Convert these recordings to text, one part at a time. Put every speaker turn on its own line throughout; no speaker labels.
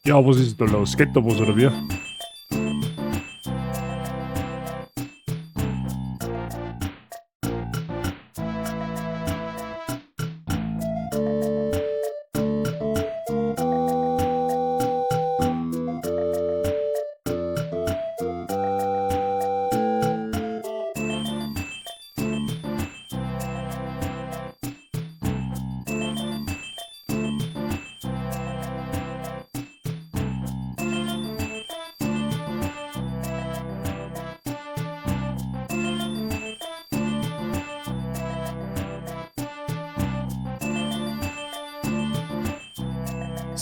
Ja, was ist da los? Geht da was oder wie?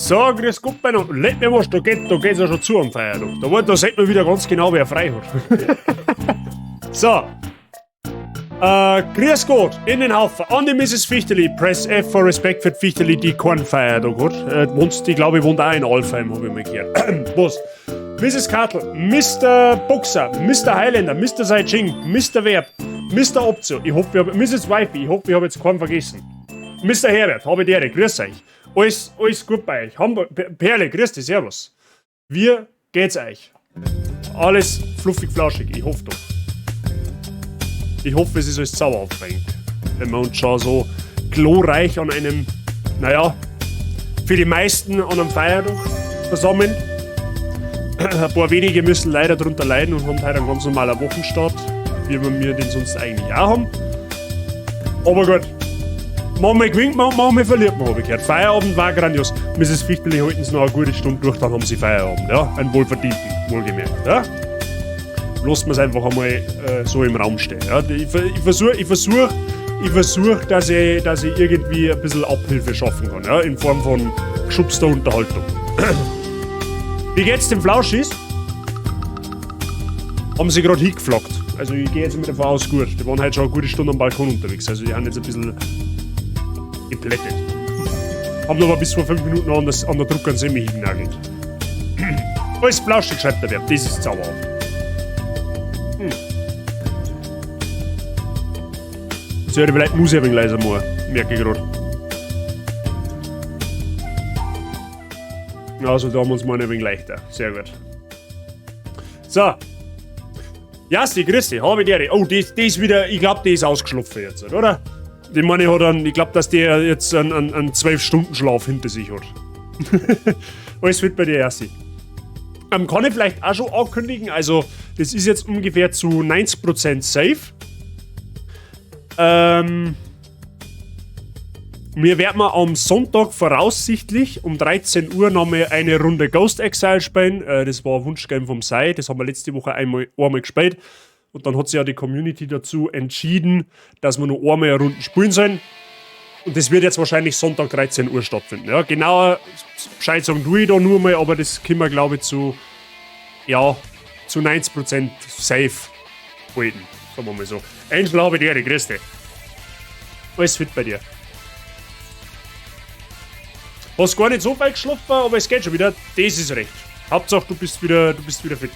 So, grüß Gott beieinander. Leck mir was, da geht's ja schon zu am Feiertag. Da sieht man wieder ganz genau, wer frei hat. So. Grüß Gott, in den Haufen. An die Mrs. Fichteli, Press F for Respect für die Fichteli, die keinen Feiertag hat. Wohnt, die glaube ich, wohnt auch in Alfheim, hab ich mal gehört. Was? Mrs. Kartel, Mr. Boxer, Mr. Highlander, Mr. Sai Ching, Mr. Verb, Mr. Optio, ich hoffe, ich hab, Mrs. Wifey, ich hoffe, ich hab jetzt keinen vergessen. Mr. Herbert, habe die Ehre, grüß euch. Alles gut bei euch. Hamburg, Perle, grüß dich, servus. Wie geht's euch? Alles fluffig, flauschig, ich hoffe doch. Ich hoffe, es ist alles sauer aufregend. Wenn wir uns schon so glorreich an einem, naja, für die meisten an einem Feiertag versammeln. Ein paar wenige müssen leider drunter leiden und haben heute einen ganz normalen Wochenstart, wie wir den sonst eigentlich auch haben. Aber gut. Manchmal gewinnt man, manchmal verliert man, habe ich gehört. Feierabend war grandios. Mrs. Fichterli halten sie noch eine gute Stunde durch, dann haben sie Feierabend. Ja? Einen wohlverdienten, wohlgemerkt. Ja? Lassen wir es einfach einmal so im Raum stehen. Ja? Ich versuch, dass ich irgendwie ein bisschen Abhilfe schaffen kann. Ja? In Form von geschubster Unterhaltung. Wie geht's dem Flauschis? Haben sie gerade hingeflaggt. Also ich gehe jetzt mal davon aus, gut. Die waren halt schon eine gute Stunde am Balkon unterwegs. Also die haben jetzt ein bisschen geplättet. Haben aber bis vor 5 Minuten an der Druck an Semi hingenagelt. Alles flauschig, schreibt der Wert. Das ist zauberhaft. Sollte ich vielleicht Musik ein wenig leiser machen, merke ich gerade. Also da haben wir uns mal ein wenig leichter. Sehr gut. So. Jasti, grüß dich, habe die Ehre. Oh, die ist wieder, ich glaube, die ist ausgeschlafen jetzt, oder? Die meine hat dann, ich glaube, dass der jetzt einen 12-Stunden-Schlaf hinter sich hat. Alles fit bei dir, Jasti? Kann ich vielleicht auch schon ankündigen, also das ist jetzt ungefähr zu 90% safe. Wir werden am Sonntag voraussichtlich um 13 Uhr nochmal eine Runde Ghost Exile spielen. Das war ein Wunschgame vom Sai, das haben wir letzte Woche einmal gespielt. Und dann hat sich ja die Community dazu entschieden, dass wir noch einmal eine Runde spielen sollen. Und das wird jetzt wahrscheinlich Sonntag 13 Uhr stattfinden. Ja, genauer Bescheid sagen tue ich da nur mal, aber das können wir, glaube ich, ja, zu 90% safe halten. Sagen wir mal so. Angel, habe die Ehre, grüß dich. Alles fit bei dir? Hast gar nicht so weit geschlafen, aber es geht schon wieder. Das ist recht. Hauptsache, du bist wieder fit.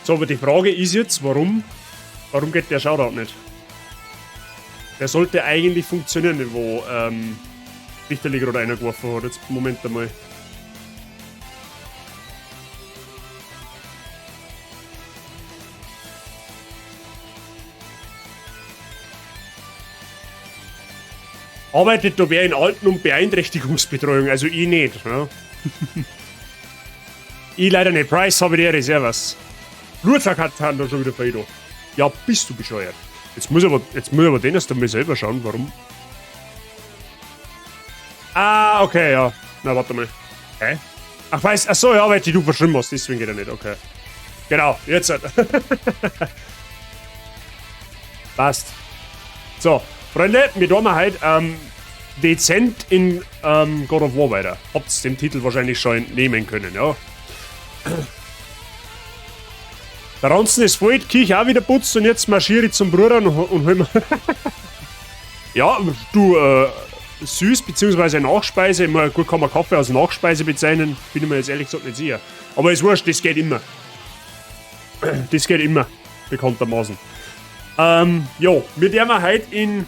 So, aber die Frage ist jetzt, warum geht der Shoutout nicht? Der sollte eigentlich funktionieren, wo Richterli gerade einer geworfen hat. Jetzt, Moment einmal. Arbeitet da wer in Alten- und Beeinträchtigungsbetreuung? Also ich nicht. Ja. Ich leider nicht. Price habe ich dir, Servus. Blutsack hat da schon wieder da. Ja, bist du bescheuert? Jetzt muss ich aber den erst einmal selber schauen, warum. Ah, okay, ja. Na, warte mal. Hä? Ach, weiß, ach so, ja, weil die du verschrieben hast, deswegen geht er nicht, okay. Genau, jetzt. Passt. So, Freunde, wir tun heute dezent in God of War weiter. Habt's dem Titel wahrscheinlich schon entnehmen können, ja. Der Ranzen ist voll, die Küche auch wieder putzt und jetzt marschiere ich zum Bruder und hol mir. Ja, du, süß, beziehungsweise Nachspeise. Ich meine, gut, kann man Kaffee als Nachspeise bezeichnen, bin ich mir jetzt ehrlich gesagt nicht sicher. Aber ist wurscht, das geht immer. Das geht immer, bekanntermaßen. Jo, wir werden heute in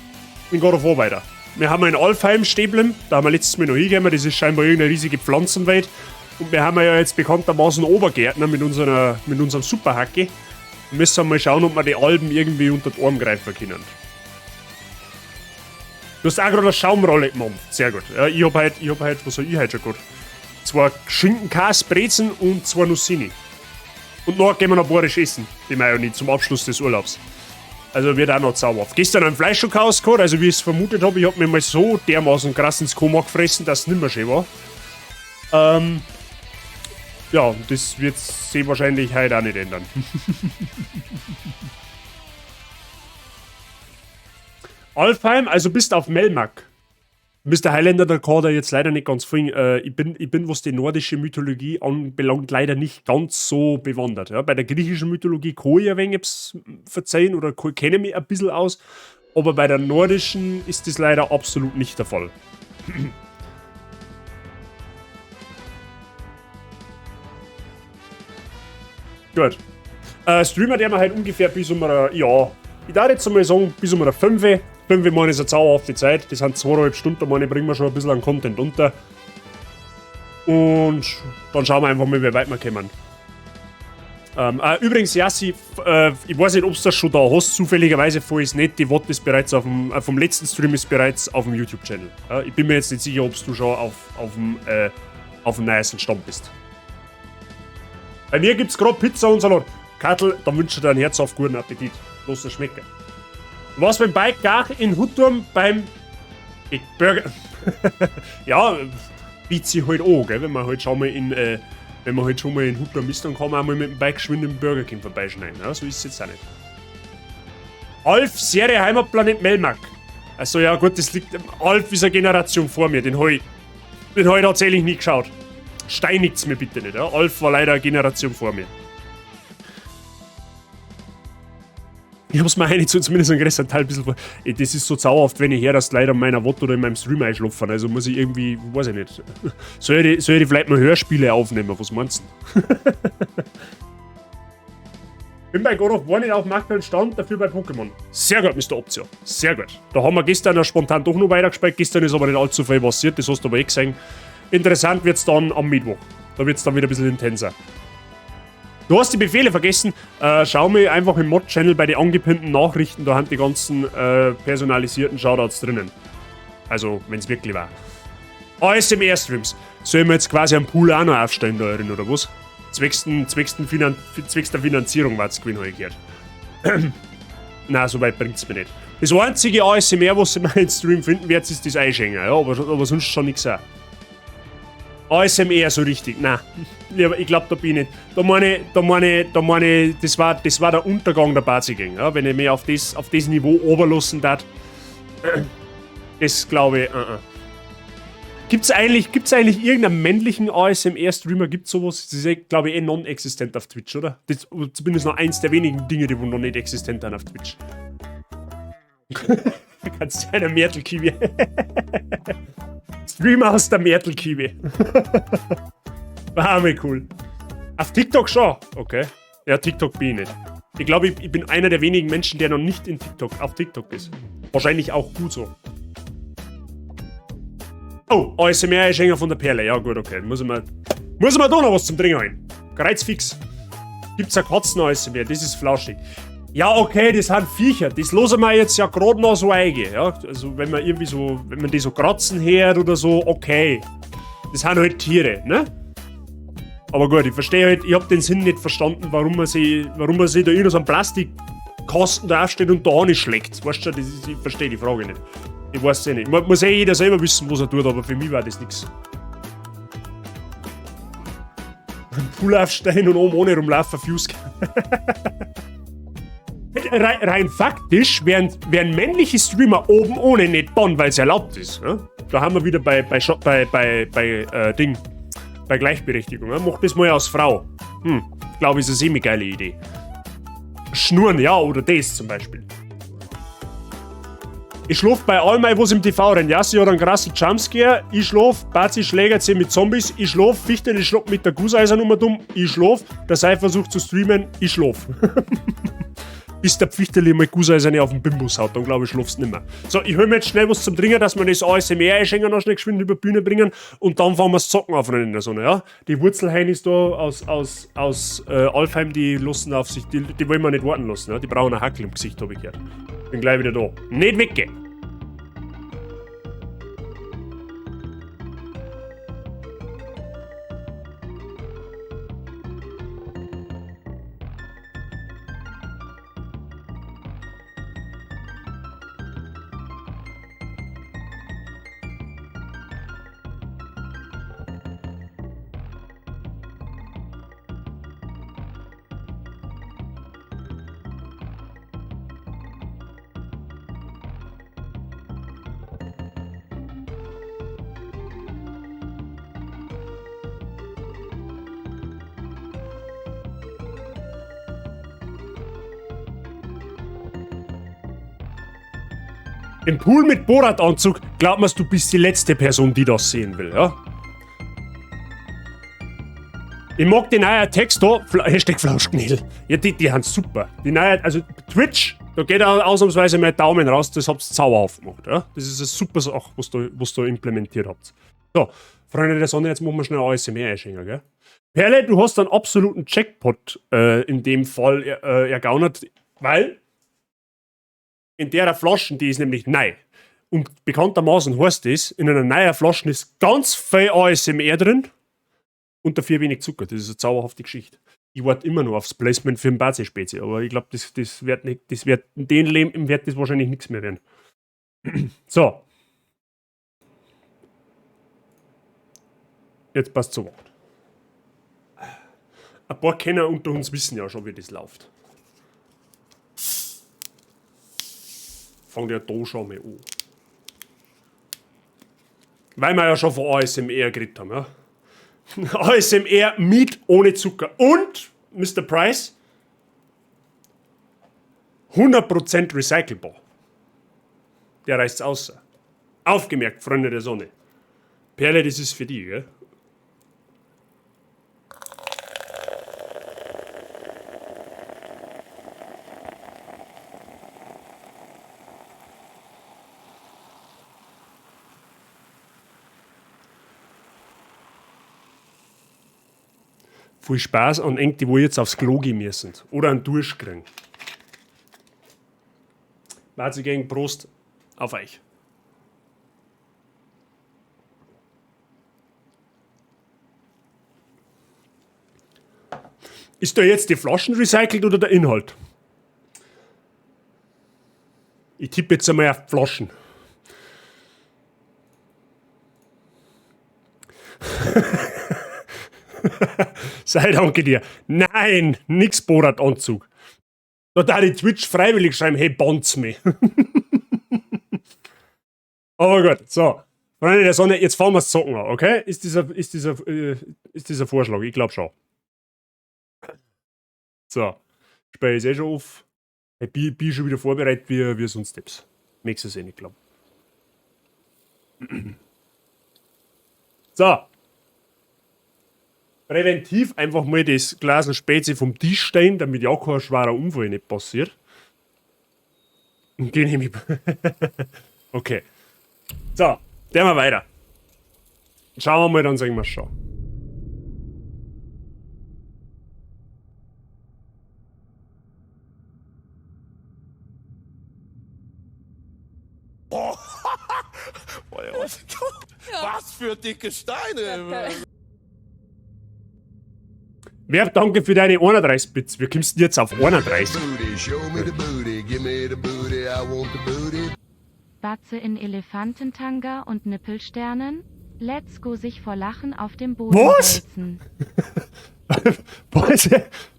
God of War weiter. Wir haben in Alfheim stehen, da haben wir letztes Mal noch hingekommen, das ist scheinbar irgendeine riesige Pflanzenwelt. Und wir haben ja jetzt bekanntermaßen Obergärtner mit unserem Superhacke. Wir müssen mal schauen, ob wir die Alben irgendwie unter die Arme greifen können. Du hast auch gerade eine Schaumrolle gemacht. Sehr gut. Ja, ich hab heute, was hab ich heute schon gehabt? Zwei Schinkenkäse, Brezen und zwei Nussini. Und nachher gehen wir noch bayerisch essen, die Mayoni, zum Abschluss des Urlaubs. Also wird auch noch zauberhaft. Gestern ein Fleischschockhaus gehabt, also wie ich es vermutet habe, ich hab mir mal so dermaßen krass ins Koma gefressen, dass es nimmer schön war. Ja, das wird sich wahrscheinlich heute auch nicht ändern. Alfheim, also bist auf Melmac. Mr. Highlander, der kann da jetzt leider nicht ganz folgen. Ich bin, was die nordische Mythologie anbelangt, leider nicht ganz so bewandert. Ja, bei der griechischen Mythologie kann ich ein wenig verzeihen oder kenne mich ein bisschen aus, aber bei der nordischen ist das leider absolut nicht der Fall. Gut. Streamen werden wir halt ungefähr bis um eine, ja, ich darf jetzt einmal sagen, bis um eine 5. 5 meine ist eine zauberhafte Zeit. Das sind 2,5 Stunden, da meine ich, bringen wir schon ein bisschen an Content unter. Und dann schauen wir einfach mal, wie weit wir kommen. Übrigens, Yassi, ich weiß nicht, ob du das schon da hast, zufälligerweise, falls nicht, die VOD ist bereits auf dem, vom letzten Stream ist bereits auf dem YouTube-Channel. Ja, ich bin mir jetzt nicht sicher, ob du schon auf dem neuesten Stand bist. Bei mir gibt's gerade Pizza und Salat. Kattel, dann wünsche ich dir einen herzhaft guten Appetit. Lass es schmecken. Was beim Bike gar in Hutturm beim Big Burger. Ja, bietet sich halt an, gell? Wenn man halt schon mal in Hutturm ist, dann kann man auch mal mit dem Bike geschwind im Burger King vorbeischneiden. Ja, so ist es jetzt auch nicht. Alf, Serie Heimatplanet Melmac. Also ja gut, das liegt. Alf ist eine Generation vor mir, den hab ich tatsächlich nie geschaut. Steinigt's mir bitte nicht, ja? Alf war leider eine Generation vor mir. Ich hab's mir eigentlich zu zumindest einen größeren Teil ein bisschen vor. Ey, das ist so zauberhaft, wenn ich höre, dass Leute an meiner VOD oder in meinem Stream einschlafen. Also muss ich irgendwie, weiß ich nicht. Soll ich vielleicht mal Hörspiele aufnehmen? Was meinst du? Bin bei God of War nicht auf dem aktuellen Stand, dafür bei Pokémon. Sehr gut, Mr. Optio. Sehr gut. Da haben wir gestern ja spontan doch noch weitergespielt. Gestern ist aber nicht allzu viel passiert, das hast du aber eh gesehen. Interessant wird's dann am Mittwoch. Da wird's dann wieder ein bisschen intenser. Du hast die Befehle vergessen. Schau mir einfach im Mod-Channel bei den angepinnten Nachrichten, da haben die ganzen personalisierten Shoutouts drinnen. Also, wenn's wirklich war. ASMR-Streams. Sollen wir jetzt quasi am Pool auch noch aufstellen da drin, oder was? Zwecks der Finanzierung war's gewesen, hab ich gehört. Nein, so weit bringt's mir nicht. Das einzige ASMR, was ihr in meinem Stream finden werdet, ist das Einschenken, ja, aber sonst schon nichts auch. ASMR so richtig, nein. Ja, ich glaub, da bin ich nicht. Da meine ich, das war der Untergang der Bazi-Gang, ja, wenn ich mich auf das Niveau oberlassen darf. Das glaube ich. Gibt's eigentlich irgendeinen männlichen ASMR-Streamer? Gibt's sowas? Das ist, glaube ich, eh non-existent auf Twitch, oder? Das ist zumindest noch eins der wenigen Dinge, die wo noch nicht existent sind auf Twitch. Kannst du einer Märtelkiwi. Streamer aus der Märtelkiwi. War mal cool. Auf TikTok schon? Okay. Ja, TikTok bin ich nicht. Ich glaube, ich bin einer der wenigen Menschen, der noch nicht auf TikTok ist. Wahrscheinlich auch gut so. Oh, ASMR-Einschenker von der Perle. Ja, gut, okay. Muss ich mir da noch was zum Trinken holen? Kreuzfix. Gibt's ein Katzen-ASMR? Das ist flauschig. Ja, okay, das sind Viecher. Das lassen wir jetzt ja gerade noch so eingehen. Ja? Also, wenn man irgendwie so, wenn man die so kratzen hört oder so, okay. Das sind halt Tiere, ne? Aber gut, ich verstehe halt, ich hab den Sinn nicht verstanden, warum man sich da irgend so einen Plastikkasten da aufstellt und da schlägt. Weißt du, ich verstehe die Frage nicht. Ich weiß es eh nicht. Muss eh jeder selber wissen, was er tut, aber für mich war das nix. Ein Pool aufstehen und oben ohne rumlaufen, Fuse. Rein faktisch wären männliche Streamer oben ohne nicht bannt, weil es erlaubt ist. Ja? Da haben wir wieder bei Ding, bei Gleichberechtigung. Ja? Mach das mal als Frau. Glaube ich, ist eine semi-geile Idee. Schnurren, ja, oder das zum Beispiel. Ich schlaf bei allem, was im TV rennt. Ja, sie hat einen krassen Jumpscare. Ich schlaf. Bazi schlägert sie mit Zombies. Ich schlaf. Fichteli schlappt mit der Gusseisern um dumm. Ich schlaf. Der Sei versucht zu streamen. Ich schlaf. Bis der Pfichteli mal Gusseiserne auf den Bimbus haut, dann glaube ich, schlafst du nimmer. So, ich hol mir jetzt schnell was zum Trinken, dass wir das ASMR-Einschenken noch schnell geschwind über die Bühne bringen und dann fahren wir das Zocken auf in der Sonne, ja? Die Wurzelheinis da aus Alfheim, die lassen auf sich, die wollen wir nicht warten lassen, ja? Die brauchen einen Hackel im Gesicht, hab ich gehört. Bin gleich wieder da. Nicht weggehen! Im Pool mit Borat-Anzug, glaub mir's, du bist die letzte Person, die das sehen will, ja? Ich mag den neuen Text da, #Flauschknädel. Ja, die sind super. Die neue, also Twitch, da geht auch ausnahmsweise mein Daumen raus, das habt ihr zauberhaft gemacht, ja? Das ist eine super Sache, was da implementiert habt. So, Freunde der Sonne, jetzt machen wir schnell ASMR einschenken, gell? Perle, du hast einen absoluten Jackpot in dem Fall ergaunert, weil in der Flaschen, die ist nämlich neu. Und bekanntermaßen heißt das, in einer neuen Flasche ist ganz viel ASMR drin und dafür wenig Zucker. Das ist eine zauberhafte Geschichte. Ich warte immer noch aufs Placement für den Bazi-Spezi, aber ich glaube, das, das wird nicht, das wird in dem Leben wird das wahrscheinlich nichts mehr werden. So. Jetzt passt zu Wort. Ein paar Kenner unter uns wissen ja schon, wie das läuft. Fangt ja da schon mal an. Weil wir ja schon von ASMR geredet haben, ja. ASMR mit ohne Zucker. Und, Mr. Price, 100% recycelbar. Der reißt's außer. Aufgemerkt, Freunde der Sonne. Perle, das ist für die, gell? Viel Spaß an eng, die wo jetzt aufs Klo gehen müssen. Oder einen Dusch kriegen. Warte gegen Prost auf euch. Ist da jetzt die Flaschen recycelt oder der Inhalt? Ich tippe jetzt einmal auf Flaschen. Sei danke dir. Nein, nix Borat-Anzug. Da darf die Twitch freiwillig schreiben, hey, bonz mich. Aber gut, so. Freunde der Sonne, jetzt fahren wir's zocken an, okay? Ist dieser Vorschlag? Ich glaub schon. So. Sperre ich eh schon auf. Ich bin schon wieder vorbereitet, wie sonst etwas. Möchtest du es eh nicht glauben. So. Präventiv einfach mal das Glas Spezi vom Tisch stellen, damit ja kein schwerer Unfall nicht passiert. Und den nehme ich. Okay. So, gehen wir weiter. Schauen wir mal, dann sehen wir schon.
Oh. Was für dicke Steine!
Wer, danke für deine 31 Bits. Wie kommst du denn jetzt auf 31?
Booty, show me the booty, give me the booty, I want the booty.
Batze in Elefantentanga und Nippelsternen? Let's go sich vor Lachen auf dem Boden
Was?
wälzen.
Was?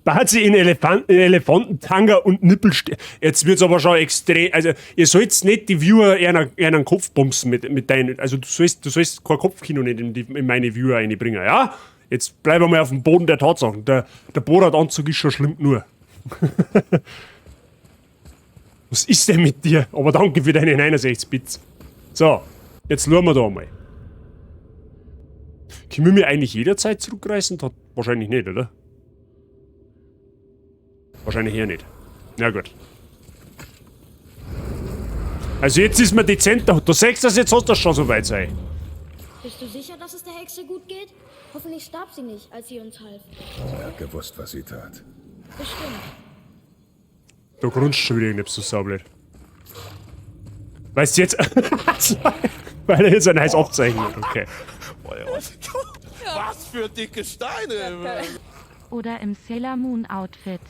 Batze in Elefantentanga und Nippelsternen. Jetzt wird's aber schon extrem. Also, ihr sollt nicht die Viewer einen Kopf bumsen mit deinen. Also, du sollst kein Kopfkino nicht in meine Viewer reinbringen, ja? Jetzt bleiben wir mal auf dem Boden der Tatsachen. Der Borat-Anzug ist schon schlimm genug. Was ist denn mit dir? Aber danke für deine 69 Bits. So, jetzt schauen wir da mal. Können wir mir eigentlich jederzeit zurückreißen? Hat wahrscheinlich nicht, oder? Wahrscheinlich eher nicht. Na gut. Also jetzt ist mir dezenter. Du siehst das, jetzt hast du das schon so weit sein.
Bist du sicher, dass es der Hexe gut geht? Hoffentlich starb sie nicht, als sie uns half.
Sie hat gewusst, was sie tat.
Bestimmt.
Da grunzt schon wieder irgendetwas so saublöd. Weißt du jetzt? Weil er jetzt ein heißes Abzeichen hat, okay.
Was für dicke Steine!
Oder im Sailor Moon Outfit.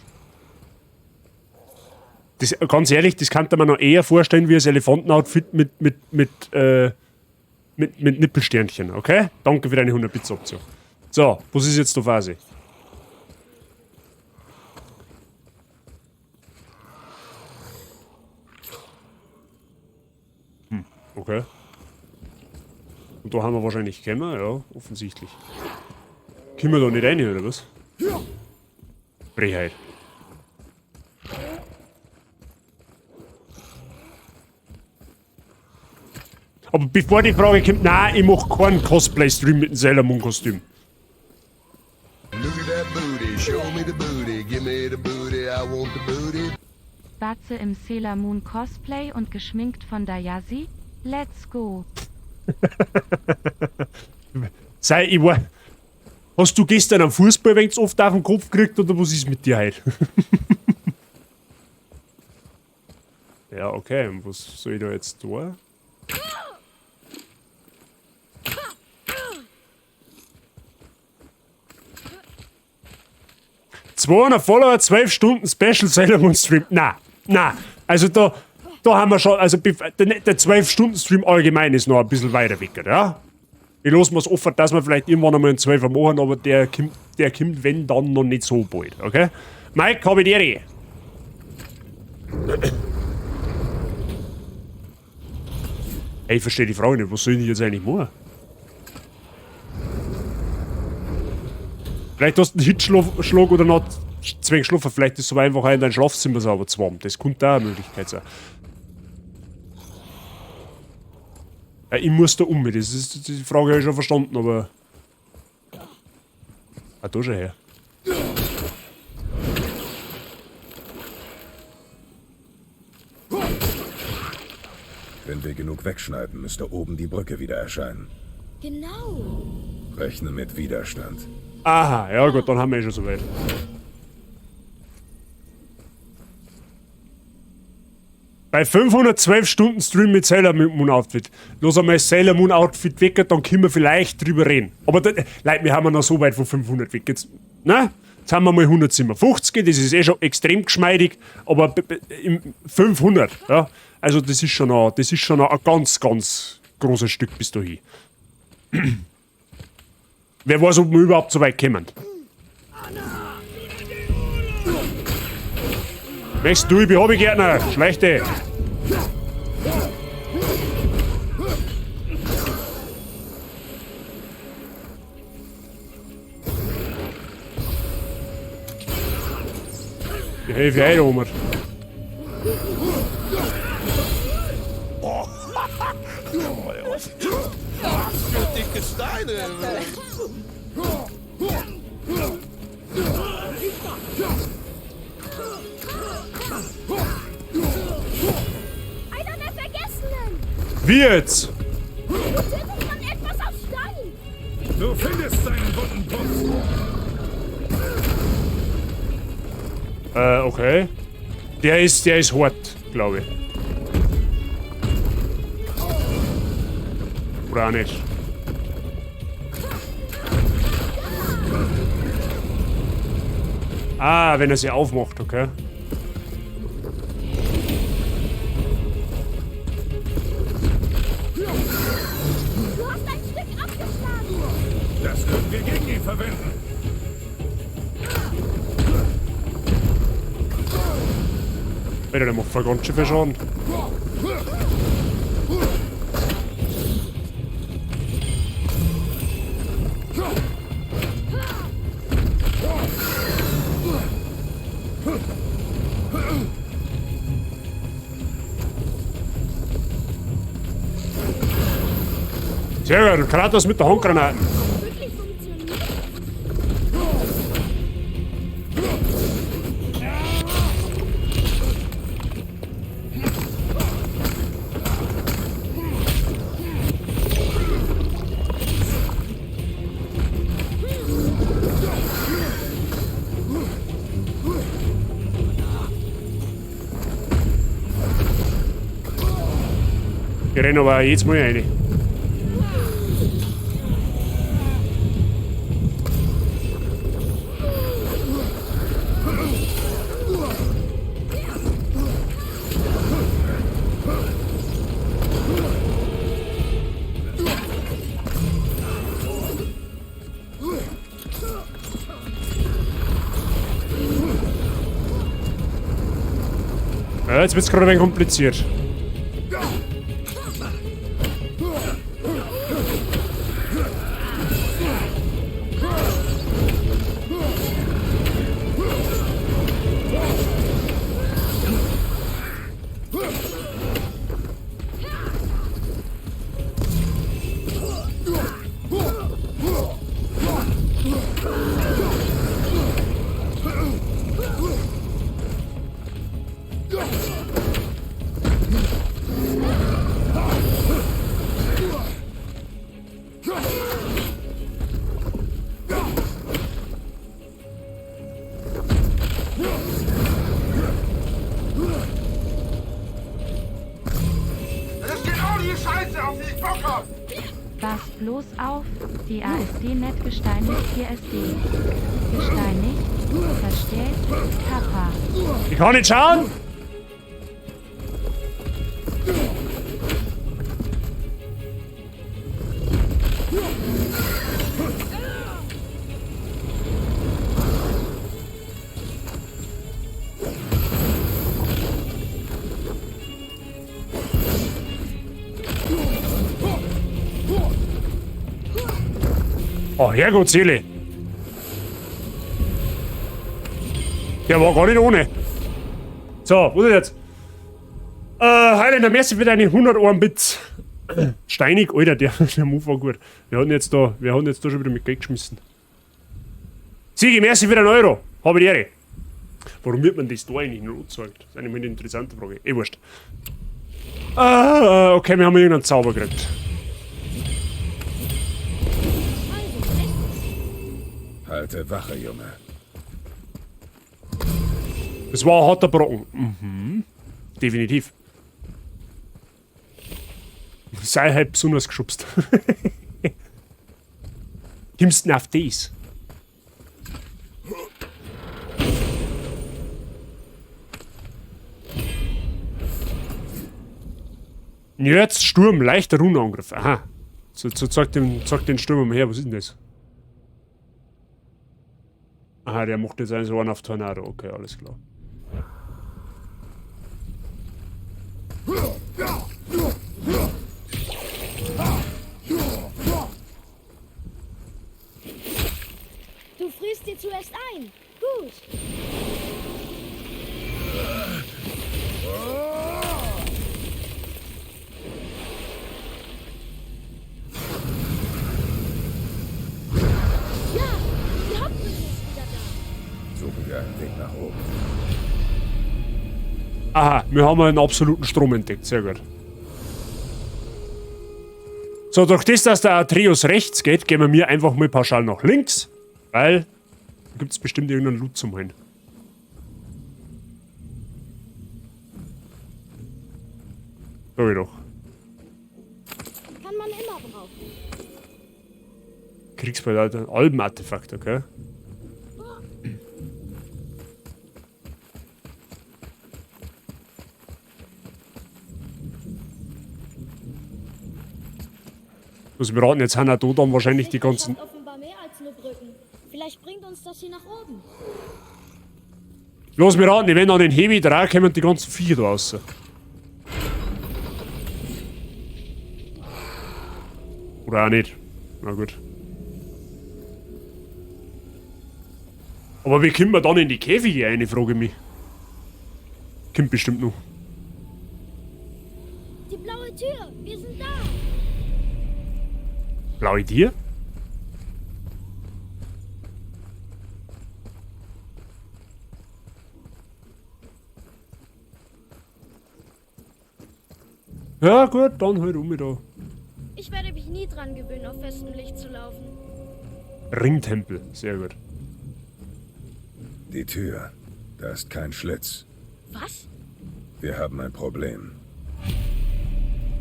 Das, ganz ehrlich, das könnte man noch eher vorstellen wie das Elefantenoutfit mit Nippelsternchen, okay? Danke für deine 100 Bits Option. So, was ist jetzt da Phase? Okay. Und da haben wir wahrscheinlich gekommen, ja, offensichtlich. Können wir da nicht rein, oder was? Frechheit. Aber bevor die Frage kommt, nein, ich mach keinen Cosplay-Stream mit dem Sailor Moon-Kostüm.
Look at that booty, show me the booty, give me the booty, I want the booty.
Batze im Sailor Moon Cosplay und geschminkt von Dayasi? Let's go.
Sei, ich war. Hast du gestern am Fußball wenig oft auf den Kopf gekriegt oder was ist mit dir heute? Ja, okay, und was soll ich da jetzt tun? 200 Follower, 12 Stunden Special Sailor Moon Stream. Na, na. Also da haben wir schon, also der 12-Stunden-Stream allgemein ist noch ein bisschen weiter weg, ja? Ich lasse mir's offen, dass wir vielleicht irgendwann einmal einen 12er machen, aber der kommt, wenn dann, noch nicht so bald, okay? Mike, hab ich die. Ey, ich verstehe die Frage nicht, was soll ich jetzt eigentlich machen? Vielleicht hast du einen Hitzschlag oder noch zwing geschlafen, vielleicht ist es aber einfach in dein Schlafzimmer sauber zu warm. Das könnte auch eine Möglichkeit sein. Ja, ich muss da um, das ist die Frage habe ich schon verstanden, aber. Ah, da schon her.
Wenn wir genug wegschneiden, müsste oben die Brücke wieder erscheinen.
Genau.
Rechne mit Widerstand.
Aha, ja gut, dann haben wir eh schon soweit. Bei 512 Stunden Stream mit Sailor Moon Outfit. Los einmal Sailor Moon Outfit weg, dann können wir vielleicht drüber reden. Aber da, Leute, wir haben noch so weit von 500 weg. Jetzt, ne? Jetzt haben wir mal 157, das ist eh schon extrem geschmeidig, aber 500, ja. Also das ist schon ein ganz, ganz großes Stück bis dahin. Wer weiß, ob wir überhaupt so weit kommen. Möchtest du, ich bin Hobbygärtner. Schlechte. Die helfe ich auch, Omar.
Für dicke Steine.
Einer der Vergessenen!
Wie jetzt?
Du tötest man etwas aus Stein!
Du findest seinen wunden Punkt.
Okay. Der ist hart, glaube ich. Oder auch nicht. Ah, wenn er sie aufmacht, okay.
Du hast ein Stück abgeschlagen!
Das können wir gegen ihn verwenden.
Alter, der macht voll ganz schön viel Schaden. Sehr gut, Kratos mit der Handgranate.
Wirklich funktioniert?
Ich renne aber jedes Mal rein. Ja, jetzt wird's gerade ein wenig kompliziert.
Pass bloß auf, die ASD net gesteinigt 4SD. Gesteinigt, verstärkt. Kappa.
Ich kann nicht schauen! Oh, Herrgott, Seele. Der war gar nicht ohne. So, wo ist er jetzt? Highlander, merci für deine 100 Ohren Bits. Steinig, Alter, der Move war gut. Wir hatten jetzt da, wir haben jetzt da schon wieder mit Geld geschmissen. Sigi, merci für den Euro. Habe die Ehre. Warum wird man das da eigentlich nur angezeigt? Das ist eine interessante Frage. Eh wurscht. Okay, wir haben irgendeinen Zauber gekriegt.
Halte Wache, Junge.
Das war ein harter Brocken. Mhm. Definitiv. Sei halt besonders geschubst. Kommst denn auf das? Jetzt Sturm, leichter Runenangriff. Aha. So, so zeig den Sturm mal her, was ist denn das? Aha, der macht jetzt einen so einen auf Tornado. Okay, alles klar.
Du frierst dir zuerst ein. Gut. Ja, die Hauptbühne ist wieder da.
Suchen wir einen Weg nach oben.
Aha, wir haben einen absoluten Strom entdeckt. Sehr gut. So, durch das, dass der Atreus rechts geht, gehen wir mir einfach mal pauschal nach links. Weil da gibt's bestimmt irgendeinen Loot zum Holen. Sag ich doch.
Kann man immer brauchen.
Kriegsbeil, Alter. Albenartefakt, okay. Muss mir raten, jetzt haben auch da dann wahrscheinlich die ganzen...
Offenbar mehr als nur Brücken. Vielleicht bringt uns das hier nach oben.
Los, wir raten, wenn an den Heavy dran kommen die ganzen Viecher da raus. Oder auch nicht. Na gut. Aber wie kommen wir dann in die Käfige rein, frage ich mich. Kommt bestimmt noch.
Die blaue Tür, wir sind da.
Blaue Tür? Ja gut, dann halt um da.
Ich werde mich nie dran gewöhnen, auf festem Licht zu laufen.
Ringtempel, sehr gut.
Die Tür. Da ist kein Schlitz.
Was?
Wir haben ein Problem.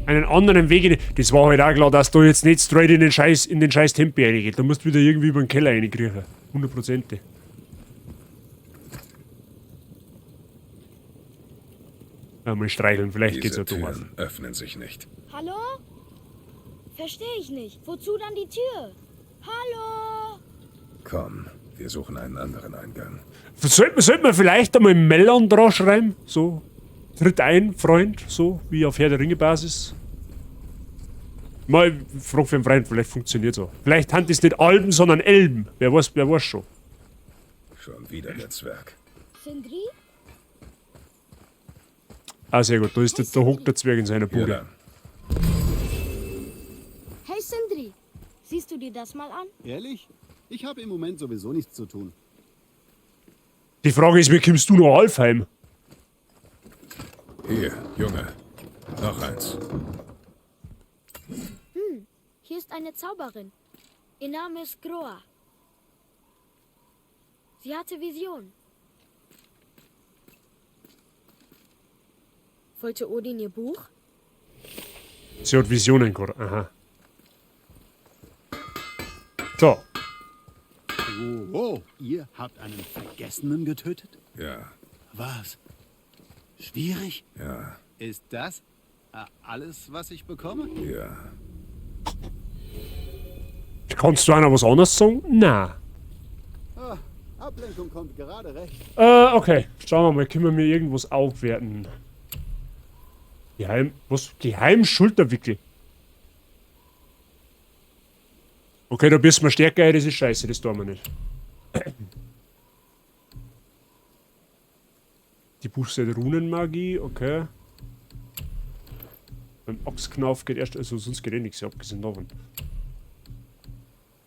Einen anderen Weg in, das war halt auch klar, dass du jetzt nicht straight in den scheiß Tempel reingeht. Da musst du wieder irgendwie über den Keller reinkriechen. Hundertprozentig. Ja, mal streicheln, vielleicht geht's ja
Diese
doch auf.
Türen öffnen sich nicht.
Hallo? Verstehe ich nicht. Wozu dann die Tür? Hallo?
Komm, wir suchen einen anderen Eingang.
Sollte man vielleicht einmal Melon dran schreiben? So, tritt ein, Freund, so wie auf Herr der Ringe-Basis. Mal, frag für einen Freund, vielleicht funktioniert so. Vielleicht sind es nicht Alben, sondern Elben. Wer weiß schon.
Schon wieder der Zwerg.
Sindri?
Ah, sehr gut. Da hockt der Zwerg in seiner Bude.
Hey Sindri, siehst du dir das mal an?
Ehrlich? Ich habe im Moment sowieso nichts zu tun.
Die Frage ist, wie kommst du nach Alfheim?
Hier, Junge. Noch eins.
Hier ist eine Zauberin. Ihr Name ist Groa. Sie hatte Vision. Wollte Odin ihr Buch?
Sie hat Visionen gehabt. Aha. So.
Oh, ihr habt einen Vergessenen getötet?
Ja,
Was? Schwierig?
ja,
Ist das alles, was ich bekomme?
ja.
Kannst du einer was anderes sagen? Nein.
Ah, Ablenkung kommt gerade recht.
Okay. Schauen wir mal, können wir mir irgendwas aufwerten? Geheim. Was? Geheim-Schulterwickel. Okay, da bist du mir stärker, das ist scheiße, das tun wir nicht. Die Buchseite Runenmagie, okay. Beim Ochsknauf geht erst, also sonst geht eh nichts, abgesehen davon.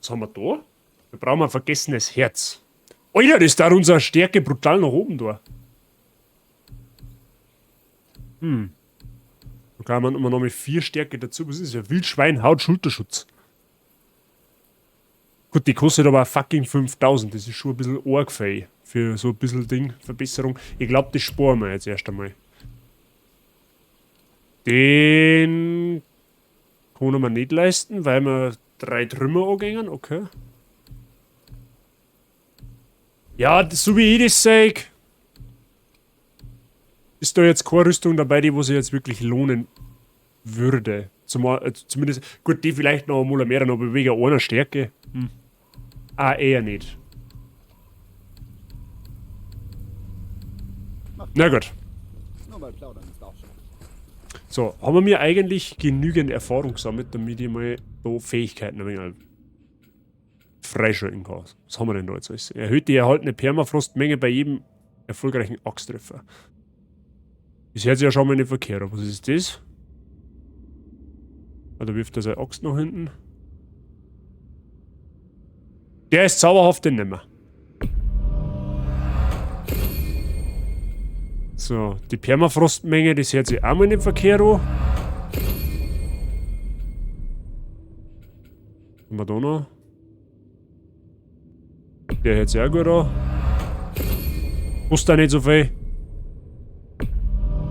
Was haben wir da? Da brauchen wir ein vergessenes Herz. Alter, das ist da unsere Stärke brutal nach oben da. Da kann man immer noch mit 4 Stärke dazu. Was ist das? Wildschwein, Haut, Schulterschutz. Gut, die kostet aber fucking 5000. Das ist schon ein bisschen arg viel für so ein bisschen Ding, Verbesserung. Ich glaub, das sparen wir jetzt erst einmal. Den können wir nicht leisten, weil wir 3 Trümmer angehen. Okay. Ja, das, so wie ich das seh, ist da jetzt keine Rüstung dabei, die wo sich jetzt wirklich lohnen würde. Zumal, zumindest, gut, die vielleicht noch einmal mehr, aber wegen einer Stärke. Ah, eher nicht. Na gut.
Nur mal plaudern ist auch schon.
So, haben wir mir eigentlich genügend Erfahrung gesammelt, damit ich mal da Fähigkeiten ein wenig freischalten kann. Was haben wir denn da jetzt alles? Erhöht die erhaltene Permafrostmenge bei jedem erfolgreichen Axttreffer. Das hört sich ja schon mal nicht verkehrt an. Was ist das? Ah, da wirft er seine Axt nach hinten. Der ist zauberhaft, den nehmen wir. So, die Permafrostmenge, das hört sich auch mal nicht verkehrt an. Was haben wir da noch? Der hört sich auch gut an. Kostet auch nicht so viel.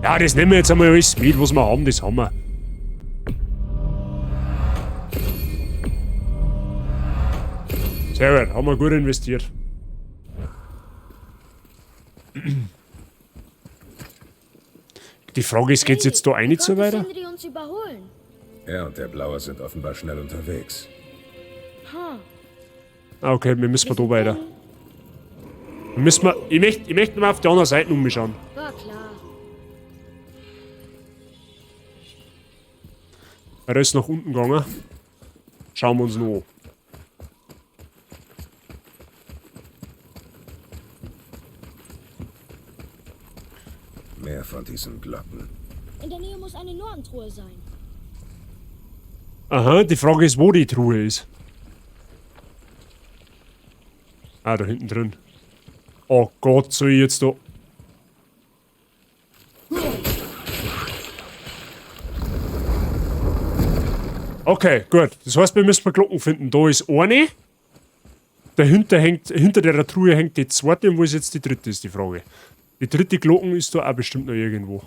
Ja, das nehmen wir jetzt einmal alles mit, was wir haben, das haben wir. Sehr gut, haben wir gut investiert. Die Frage ist, geht's jetzt da rein so
Konnte
weiter?
Sindri uns überholen?
Er und der Blaue sind offenbar schnell unterwegs.
Ha.
Ah, okay, wir müssen da weiter. Wir müssen mal, ich möchte, ich möchte mal auf die andere Seite umschauen.
War klar.
Er ist nach unten gegangen. Schauen wir uns noch an.
Mehr von diesen Glocken.
In der Nähe muss eine Norntruhe sein.
Aha, die Frage ist, wo die Truhe ist. Ah, da hinten drin. Oh Gott, soll ich jetzt da... Okay, gut. Das heißt, wir müssen Glocken finden. Da ist eine. Dahinter hängt, hinter der Truhe hängt die zweite und wo ist jetzt die dritte, ist die Frage. Die dritte Glocken ist da auch bestimmt noch irgendwo.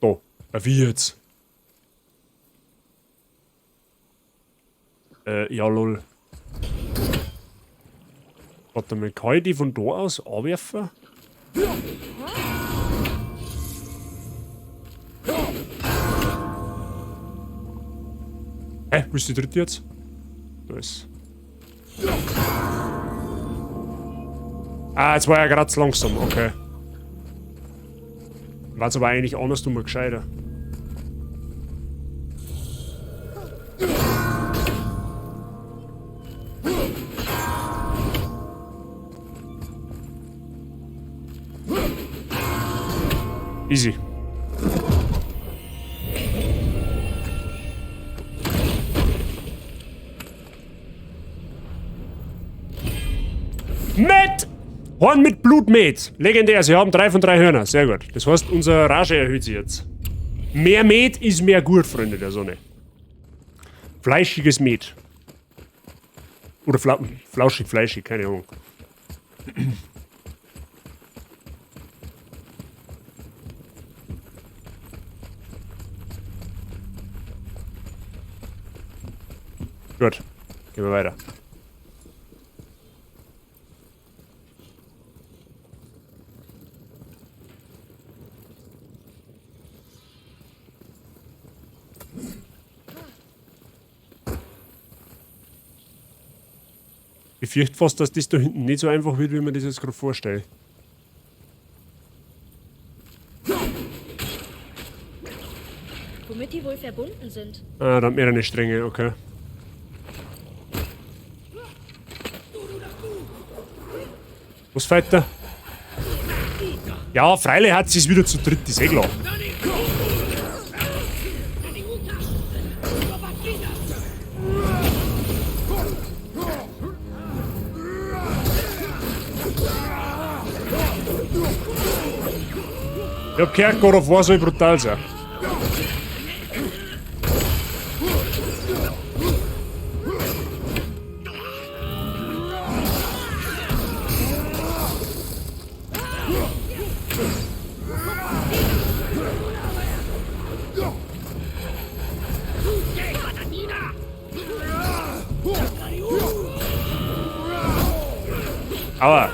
Da. Ah, wie jetzt? Ja, lol. Warte mal, kann ich die von da aus anwerfen? Hä, wo ist die dritte jetzt? Da ist. Ah, jetzt war ja grad zu langsam, okay. War's aber eigentlich andersrum gescheiter. Easy. Met! Horn mit Blutmet. Legendär, sie haben 3 von 3 Hörner. Sehr gut. Das heißt, unser Rage erhöht sich jetzt. Mehr Met ist mehr gut, Freunde der Sonne. Fleischiges Met. Oder flauschig, fleischig, keine Ahnung. Gut. Gehen wir weiter. Ich fürchte fast, dass das da hinten nicht so einfach wird, wie man das jetzt gerade vorstellt.
Womit die wohl verbunden sind?
Ah, da haben mehrere Stränge, okay. Was weiter? Ja, freilich hat sie es wieder zu dritt, ist eh klar. Ich hab gehört, God of War soll brutal sein. Aua.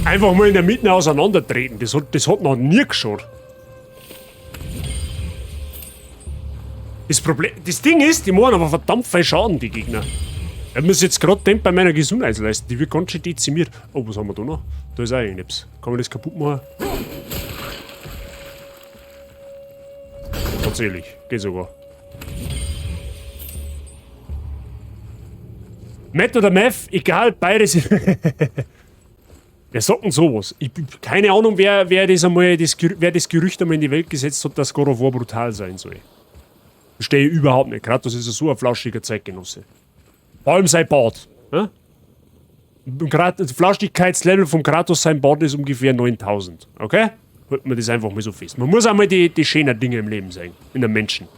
Einfach mal in der Mitte auseinandertreten, das hat noch nie geschaut. Das Problem, das Ding ist, die machen aber verdammt viel Schaden, die Gegner. Ich muss jetzt grad den bei meiner Gesundheitsleiste, die wird ganz schön dezimiert. Oh, was haben wir da noch? Da ist auch irgendetwas. Kann man das kaputt machen? Tatsächlich, geht sogar. Matt oder Meth, egal, beide sind. Wer sagt denn sowas? Ich, keine Ahnung, wer das Gerücht einmal in die Welt gesetzt hat, dass God of War brutal sein soll. Verstehe ich überhaupt nicht. Kratos ist ja so ein flauschiger Zeitgenosse. Vor allem sein Bart. Ne? Das Flauschigkeitslevel von Kratos sein Bart ist ungefähr 9000. Okay? Halten wir das einfach mal so fest. Man muss einmal die schönen Dinge im Leben sehen. In den Menschen.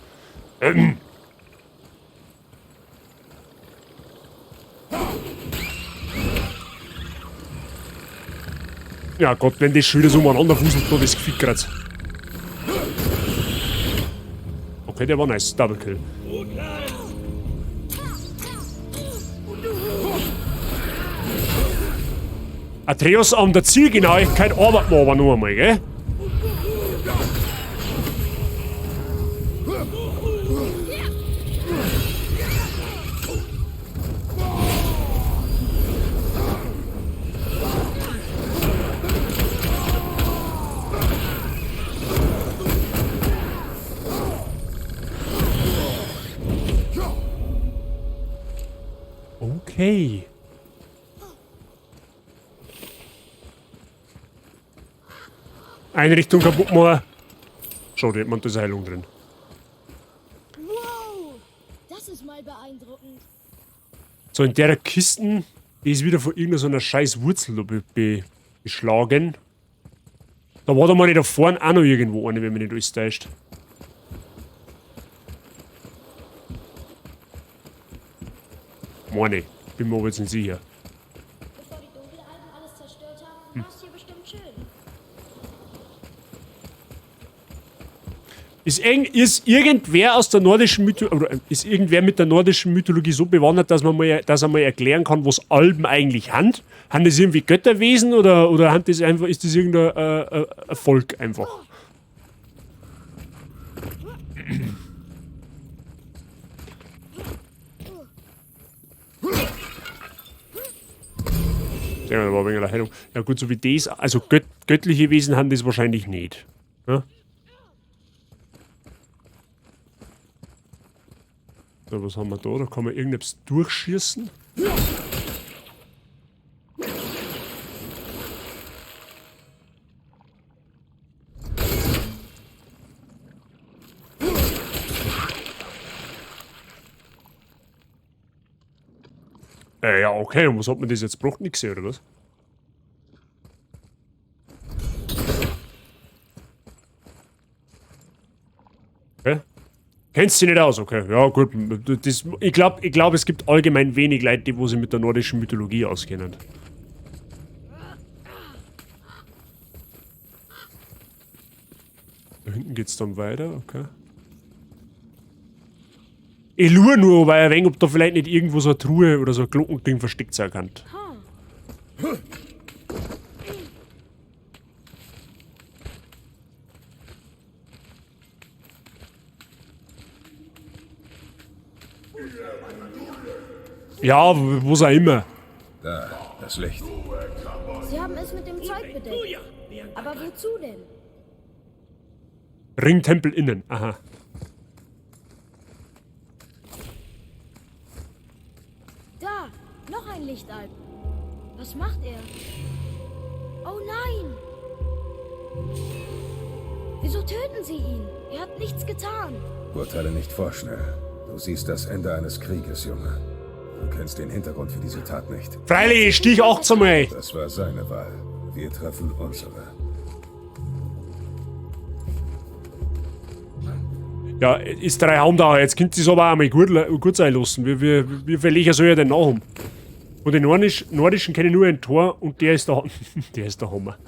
Ja Gott, wenn das schon wieder so umeinander fuselt, da das Gefick grad. Okay, der war nice. Double Kill. Atreus, an der Zielgenauigkeit arbeiten wir aber noch einmal, gell? Okay. Einrichtung kaputt machen. Schau, da hat man das Heilung drin.
Wow, das ist mal beeindruckend.
So, in der Kisten, die ist wieder von irgendeiner so einer scheiß Wurzel da beschlagen. Da war da mal nicht da vorne auch noch irgendwo eine, wenn mich nicht alles täuscht. Meine, bin mir aber jetzt nicht sicher.
Bevor die Dunkelalben alles zerstört haben, war es hier bestimmt schön.
Ist irgendwer aus der nordischen Mythologie, oder ist irgendwer mit der nordischen Mythologie so bewandert, dass man mal, dass er mal erklären kann, was Alben eigentlich sind? Haben das irgendwie Götterwesen oder haben das einfach, ist das irgendein Volk einfach? Ja, da war wegen der Heilung. Ja gut, so wie das, also göttliche Wesen haben das wahrscheinlich nicht. Ja? So, was haben wir da? Da kann man irgendetwas durchschießen. Ja, okay. Und was hat man das jetzt gebraucht? Nix, oder was? Okay. Kennst du nicht aus, okay. Ja, gut. Das, ich glaub, es gibt allgemein wenig Leute, die wo sich mit der nordischen Mythologie auskennen. Da hinten geht's dann weiter, okay. Ich lure nur, weil ich ein wenig, ob da vielleicht nicht irgendwo so eine Truhe oder so ein Glockending versteckt sein kann. Ja, wo's auch immer.
Da, das Licht.
Sie haben es mit dem Zeug bedeckt. Aber wozu denn?
Ringtempel innen, aha.
Da, noch ein Lichtalb. Was macht er? Oh nein! Wieso töten sie ihn? Er hat nichts getan.
Urteile nicht vorschnell. Du siehst das Ende eines Krieges, Junge. Du kennst den Hintergrund für diese Tat nicht.
Freilich, ich stich auch zum Ei.
Das war seine Wahl. Wir treffen unsere.
Ja, ist drei Haum da. Jetzt könnt ihr es aber auch mal gut sein lassen. Wie viel Löcher soll er denn nachhaben? Und den Nordischen kenne ich nur ein Tor und der ist der, der ist der Hammer.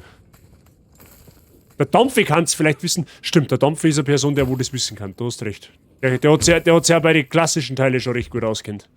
Der Dampfe kann's vielleicht wissen. Stimmt, der Dampfe ist eine Person, der wo das wissen kann. Du hast recht. Der hat sich ja bei den klassischen Teilen schon recht gut auskennt.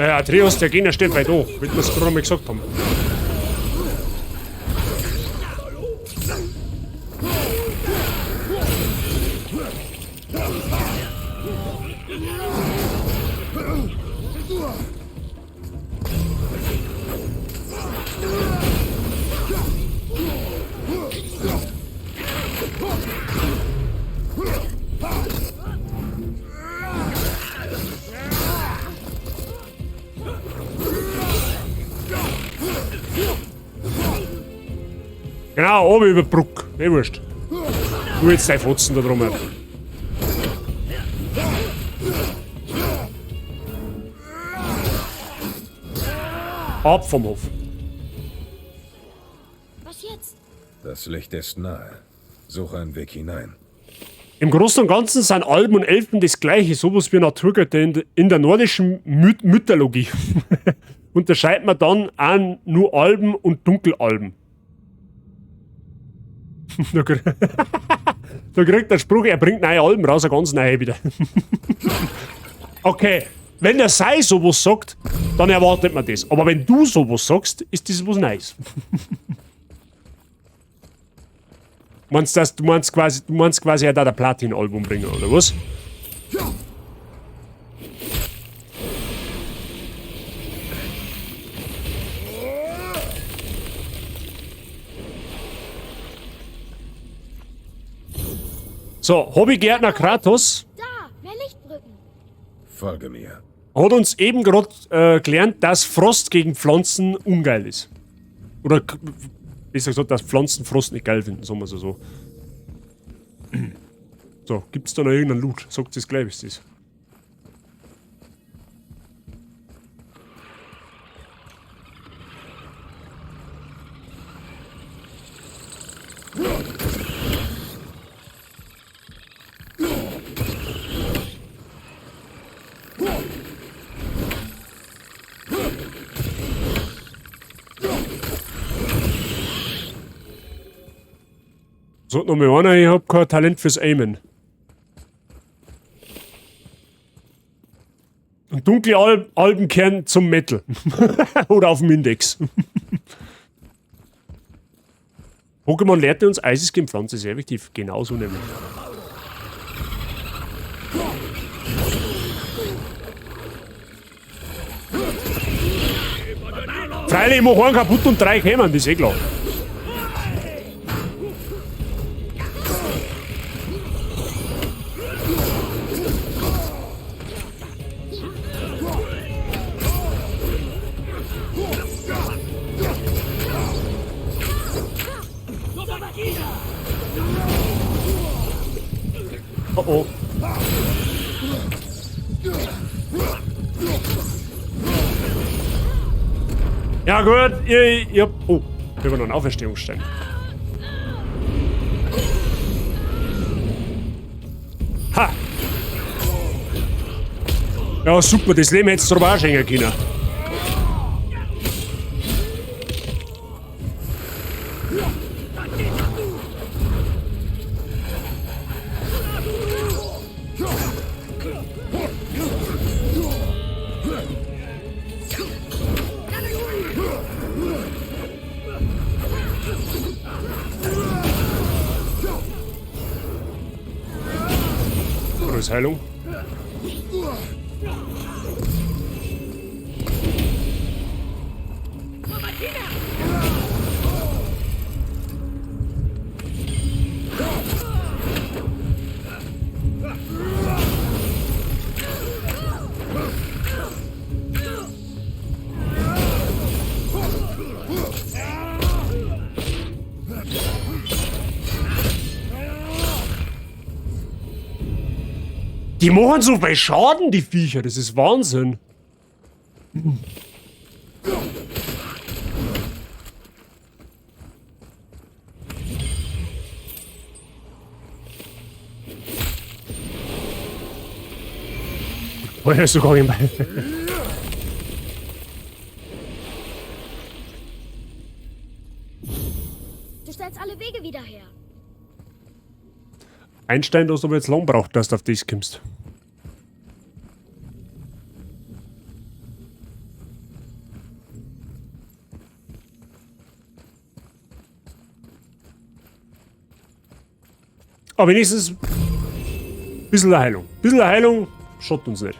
Atreus, der Gegner steht weit hoch, wie wir es gerade mal gesagt haben. Genau, oben über die Brücke. Eh wurscht. Du jetzt dein Fotzen da drum. Ab vom Hof.
Was jetzt?
Das Licht ist nahe. Suche einen Weg hinein.
Im Großen und Ganzen sind Alben und Elfen das Gleiche, sowas wie Naturgötter in der nordischen Mythologie. Unterscheidet man dann auch nur Alben und Dunkelalben. Da kriegt der Spruch, er bringt neue Alben raus, eine ganz neue wieder. Okay, wenn der Sei sowas sagt, dann erwartet man das. Aber wenn du sowas sagst, ist das was Neues. Meinst du, du meinst quasi, du meinst quasi, er da der Platin-Album bringen, oder was? So, Hobbygärtner Kratos.
Da, mehr Lichtbrücken.
Folge mir.
Hat uns eben grad gelernt, dass Frost gegen Pflanzen ungeil ist. Oder besser gesagt, dass Pflanzen Frost nicht geil finden, sagen wir so. So, gibt's da noch irgendeinen Loot? Sagt es gleich, ist das. Sagt noch mal einer, ich hab kein Talent fürs Aimen. Und dunkle Alben kehren zum Metal. Oder auf dem Index. Pokémon lehrte uns, Eis ist gegen Pflanze sehr effektiv. Genauso nämlich. Freilich, ich mach einen kaputt und drei kämen, das ist eh klar. Oh oh. Ja gut, ich hab... Oh, ich hab noch einen Auferstehungsstein. Ha! Ja super, das Leben hättest du aber auch schenken können. Heilung. Die machen so viel Schaden, die Viecher. Das ist Wahnsinn. Woher ist sogar im Ball?
Du stellst alle Wege wieder her.
Einstein, du hast aber jetzt lang braucht, dass du auf das kommst. Aber wenigstens ein bisschen Heilung. Ein bisschen Heilung schaut uns nicht.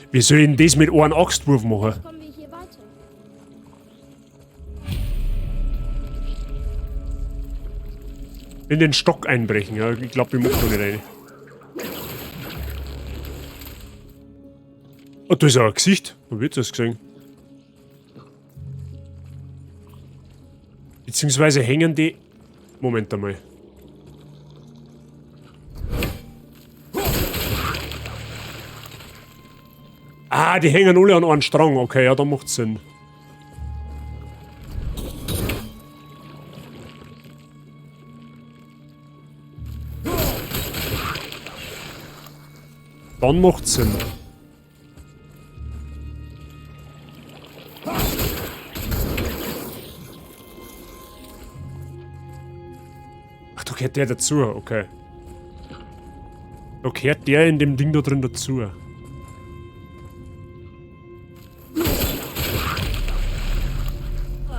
Wir sollen das mit einem Axtwurf machen.
Kommen wir hier weiter?
In den Stock einbrechen. Ja, ich glaube, ich mach da nicht rein. Oh, da ist ja ein Gesicht. Wo wird das gesehen? Beziehungsweise hängen die... Moment einmal. Ah, die hängen alle an einem Strang. Okay, ja, da macht's Sinn. Dann macht's Sinn. Ach, da gehört der dazu, okay. Da gehört der in dem Ding da drin dazu.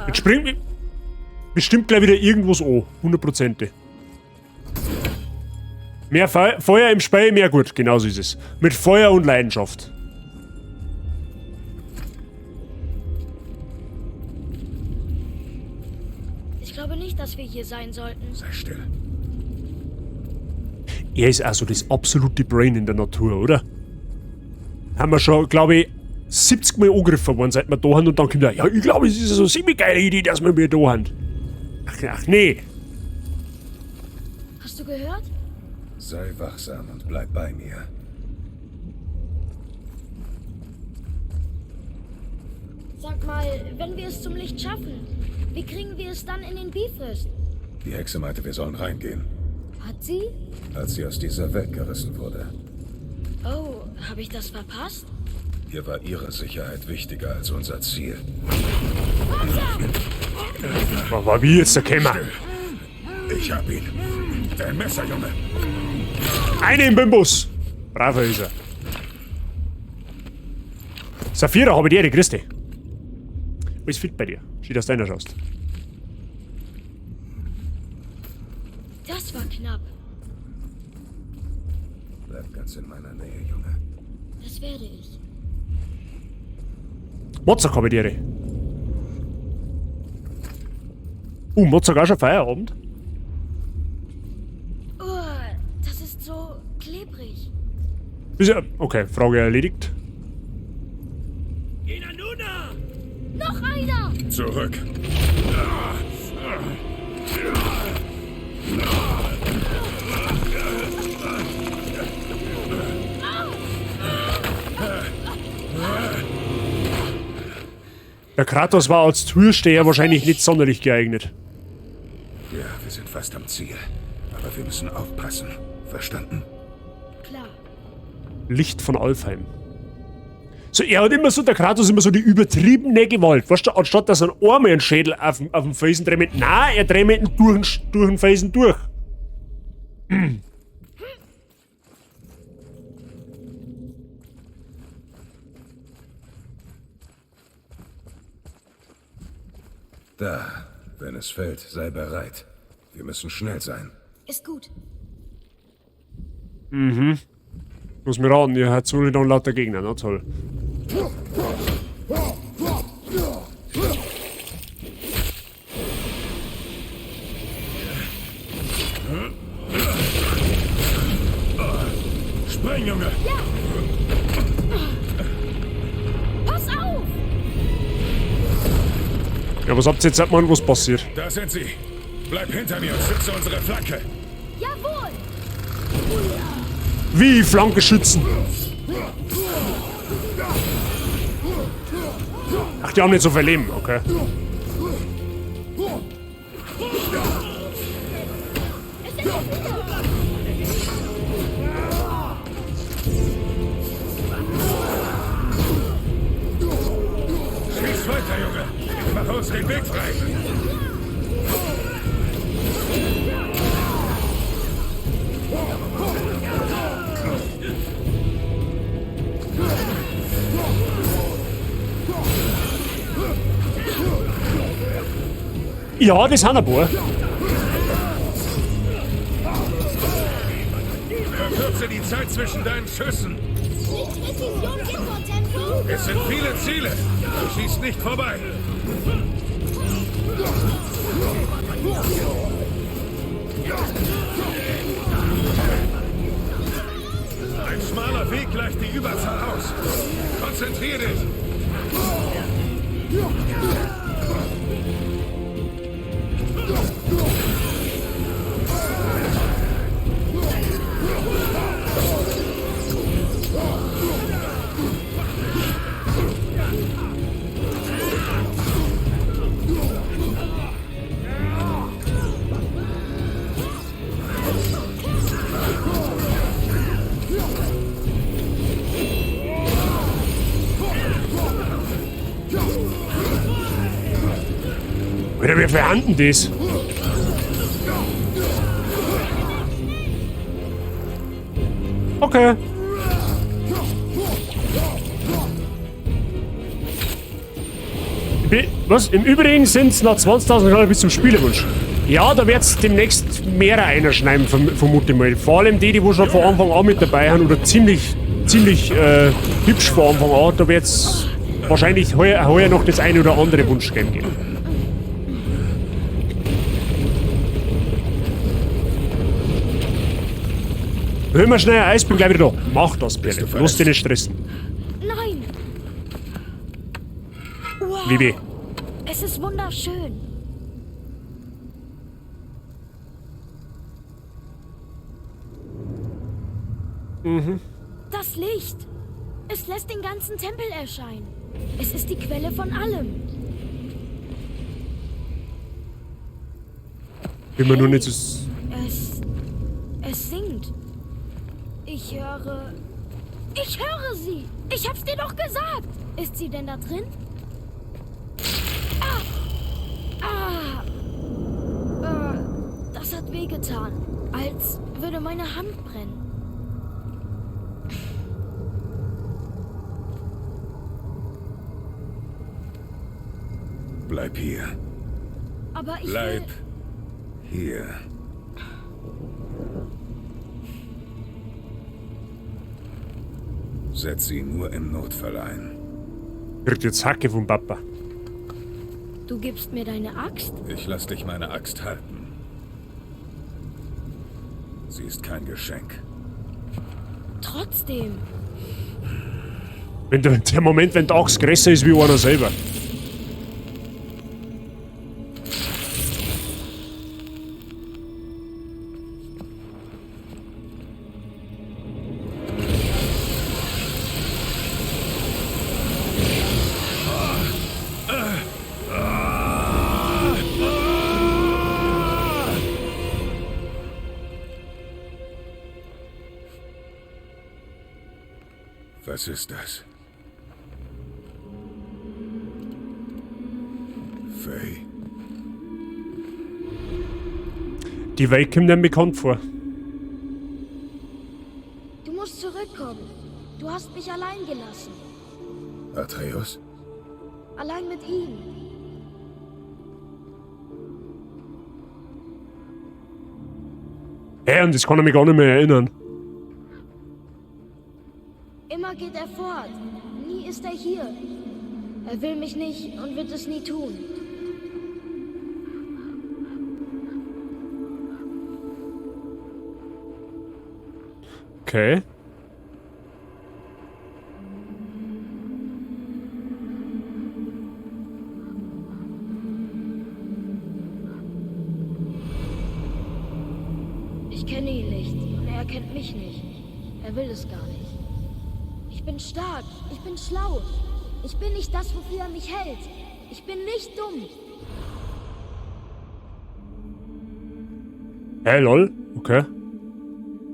Jetzt springt bestimmt gleich wieder irgendwas an. 100%. Mehr Feuer im Spiel, mehr gut. Genauso ist es. Mit Feuer und Leidenschaft.
Ich glaube nicht, dass wir hier sein sollten.
Sei still.
Er ist also das absolute Brain in der Natur, oder? Haben wir schon, glaube ich, 70 Mal angegriffen worden, seit wir da haben, und dann kommt er, ja, ich glaube, es ist so eine ziemlich geile Idee, dass wir da haben. Ach, ach nee.
Hast du gehört?
Sei wachsam und bleib bei mir.
Sag mal, wenn wir es zum Licht schaffen, wie kriegen wir es dann in den Bifröst?
Die Hexe meinte, wir sollen reingehen.
Hat sie?
Als sie aus dieser Welt gerissen wurde.
Oh, habe ich das verpasst?
Ihr war ihre Sicherheit wichtiger als unser Ziel.
Wachsam!
War wie jetzt der Kämmer?
Ich hab ihn. Dein Messer, Junge.
Eine im Bimbus. Braver ist er. Saphira, habe die Ehre, grüß dich. Alles fit bei dir. Schön, dass du einer schaust.
Das war knapp.
Bleib ganz in meiner Nähe, Junge.
Das werde ich.
Mozart habe ich die Ehre. Mozart auch schon Feierabend?
Oh, das ist so klebrig.
Ist ja, okay, Frage erledigt.
Noch einer!
Zurück.
Der Kratos war als Türsteher wahrscheinlich nicht sonderlich geeignet.
Ja, wir sind fast am Ziel. Aber wir müssen aufpassen. Verstanden?
Klar.
Licht von Alfheim. So, er hat immer so, der Kratos immer so die übertriebene Gewalt. Weißt du, anstatt dass er einmal einen Schädel auf den Felsen dreht, nein, er dreht ihn durch den Felsen durch.
Da, wenn es fällt, sei bereit. Wir müssen schnell sein.
Ist gut.
Mhm. Muss mir raten, ihr habt so nicht lauter Gegner, na toll.
Spring, Junge!
Ja! Pass auf!
Ja, was habt ihr jetzt mal, was passiert?
Da sind sie! Bleib hinter mir und schütze unsere Flanke!
Jawohl!
Wie Flanke schützen? Ach, die haben nicht so viel Leben, okay.
Schieß weiter, Junge! Ich mache uns den Weg frei!
Ja, das sind ein paar.
Verkürze die Zeit zwischen deinen Schüssen.
Nicht Präzision geht vor Tempo.
Es sind viele Ziele. Du schießt nicht vorbei. Ein schmaler Weg gleicht die Überzahl aus. Konzentrier dich.
Alter, wir verhandeln das. Okay. Was? Im Übrigen sind es noch 20.000 Euro bis zum Spielerwunsch. Ja, da wird's demnächst mehr einschneiden, vermute ich mal. Vor allem die, die wo schon von Anfang an mit dabei sind oder ziemlich hübsch von Anfang an, da wird's wahrscheinlich heuer noch das eine oder andere Wunschgame geben. Hör mal schnell ein Eis, bin gleich wieder da. Mach das, Perle. Lass dich nicht stressen.
Nein! Wow.
Bibi.
Es ist wunderschön.
Mhm.
Das Licht. Es lässt den ganzen Tempel erscheinen. Es ist die Quelle von allem.
Immer nur nicht so.
Es singt. Ich höre sie. Ich hab's dir doch gesagt. Ist sie denn da drin? Ah! Ah! Das hat wehgetan. Als würde meine Hand brennen.
Bleib hier.
Aber ich
Bleib
will...
hier. Setz sie nur im Notfall ein.
Kriegt jetzt Hacke vom Papa.
Du gibst mir deine Axt?
Ich lass dich meine Axt halten. Sie ist kein Geschenk.
Trotzdem.
Wenn der Moment, wenn die Axt größer ist wie einer selber.
Was ist das? Faye?
Die Welt kommt mir bekannt vor.
Du musst zurückkommen. Du hast mich allein gelassen.
Atreus?
Allein mit ihm.
Hä, und das kann ich mich gar nicht mehr erinnern.
Immer geht er fort. Nie ist er hier. Er will mich nicht und wird es nie tun.
Okay.
Ich kenne ihn nicht und er kennt mich nicht. Er will es gar nicht. Ich bin stark, ich bin schlau. Ich bin nicht das, wofür er mich hält. Ich bin nicht dumm.
Hä, lol? Okay.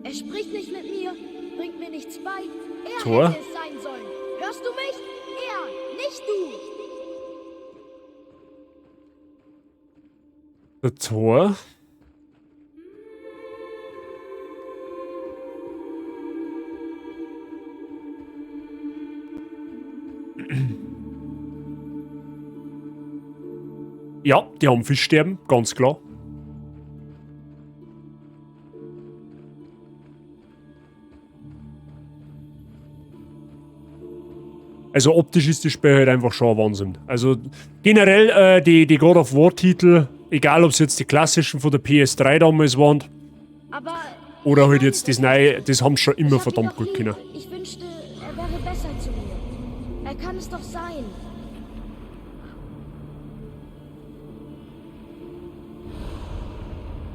Er spricht nicht mit mir, bringt mir nichts bei. Er
Tor?
hätte es sein sollen. Hörst du mich? Er, nicht du.
Der Tor. Ja, die haben Fischsterben, ganz klar. Also optisch ist das Spiel halt einfach schon ein Wahnsinn. Also generell die God of War Titel, egal ob es jetzt die klassischen von der PS3 damals waren,
Aber
oder halt jetzt das neue, das haben sie schon immer
ich hab ihn
verdammt
doch
gut
lieb.
können.
Ich wünschte, er wäre besser zu mir. Er kann es doch sein.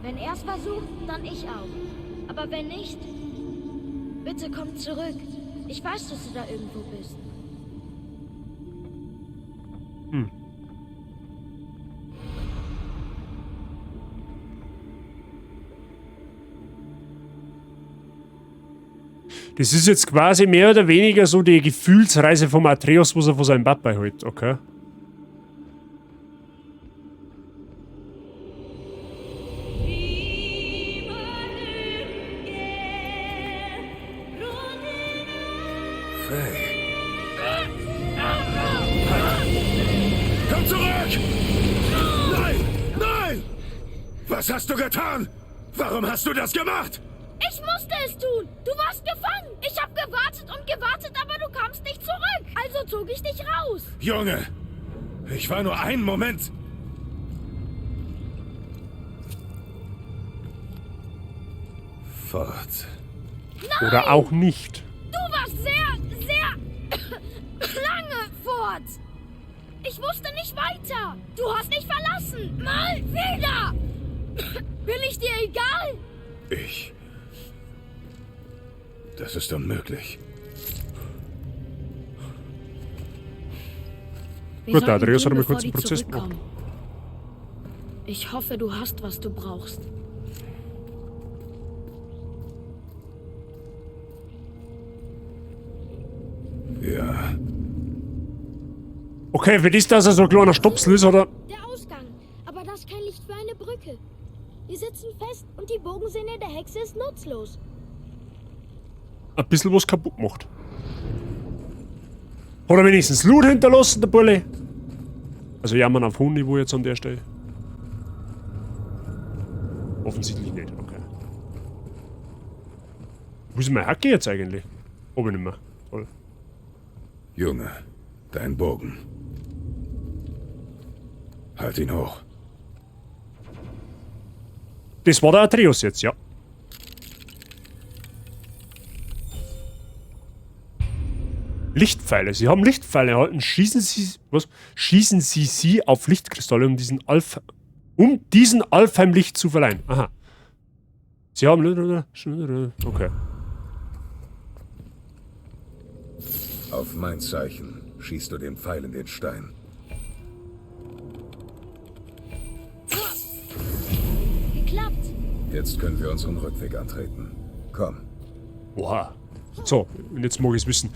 Wenn er es versucht, dann ich auch. Aber wenn nicht, bitte komm zurück. Ich weiß, dass du da irgendwo bist.
Das ist jetzt quasi mehr oder weniger so die Gefühlsreise vom Atreus, was er von seinem Papa hält, okay?
Faye. Komm zurück! Nein! Nein! Was hast du getan? Warum hast du das gemacht?
Ich musste es tun! Du warst gefangen! Ich hab gewartet und gewartet, aber du kamst nicht zurück! Also zog ich dich raus!
Junge! Ich war nur einen Moment... fort.
Nein!
Oder auch nicht.
Du warst sehr, sehr lange fort! Ich wusste nicht weiter! Du hast mich verlassen! Mal wieder! Bin ich dir egal?
Ich... Das ist unmöglich.
Wir
Gut, der
sollten
Atreus hat
gehen,
einmal
bevor
kurz
die
einen Prozess gemacht.
zurückkommen. Ich hoffe, du hast, was du brauchst.
Ja.
Okay, für das, dass er so ein kleiner Stopsel ist, oder?
Der Ausgang. Aber das ist kein Licht für eine Brücke. Wir sitzen fest und die Bogensehne der Hexe ist nutzlos.
Ein bisschen was kaputt gemacht. Hat er wenigstens Loot hinterlassen, der Bulle? Also jammern auf hohem Niveau jetzt an der Stelle. Offensichtlich nicht, okay. Wo ist mein Hacke jetzt eigentlich? Hab ich nicht mehr. Toll.
Junge, dein Bogen. Halt ihn hoch.
Das war der Atreus jetzt, ja. Lichtpfeile. Sie haben Lichtpfeile erhalten. Schießen Sie, was? Schießen Sie sie auf Lichtkristalle, um diesen Alfheim Licht zu verleihen. Aha. Sie haben... Okay.
Auf mein Zeichen schießt du den Pfeil in den Stein.
Geklappt.
Jetzt können wir unseren Rückweg antreten. Komm.
Oha. So, und jetzt mag ich's wissen.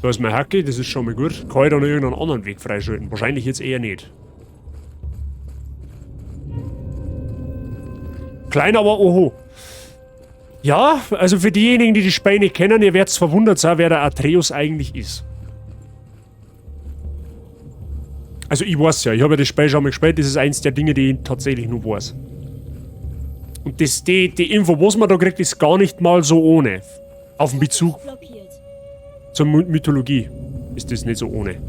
Da ist mein Hacke, das ist schon mal gut. Kann ich da noch irgendeinen anderen Weg freischalten? Wahrscheinlich jetzt eher nicht. Klein, aber oho. Ja, also für diejenigen, die die Spiele nicht kennen, ihr werdet verwundert sein, wer der Atreus eigentlich ist. Also ich weiß ja, ich habe ja das Spiel schon mal gespielt, das ist eins der Dinge, die ich tatsächlich nur weiß. Und das, die Info, was man da kriegt, ist gar nicht mal so ohne. Auf den Bezug zur Mythologie ist das nicht so ohne.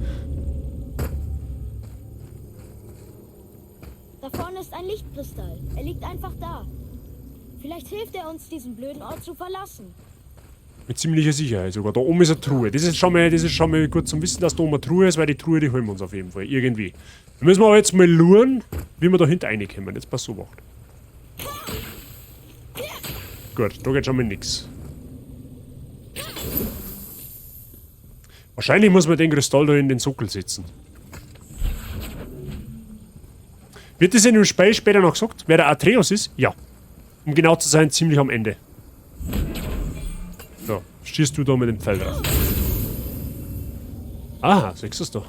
Da vorne ist ein Lichtkristall. Er liegt einfach da. Vielleicht hilft er uns, diesen blöden Ort zu verlassen.
Mit ziemlicher Sicherheit sogar. Da oben ist eine Truhe. Das ist schon mal gut zum Wissen, dass da oben eine Truhe ist, weil die Truhe, die holen wir uns auf jeden Fall. Irgendwie. Da müssen wir aber jetzt mal luren, wie wir da hinten reinkommen. Jetzt pass auf. Gut, da geht schon mal nix. Wahrscheinlich muss man den Kristall da in den Sockel setzen. Wird das in dem Spiel später noch gesagt, wer der Atreus ist? Ja. Um genau zu sein, ziemlich am Ende. So, schießt du da mit dem Pfeil drauf. Aha, siehst du's doch.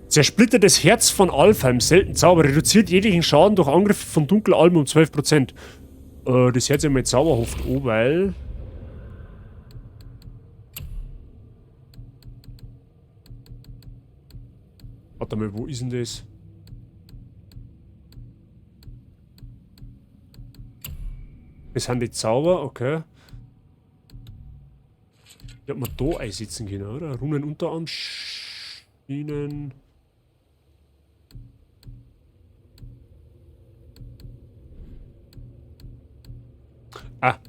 Zersplittertes Herz von Alfheim, selten Zauber, reduziert jeglichen Schaden durch Angriffe von Dunkelalben um 12%. Das hört sich mal zauberhaft an, weil... Warte mal, wo ist denn das? Das sind die Zauber, okay. Die hat man da einsetzen können, oder? Runen Unterarm, Schienen... Ah.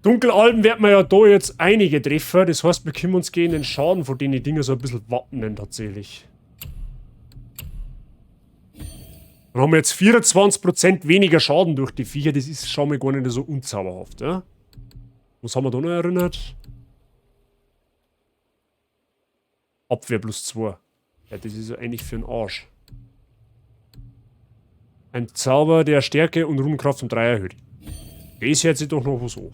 Dunkelalben wird man ja da jetzt einige treffen. Das heißt, wir können uns gegen den Schaden von denen die Dinger so ein bisschen wappnen tatsächlich. Dann haben wir jetzt 24% weniger Schaden durch die Viecher. Das ist schon mal gar nicht so unzauberhaft, ja? Was haben wir da noch erinnert? Abwehr plus 2. Ja, das ist ja eigentlich für den Arsch. Ein Zauber, der Stärke und Runenkraft um 3 erhöht. Das hört sich doch noch was an.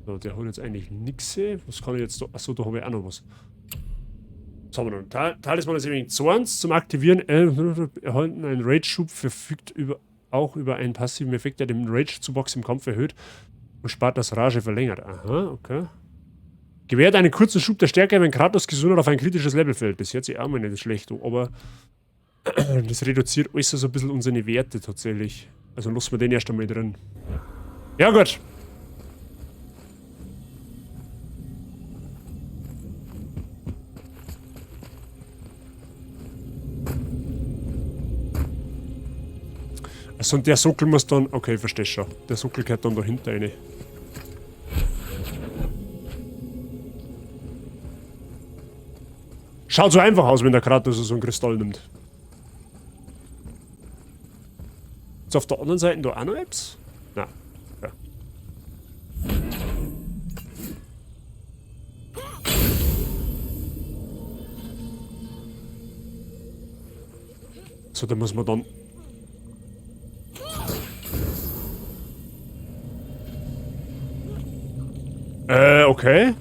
So, der hat jetzt eigentlich nix. Was kann ich jetzt da? Achso, da habe ich auch noch was. Was haben wir noch? Talisman des ewigen Zorns. Zum Aktivieren erhalten einen Rage-Schub, verfügt auch über einen passiven Effekt, der den Rage-Zuwachs im Kampf erhöht und spart das Rage verlängert. Aha, okay. Gewährt einen kurzen Schub der Stärke, wenn Kratos Gesundheit auf ein kritisches Level fällt. Das hört sich auch mal nicht schlecht an, aber das reduziert alles so ein bisschen unsere Werte tatsächlich. Also lassen wir den erst einmal drin. Ja gut. Also und der Sockel muss dann... Okay, ich verstehe schon. Der Sockel gehört dann dahinter rein. Schaut so einfach aus, wenn der Kratos so einen Kristall nimmt. Ist auf der anderen Seite da auch noch etwas? Nein. Ja. So, da muss man dann... Okay.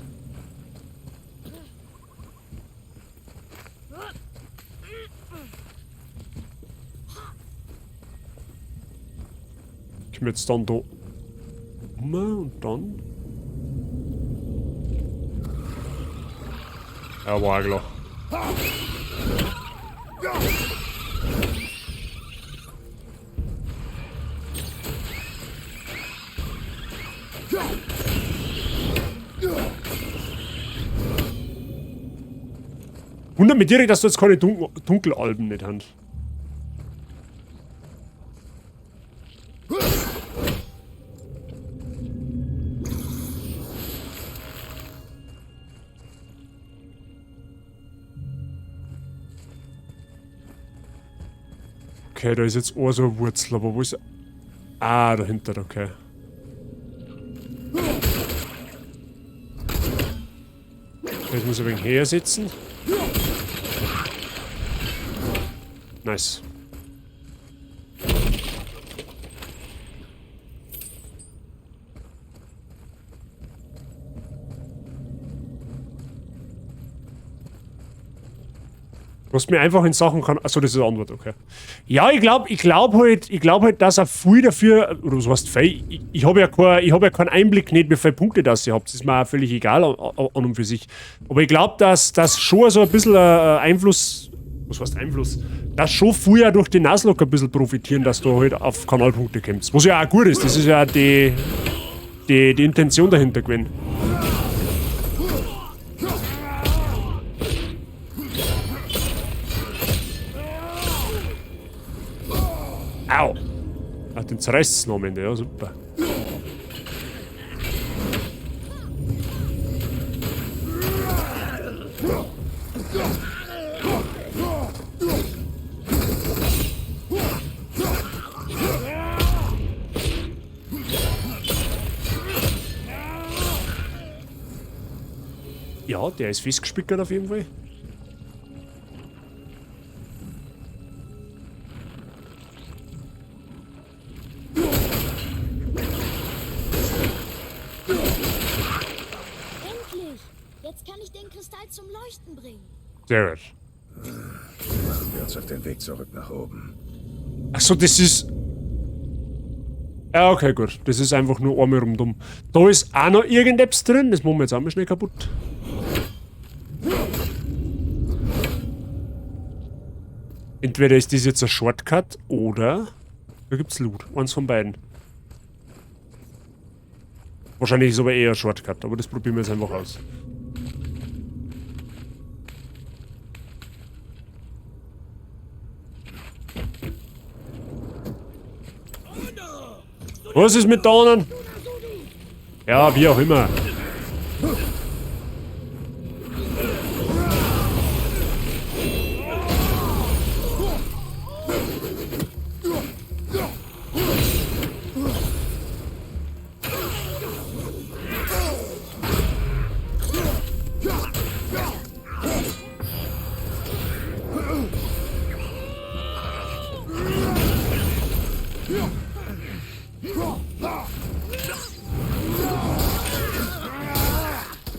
Ich jetzt dann da um und dann. Ja, war klar. Wundert mich direkt, dass du jetzt keine Dunkelalben nicht hast. Okay, da ist jetzt auch so eine Wurzel, aber wo ist... Ah, dahinter, okay. Jetzt muss ich ein wenig hersetzen. Nice. Was mir einfach in Sachen kann. Achso, das ist eine Antwort, okay. Ja, ich glaub halt, dass er viel dafür. Oder was heißt viel? Ich hab ja keinen Einblick nicht, wie viele Punkte das ihr habt. Das ist mir auch völlig egal an und für sich. Aber ich glaub, dass das schon so ein bisschen Einfluss. Was heißt Einfluss? Dass schon viel ja durch die Nuzlocke ein bisschen profitieren, dass du halt auf Kanalpunkte kommst. Was ja auch gut ist, das ist ja die Intention dahinter gewesen. Au! Ach, den zerreißt's noch am Ende, ja, super. Ja, der ist festgespickert auf jeden Fall.
Endlich! Jetzt kann ich den Kristall zum Leuchten bringen.
Sehr gut.
Machen wir uns auf den Weg zurück nach oben.
Achso, das ist... Ja, okay, gut. Das ist einfach nur einmal rundum. Da ist auch noch irgendetwas drin. Das machen wir jetzt auch mal schnell kaputt. Entweder ist das jetzt ein Shortcut oder da gibt's Loot. Eins von beiden. Wahrscheinlich ist aber eher ein Shortcut, aber das probieren wir jetzt einfach aus. Was ist mit Dornen? Ja, wie auch immer.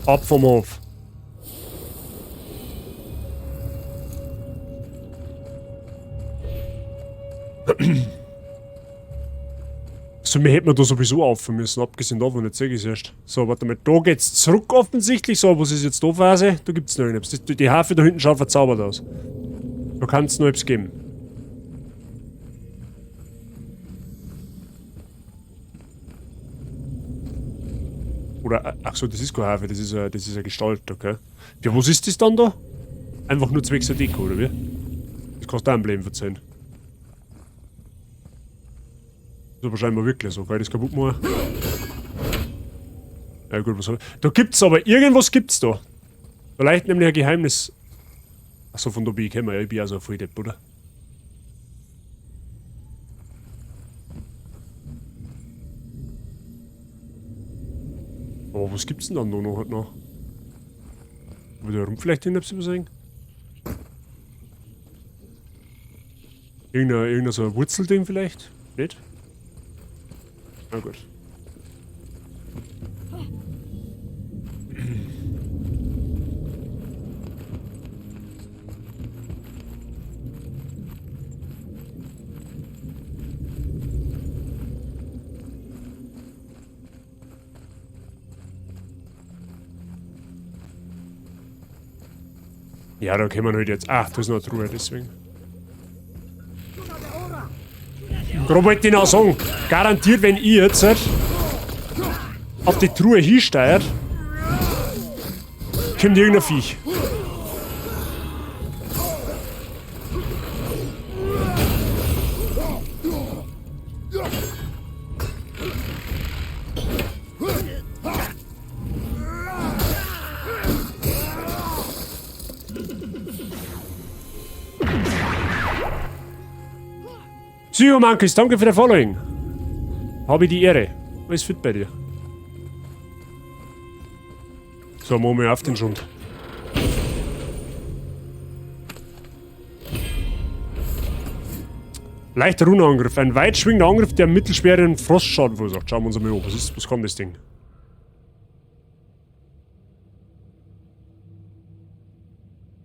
Ab vom Hof. So, mir hätten wir da sowieso aufhören müssen, abgesehen davon, jetzt sehe ich es erst. So, warte mal, da geht's zurück offensichtlich. So, was ist jetzt da Phase? Da gibt's noch etwas. Die Harfe da hinten schaut verzaubert aus. Da kann's noch etwas geben. Oder, ach so, das ist keine Harfe, das ist eine Gestalt, okay. Ja, was ist das dann da? Einfach nur zwecks der Deko, oder wie? Das kannst du auch ein Problem verzeihen. Das ist aber scheinbar wirklich so, kann ich das kaputt machen? Ja gut, was hab ich? Da gibt's aber, irgendwas gibt's da. Vielleicht nämlich ein Geheimnis. Achso, von da bin ich gekommen, ja, ich bin ja so ein Volldepp, oder? Aber was gibt's denn dann da noch? Halt noch? Wo der rum vielleicht hin, hab's übersehen? Irgendein so ein Wurzelding vielleicht? Nicht? Na gut. Ja, da können wir halt jetzt. Ach, da ist noch eine Truhe, deswegen. Gerade wollte ich noch sagen, garantiert, wenn ich jetzt halt auf die Truhe hinsteuert, kommt irgendein Viech. Psychomankis, danke für den Following. Habe ich die Ehre. Alles fit bei dir. So, machen wir auf den Schund. Leichter Runenangriff. Ein weit schwingender Angriff, der mittelschweren Frostschaden verursacht. Schauen wir uns mal an. Was kann das Ding?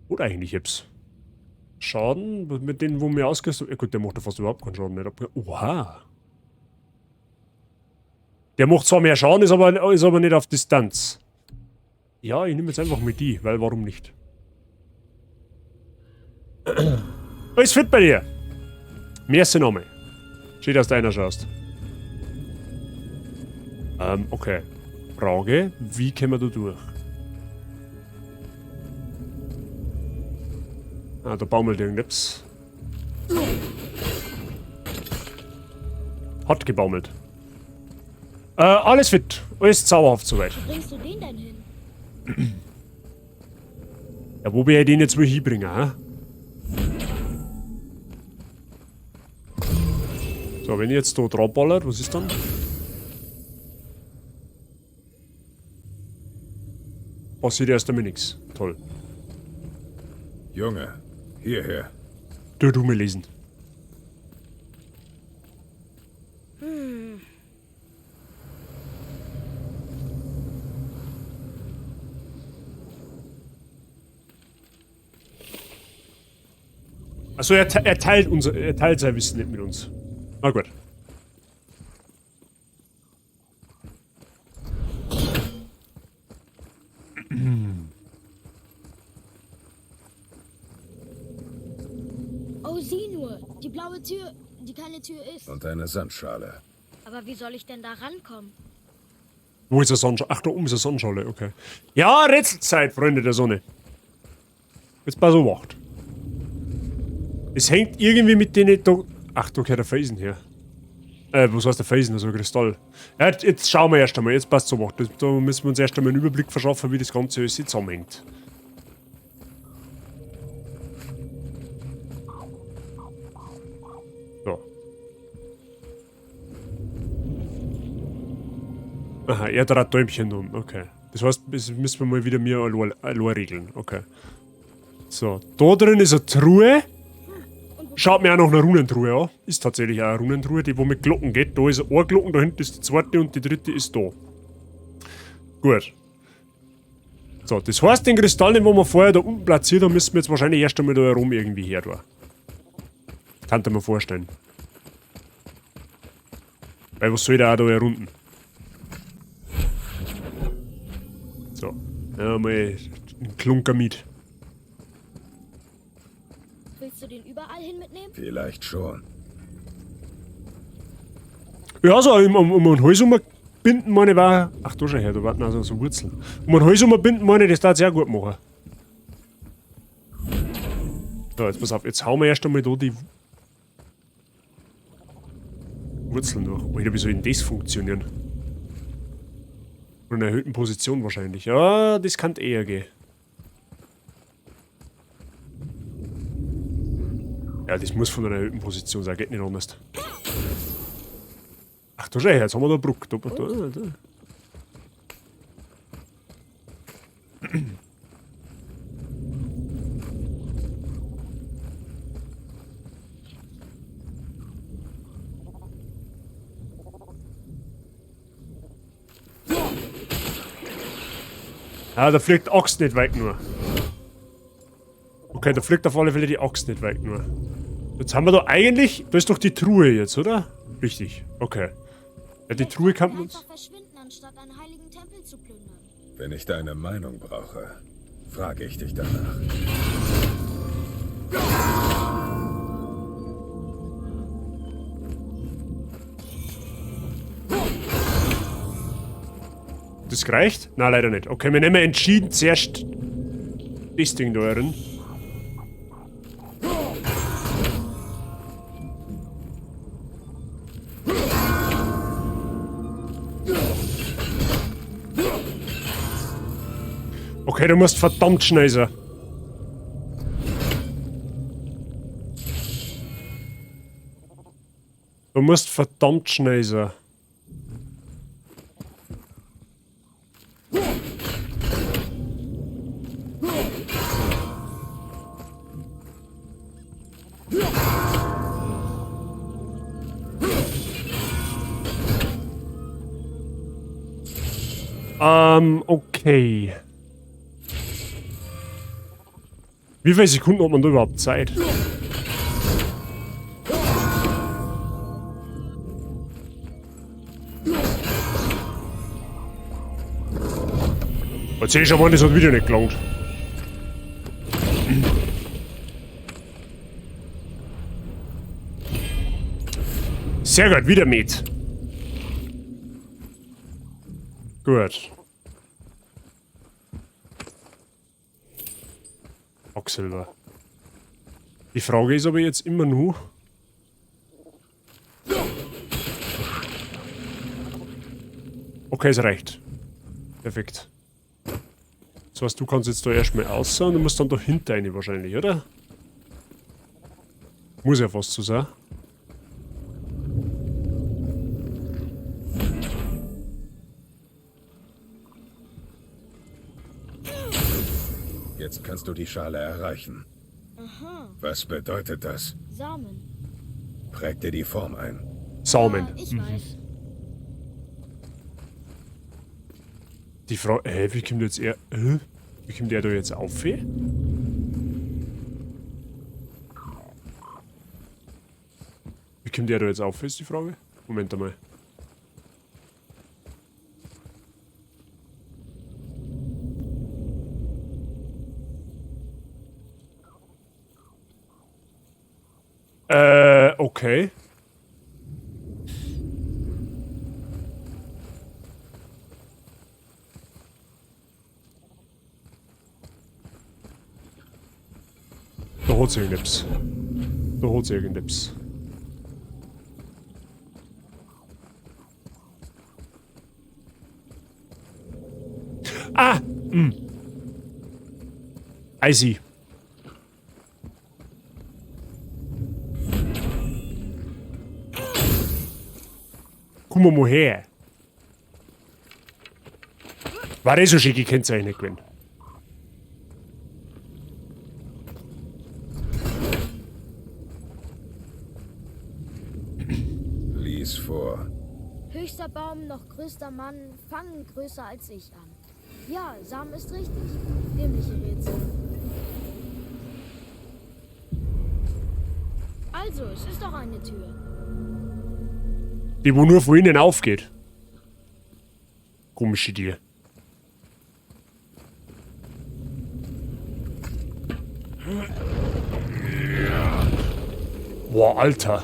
Oder eigentlich jetzt. Schaden, mit denen, wo wir ausgerüstet. Ja gut, der macht ja fast überhaupt keinen Schaden. Nicht. Oha. Der macht zwar mehr Schaden, ist aber nicht auf Distanz. Ja, ich nehme jetzt einfach mit die, weil warum nicht? Alles fit bei dir. Merci nochmal. Schön, dass du einer schaust. Okay. Frage, wie kommen wir da durch? Ah, da baumelt irgendetwas. Hat gebaumelt. Alles fit. Alles zauberhaft soweit.
Wo bringst du den denn hin?
Ja, wo will ich den jetzt wohl hinbringen, hä? So, wenn ich jetzt da dran ballert, was ist dann? Passiert erst einmal nix. Toll.
Junge, hierher.
Du mir lesen. Achso, er teilt sein Wissen nicht mit uns. Na gut.
Oh, sieh nur. Die blaue Tür, die keine Tür ist.
Und eine Sandschale.
Aber wie soll ich denn da rankommen?
Wo ist eine Sandschale? Ach, da oben ist eine Sandschale, okay. Ja, Rätselzeit, Freunde der Sonne. Jetzt pass auf. Es hängt irgendwie mit denen da. Ach, da gehört der Felsen her. Was heißt der Felsen? Also ein Kristall. Ja, jetzt schauen wir erst einmal. Jetzt passt so. Da müssen wir uns erst einmal einen Überblick verschaffen, wie das Ganze alles zusammenhängt. So. Aha, er dreht Däumchen um. Okay. Das heißt, das müssen wir mal wieder mir allein regeln. Okay. So, da drin ist eine Truhe. Schaut mir auch noch eine Runentruhe an. Ist tatsächlich auch eine Runentruhe, die wo mit Glocken geht. Da ist eine Glocken, da hinten ist die zweite und die dritte ist da. Gut. So, das heißt, den Kristall, den wir vorher da unten platziert haben, müssen wir jetzt wahrscheinlich erst einmal da herum irgendwie her. Da. Kann ich mir vorstellen. Weil was soll der auch da herunten? So. Ja, mal einen Klunker mit.
Willst du den überall hin mitnehmen?
Vielleicht schon.
Ja, so um einen Hals umbinden, meine ich, war. Ach, da schau her, da warten also so Wurzeln. Um einen Hals umbinden, meine ich, das darf sehr gut machen. So, jetzt pass auf, jetzt hauen wir erst einmal da die Wurzeln durch. Alter, wie soll denn das funktionieren? Von einer erhöhten Position wahrscheinlich. Ja, das kann eher gehen. Ja, das muss von einer erhöhten Position sein, geht nicht anders. Ach du Scheiße, jetzt haben wir da eine Brücke. Da, da, da. Ah, da fliegt Axt nicht weit nur. Okay, da fliegt auf alle Fälle die Axt nicht weit nur. Jetzt haben wir da eigentlich... Da ist doch die Truhe jetzt, oder? Richtig, okay. Ja, die Truhe kann man uns...
Einfach verschwinden, anstatt einen heiligen Tempel zu plündern.
Wenn ich deine Meinung brauche, frage ich dich danach.
Das gereicht? Nein, leider nicht. Okay, wir nehmen entschieden zuerst das Ding da rein. Okay, du musst verdammt schnell sein. Du musst verdammt schnell sein. Okay. Wie viele Sekunden hat man da überhaupt Zeit? Jetzt sehe ich schon mal, das hat wieder nicht gelangt. Sehr gut, wieder mit. Gut. Quecksilber. Die Frage ist aber jetzt immer nur... Okay, es reicht. Perfekt. Das heißt, du kannst jetzt da erstmal raus und du musst dann da hinter rein wahrscheinlich, oder? Muss ja fast so sein.
Jetzt kannst du die Schale erreichen.
Aha.
Was bedeutet das?
Samen.
Präg dir die Form ein.
Samen.
Ja, ich weiß.
Die Frage, hä, wie kommt jetzt er, hä? Wie kommt der da jetzt auf? Wie kommt der da jetzt auf, ist die Frage? Moment einmal. Okay. Da hat's irgendetwas. Da hat's irgendetwas. Ah! I see. Komm mal her. War das so schick gekennzeichnet gewesen?
Lies vor.
Höchster Baum, noch größter Mann, fangen größer als ich an. Ja, Samen ist richtig. Dämliche Rätsel. Also, es ist doch eine Tür.
Die, wo nur von innen aufgeht. Komische Idee. Boah, Alter.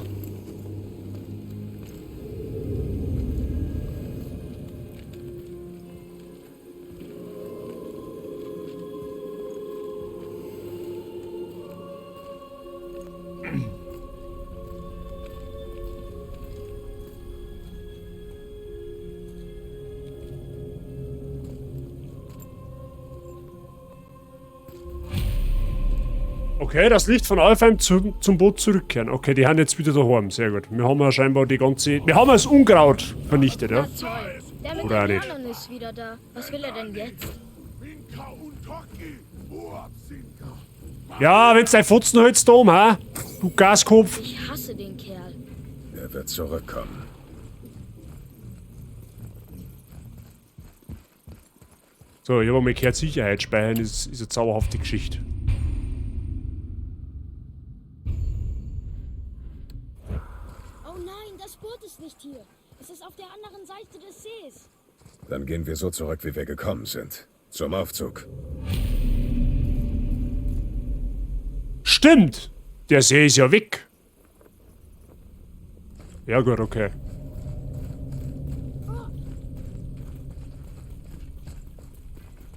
Okay, das Licht von Alfheim zum Boot zurückkehren. Okay, die haben jetzt wieder daheim. Sehr gut. Wir haben ja scheinbar die ganze... Wir haben das Unkraut vernichtet, ja?
Na toll. Der mit
Oder
dem
auch nicht.
Kanon ist wieder da. Was will er denn jetzt?
Ja, wenn's dein Fotzen hältst, da oben, ha? Du Gaskopf.
Ich hasse den Kerl.
Er wird zurückkommen.
So, ich habe einmal gehört, Sicherheit speichern ist eine zauberhafte Geschichte.
Oh nein, das Boot ist nicht hier. Es ist auf der anderen Seite des Sees.
Dann gehen wir so zurück, wie wir gekommen sind. Zum Aufzug.
Stimmt! Der See ist ja weg. Ja gut, okay.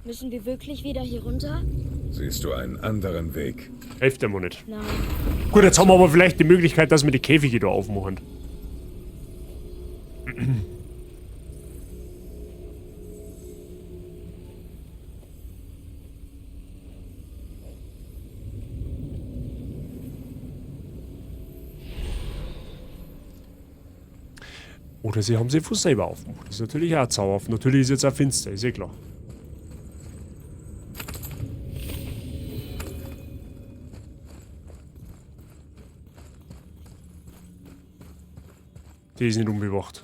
Müssen wir wirklich wieder hier runter?
Siehst du einen anderen Weg?
Hilft mir nicht.
Nein.
Gut, jetzt haben wir aber vielleicht die Möglichkeit, dass wir die Käfige da aufmachen. Oder sie haben sie von selber aufgemacht. Das ist natürlich auch zauberhaft. Natürlich ist jetzt auch finster, ist eh klar. Die ist nicht unbewacht.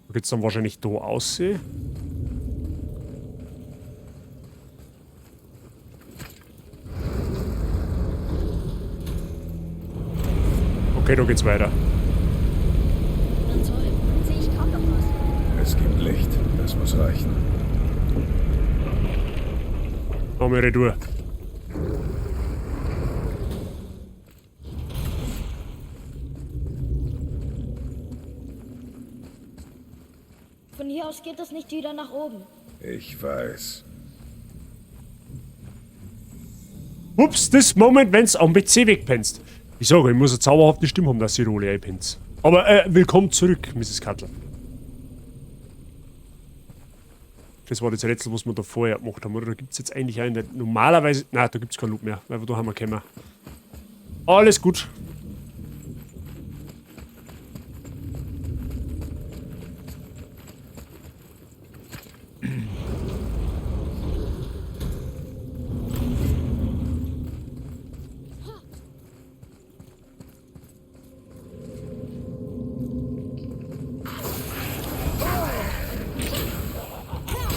Da geht's dann wahrscheinlich da aussehen. Okay, da geht's weiter.
Na toll, sehe ich kaum noch was.
Es gibt Licht. Das muss reichen.
Machen wir retour.
Von hier aus geht es nicht wieder nach oben.
Ich weiß.
Ups, das Moment, wenn's am PC wegpennst. Ich sage, ich muss eine zauberhafte Stimme haben, dass die Rolle einpennt. Aber willkommen zurück, Mrs. Cutler. Das war das Rätsel, was wir da vorher gemacht haben, oder? Da gibt's jetzt eigentlich einen, der normalerweise... Nein, da gibt's keinen Loot mehr, weil wir da haben wir gekommen. Alles gut.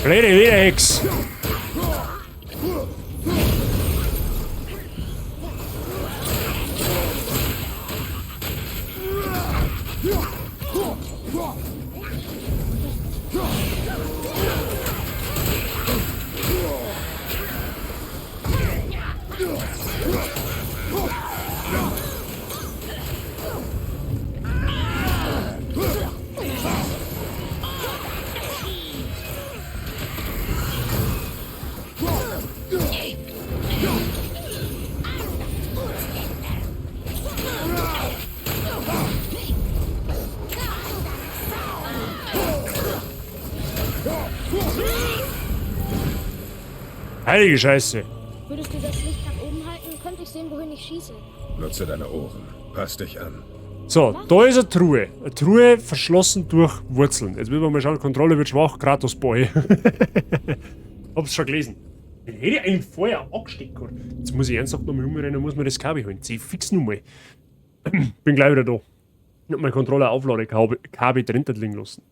Blöde Wiederhex. Heilige Scheiße.
Würdest du das Licht nach oben halten, könnte ich sehen, wohin ich schieße.
Nutze deine Ohren. Pass dich an.
So, da ist eine Truhe. Eine Truhe verschlossen durch Wurzeln. Jetzt müssen wir mal schauen, Kontrolle wird schwach, Kratos Boy. Hab's schon gelesen. Den hätte ich eigentlich vorher angesteckt gehabt. Jetzt muss ich ernsthaft nochmal umrennen und muss mir das Kabel holen. Zieh fix nochmal. Bin gleich wieder da. Ich hab mein Controller Aufladekabel Kabel drin liegen lassen.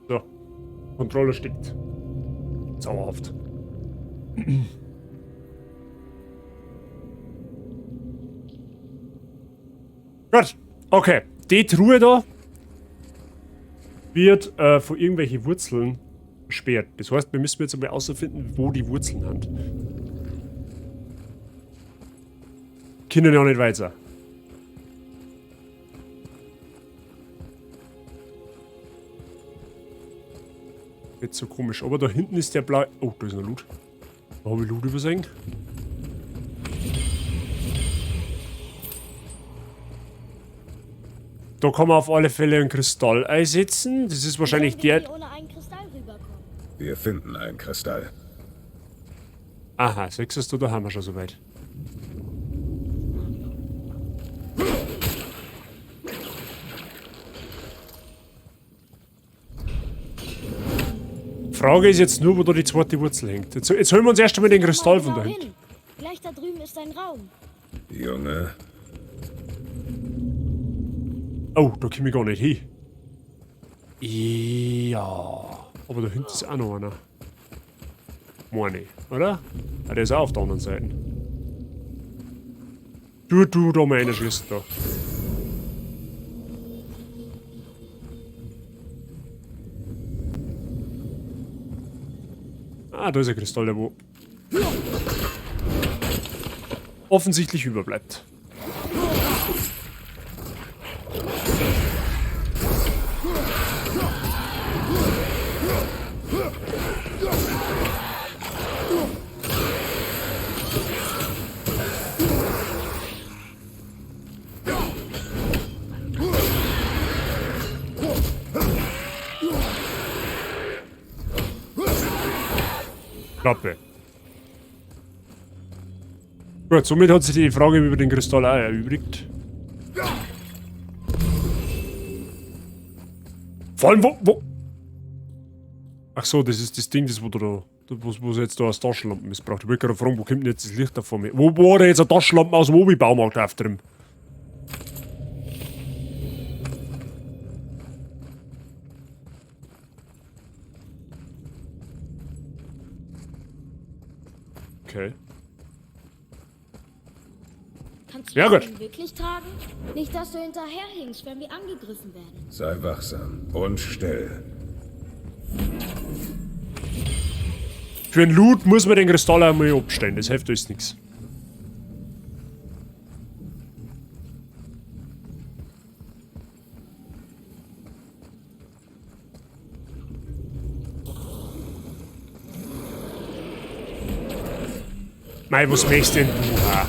So. Controller steckt. Zauberhaft. Gut. Okay. Die Truhe da wird von irgendwelchen Wurzeln Versperrt. Das heißt, wir müssen jetzt einmal herausfinden, wo die Wurzeln sind. Können ja nicht weiter. Jetzt so komisch. Aber da hinten ist der blaue. Oh, da ist noch Loot. Da habe ich Loot übersehen. Da kann man auf alle Fälle einen Kristall einsetzen. Das ist wahrscheinlich
Sollen wir
der.
hier ohne einen Kristall rüberkommen?
Wir finden einen Kristall.
Aha, siehst du, da haben wir schon soweit. Frage ist jetzt nur, wo da die zweite Wurzel hängt. Jetzt holen wir uns erst einmal den Kristall
Mal
von da
genau
hinten.
hin. Gleich da drüben ist ein Raum.
Junge,
Oh, da komme ich gar nicht hin. Ja. Aber da hinten ist auch noch einer. Meine, oder? Ah, der ist auch auf der anderen Seite. Du, da mal einer schießt da. Ah, da ist ein Kristall, der wo offensichtlich überbleibt. Klappe. Gut, somit hat sich die Frage über den Kristall auch erübrigt. Vor allem, wo? Ach so, das ist das Ding, das wo du da, wo sie jetzt da als Taschenlampe missbraucht. Ich wollte gerade fragen, wo kommt denn jetzt das Licht da vor mir? Wo hat er jetzt eine Taschenlampe aus dem Obi-Baumarkt auf drin? Okay.
Kannst du
Ja,
das
gut.
denn wirklich tragen? Nicht, dass du hinterherhinkst, wenn wir angegriffen werden.
sei wachsam und still.
Für den Loot muss man den Kristall einmal abstellen, das hilft uns nichts. Mei, was möchtest denn du? Ha?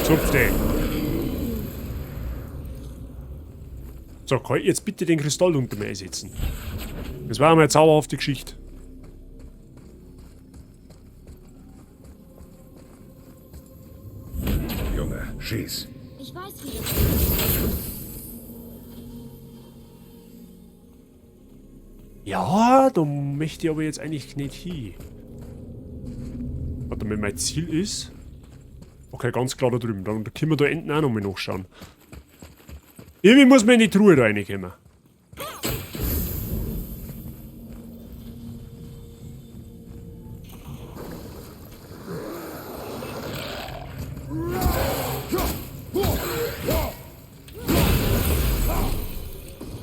Zupf dich. So, kann ich jetzt bitte den Kristall unter mir einsetzen? Das war einmal eine zauberhafte Geschichte.
Junge, schieß.
Ich weiß, wie das geht.
Ja, da möchte ich aber jetzt eigentlich nicht hin. Warte mal, mein Ziel ist... Okay, ganz klar da drüben. Da können wir da hinten auch nochmal nachschauen. Irgendwie muss man in die Truhe da reinkommen.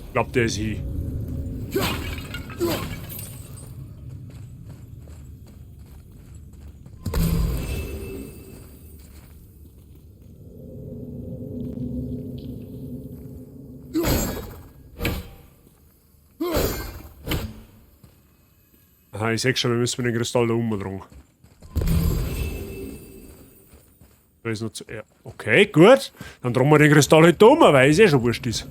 Ich glaub, der ist hier. Aha, ich seh schon, wir müssen den Kristall da umdrehen. Da ist noch zu. Ja. Okay, gut. Dann drehen wir den Kristall halt da um, weil es eh schon wurscht ist.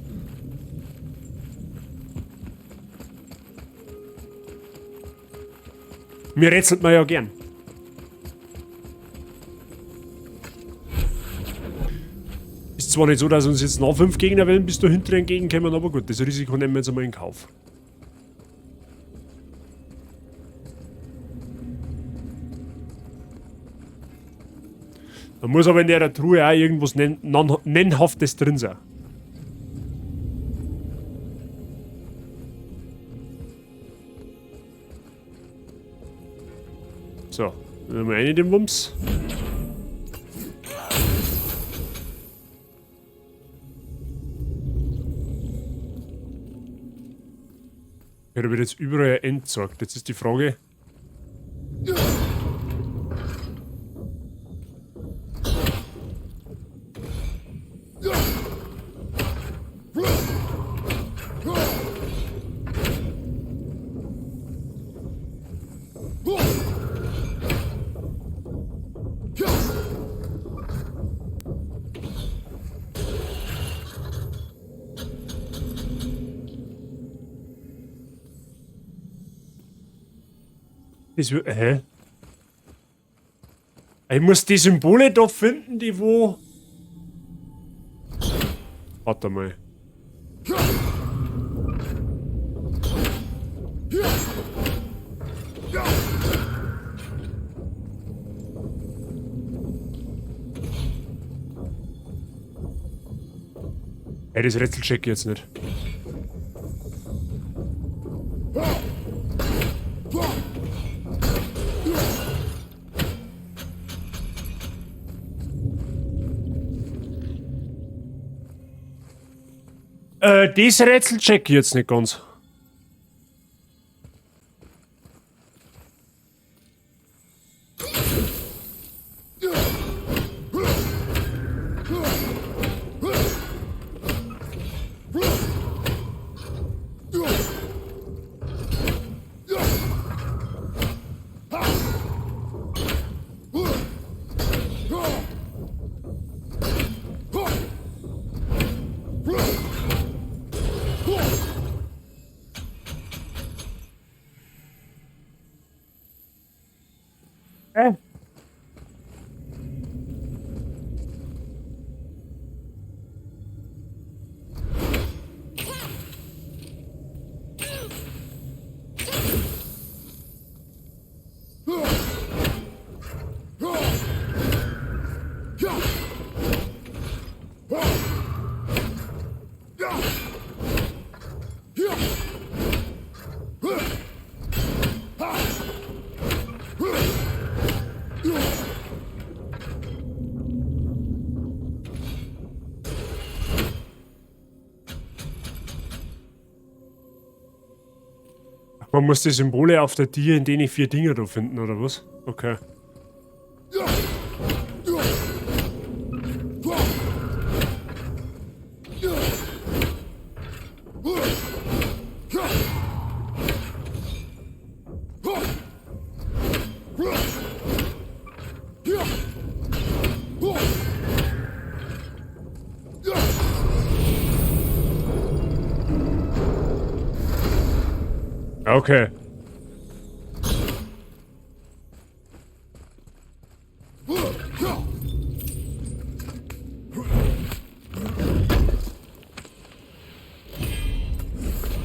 Mir rätselt man ja gern. Ist zwar nicht so, dass uns jetzt noch 5 Gegnerwellen bis dahinter entgegenkommen, aber gut, das Risiko nehmen wir jetzt einmal in Kauf. Da muss aber in der Truhe auch irgendwas Nennhaftes drin sein. So, dann mal rein den Wumms. Ja, da wird jetzt überall entsorgt. Jetzt ist die Frage. Das, hä? Ich muss die Symbole da finden, die wo... Warte mal. Ey, das Rätsel check ich jetzt nicht. Das Rätsel check ich jetzt nicht ganz. Hä? Man muss die Symbole auf der Tier in denen 4 Dinger da finden, oder was? Okay. Okay.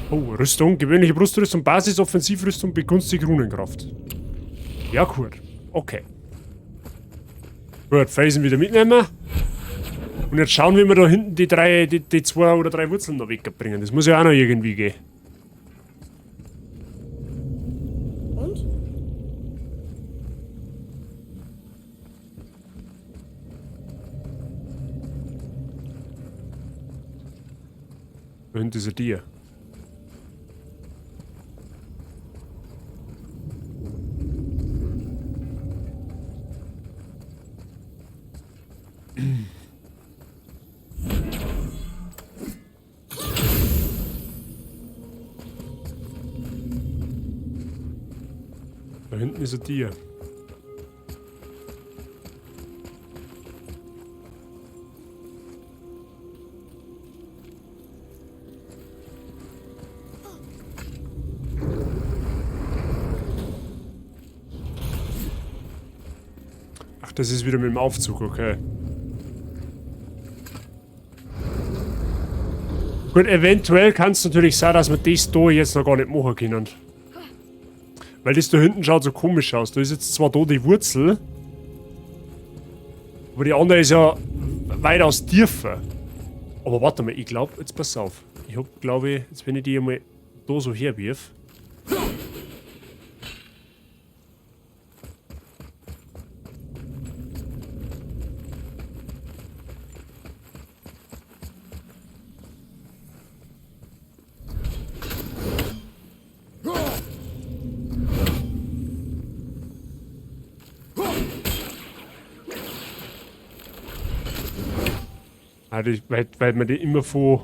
Oh, Rüstung. Gewöhnliche Brustrüstung, Basis, Offensivrüstung, begünstigt Runenkraft. Ja, gut. Okay. Gut, Felsen wieder mitnehmen. Und jetzt schauen, wie wir da hinten die 2 oder 3 Wurzeln noch wegbringen. Das muss ja auch noch irgendwie gehen.
Und?
Da hinten ist ein Tier. Da hinten ist ein Tier. Ach, das ist wieder mit dem Aufzug, okay. Gut, eventuell kann es natürlich sein, dass wir das da jetzt noch gar nicht machen können. Weil das da hinten schaut so komisch aus. Da ist jetzt zwar da die Wurzel, aber die andere ist ja weitaus tiefer. Aber warte mal, ich glaub, jetzt pass auf. Ich hab, glaub ich, jetzt wenn ich die einmal da so herwirf. Ah, die, weil man die immer von...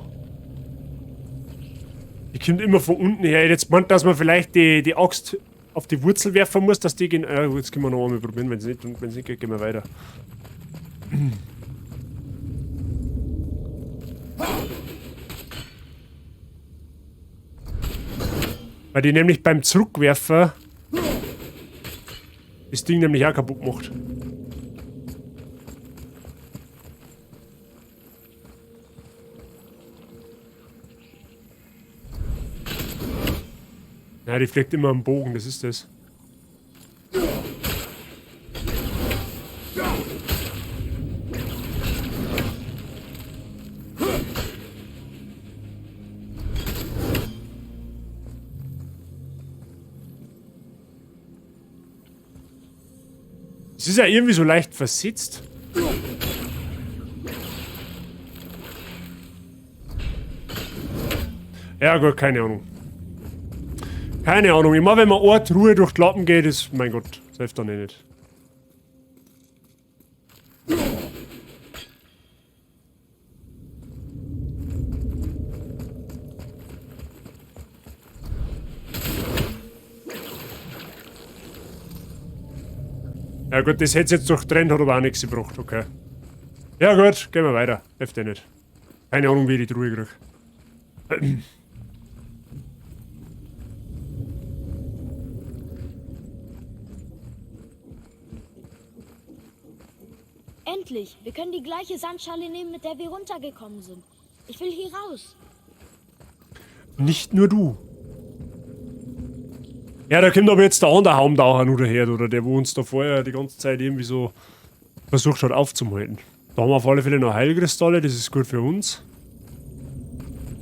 Die kommt immer von unten her. Ich hätte jetzt gemeint, dass man vielleicht die Axt auf die Wurzel werfen muss, dass die gehen. Jetzt können wir noch einmal probieren, wenn's nicht geht, gehen wir weiter. Weil die nämlich beim Zurückwerfen das Ding nämlich auch kaputt macht. Ja, die fliegt immer am Bogen, das ist das. Es ist ja irgendwie so leicht versetzt. Ja gut, keine Ahnung. Keine Ahnung, immer wenn man Ort Ruhe durch die Lappen geht, ist... Mein Gott, das hilft dann eh nicht. Ja gut, das hätte es jetzt durchtrennt, hat aber auch nichts gebracht, okay. Ja gut, gehen wir weiter. Hilft eh nicht. Keine Ahnung, wie ich die Truhe krieg.
Endlich! Wir können die gleiche Sandschale nehmen, mit der wir runtergekommen sind. Ich will hier raus.
Nicht nur du. Ja, da kommt aber jetzt der andere Haumtaucher nur daher, oder der, wo uns da vorher die ganze Zeit irgendwie so versucht hat aufzuhalten. Da haben wir auf alle Fälle noch Heilkristalle, das ist gut für uns.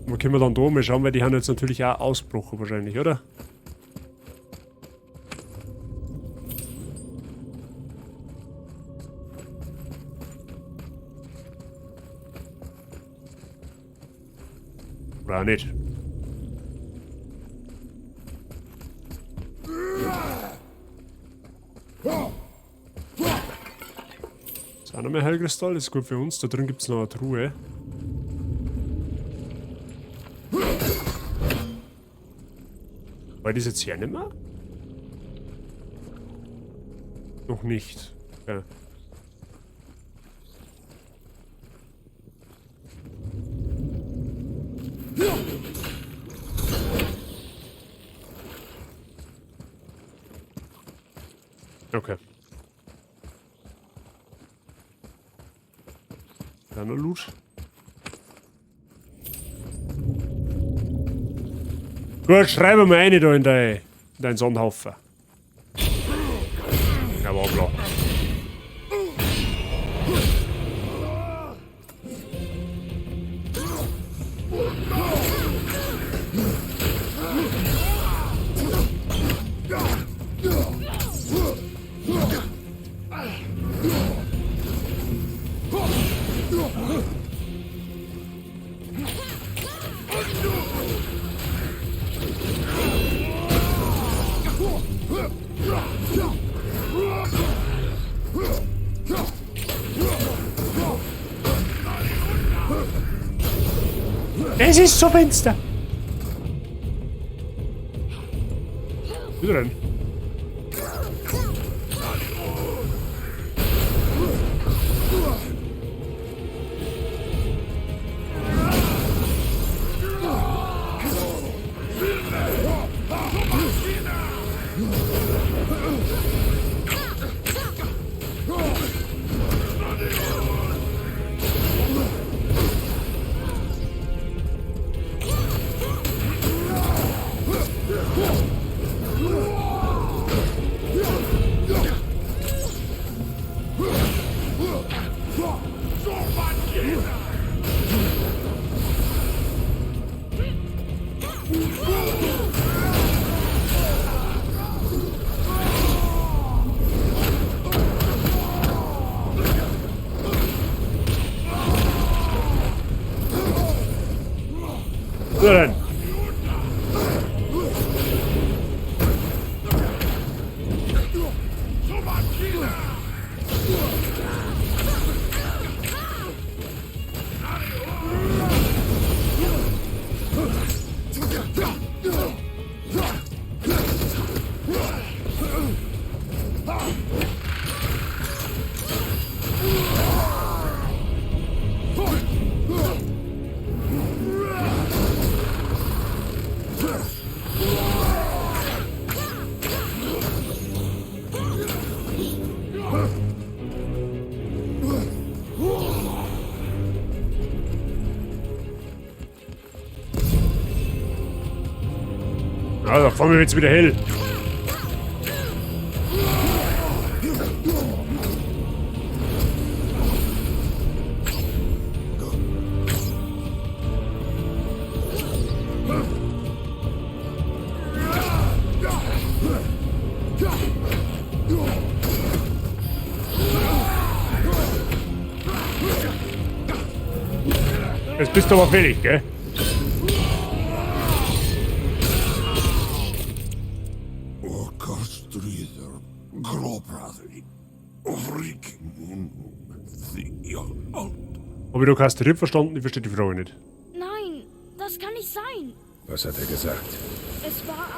Wo können wir dann da mal schauen, weil die haben jetzt natürlich auch Ausbruch wahrscheinlich, oder? Oder auch nicht. Ist auch noch mehr Heilkristall, das ist gut für uns. Da drin gibt's noch eine Truhe. War das jetzt hier nicht mehr? Noch nicht. Okay. Okay. Dann noch Loot. Gut, schreibe mal eine da in deinen Sandhaufen. Ja, war klar. Es ist so finster. Wieder rein. Ja, da fahren wir jetzt wieder hell. Jetzt bist du aber fertig, gell? Hab ich doch kein Trip verstanden? Ich verstehe die Frage nicht.
Nein, das kann nicht sein.
Was hat er gesagt?
Es war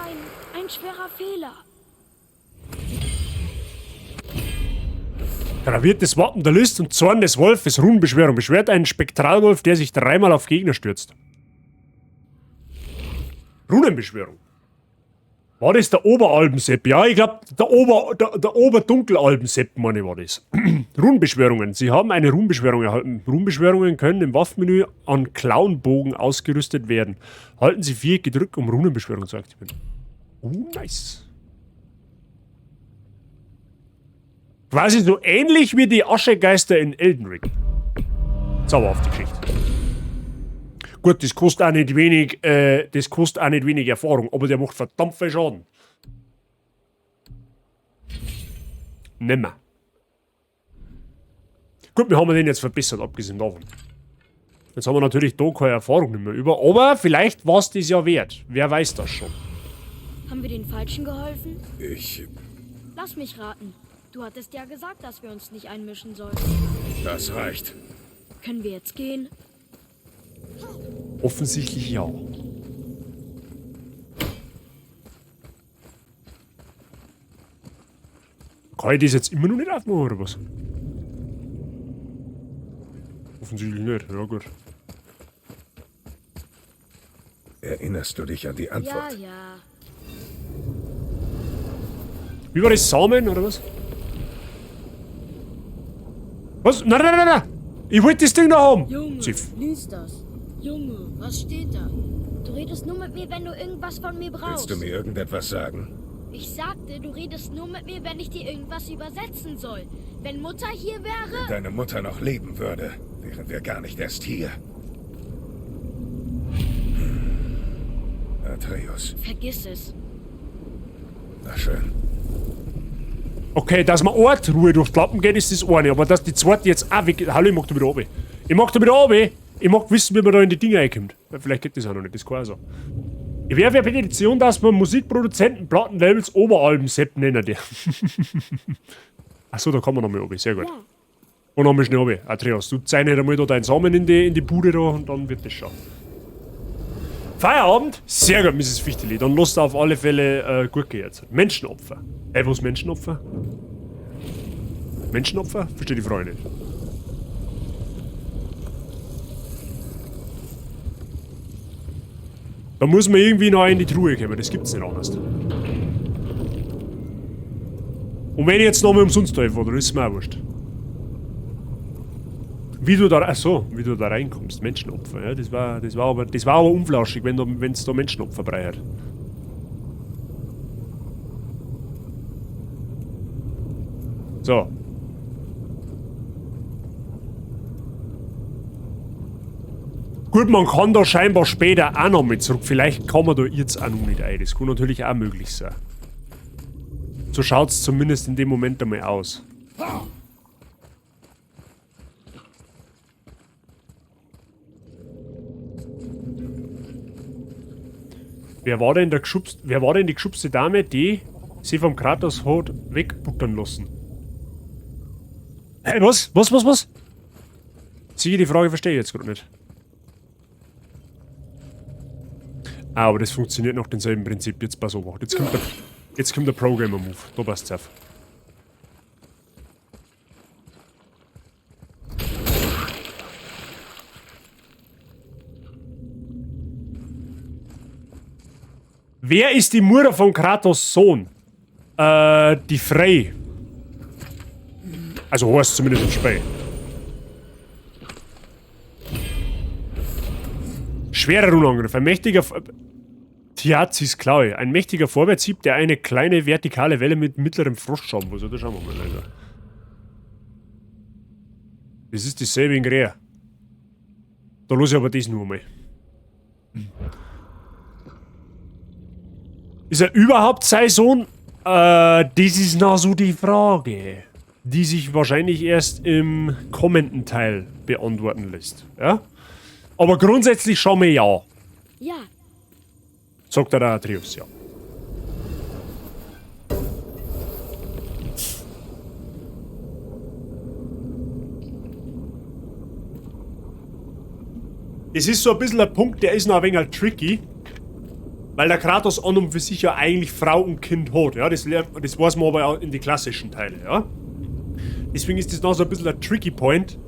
ein schwerer Fehler.
Graviertes Wappen der List und Zorn des Wolfes, Runenbeschwörung. Beschwert einen Spektralwolf, der sich dreimal auf Gegner stürzt. Runenbeschwörung. War das der Oberalbensepp? Ja, ich glaub, der Oberdunkelalbensepp, meine ich, war das. Runenbeschwörungen. Sie haben eine Runenbeschwörung erhalten. Runenbeschwörungen können im Waffenmenü an Klauenbogen ausgerüstet werden. Halten Sie 4 gedrückt, um Runenbeschwörung zu aktivieren. Oh, nice. Quasi so ähnlich wie die Aschegeister in Elden Ring. Zauberhafte Geschichte. Gut, das kostet auch nicht wenig, das kostet auch nicht wenig Erfahrung, aber der macht verdammt viel Schaden. Nimmer. Gut, wir haben den jetzt verbessert, abgesehen davon. Jetzt haben wir natürlich da keine Erfahrung mehr über, aber vielleicht war's das ja wert. Wer weiß das schon.
Haben wir den Falschen geholfen?
Ich...
Lass mich raten. Du hattest ja gesagt, dass wir uns nicht einmischen sollten.
Das reicht.
Können wir jetzt gehen?
Offensichtlich ja. Kann ich das jetzt immer noch nicht aufmachen, oder was? Offensichtlich nicht, ja gut.
Erinnerst du dich an die Antwort?
Ja, ja.
Wie war das? Samen, oder was? Was? Nein, nein, nein, nein! Ich wollte das Ding noch haben!
Junge,
Ziff.
lies das. Junge, was steht da? Du redest nur mit mir, wenn du irgendwas von mir brauchst.
Willst du mir irgendetwas sagen?
Ich sagte, du redest nur mit mir, wenn ich dir irgendwas übersetzen soll. Wenn Mutter hier wäre...
Wenn deine Mutter noch leben würde, wären wir gar nicht erst hier. Atreus.
Vergiss es.
Na schön.
Okay, dass man eine Truhe durch die Lappen geht, ist das eine. Aber dass die zweite jetzt auch weg... Hallo, ich mag da wieder runter. Ich mag da wieder runter. Ich mag wissen, wie man da in die Dinger reinkommt. Vielleicht geht das auch noch nicht, das kann auch so. Ich werfe eine Petition, dass man Musikproduzenten, Plattenlabels, Oberalben-Sepp nennen darf. Achso, da kann man nochmal runter, sehr gut.
Ja.
Und nochmal schnell runter. Atreus, du zeig nicht einmal da deinen Samen in die Bude da und dann wird das schon. Feierabend? Sehr gut, Misses Fichteli. Dann lasst auf alle Fälle gut gehen jetzt. Menschenopfer. Ey, was Menschenopfer? Menschenopfer? Verstehe die Frage nicht. Da muss man irgendwie noch in die Truhe kommen, das gibt's nicht anders. Und wenn ich jetzt nochmal umsonst da fahre, dann ist es mir auch wurscht. Wie du da, ach so, wie du da reinkommst, Menschenopfer, ja, das war aber unflauschig, wenn's da Menschenopfer breit. So. Gut, man kann da scheinbar später auch noch mit zurück. Vielleicht kann man da jetzt auch noch nicht ein. Das kann natürlich auch möglich sein. So schaut's zumindest in dem Moment einmal aus. Wer war denn der geschubst, wer war denn die geschubste Dame, die sie vom Kratos hat wegbuttern lassen? Hey, was? Was, was, was? Sieh, die Frage verstehe ich jetzt grad nicht. Ah, aber das funktioniert nach demselben Prinzip. Jetzt pass auf. Jetzt kommt der Programmer-Move. Da passt's auf. Wer ist die Mutter von Kratos Sohn? Die Frey. Also heißt zumindest im Spiel. Schwerer Runenangriff. Ein mächtiger Thiazis Klaue. Ein mächtiger Vorwärtshieb, der eine kleine vertikale Welle mit mittlerem Frostschaum. Was, da schauen wir mal, Alter. Das ist dieselbe in Grea. Da los ich aber das nur mal. Ist er überhaupt sein Sohn? Das ist noch so die Frage, die sich wahrscheinlich erst im kommenden Teil beantworten lässt. Ja? Aber grundsätzlich schon mal ja.
Ja.
Sagt der Atreus, ja. Es ist so ein bisschen ein Punkt, der ist noch ein wenig tricky. Weil der Kratos an und für sich ja eigentlich Frau und Kind hat. Ja, das weiß man aber auch in die klassischen Teile. Ja? Deswegen ist das noch so ein bisschen ein tricky Point,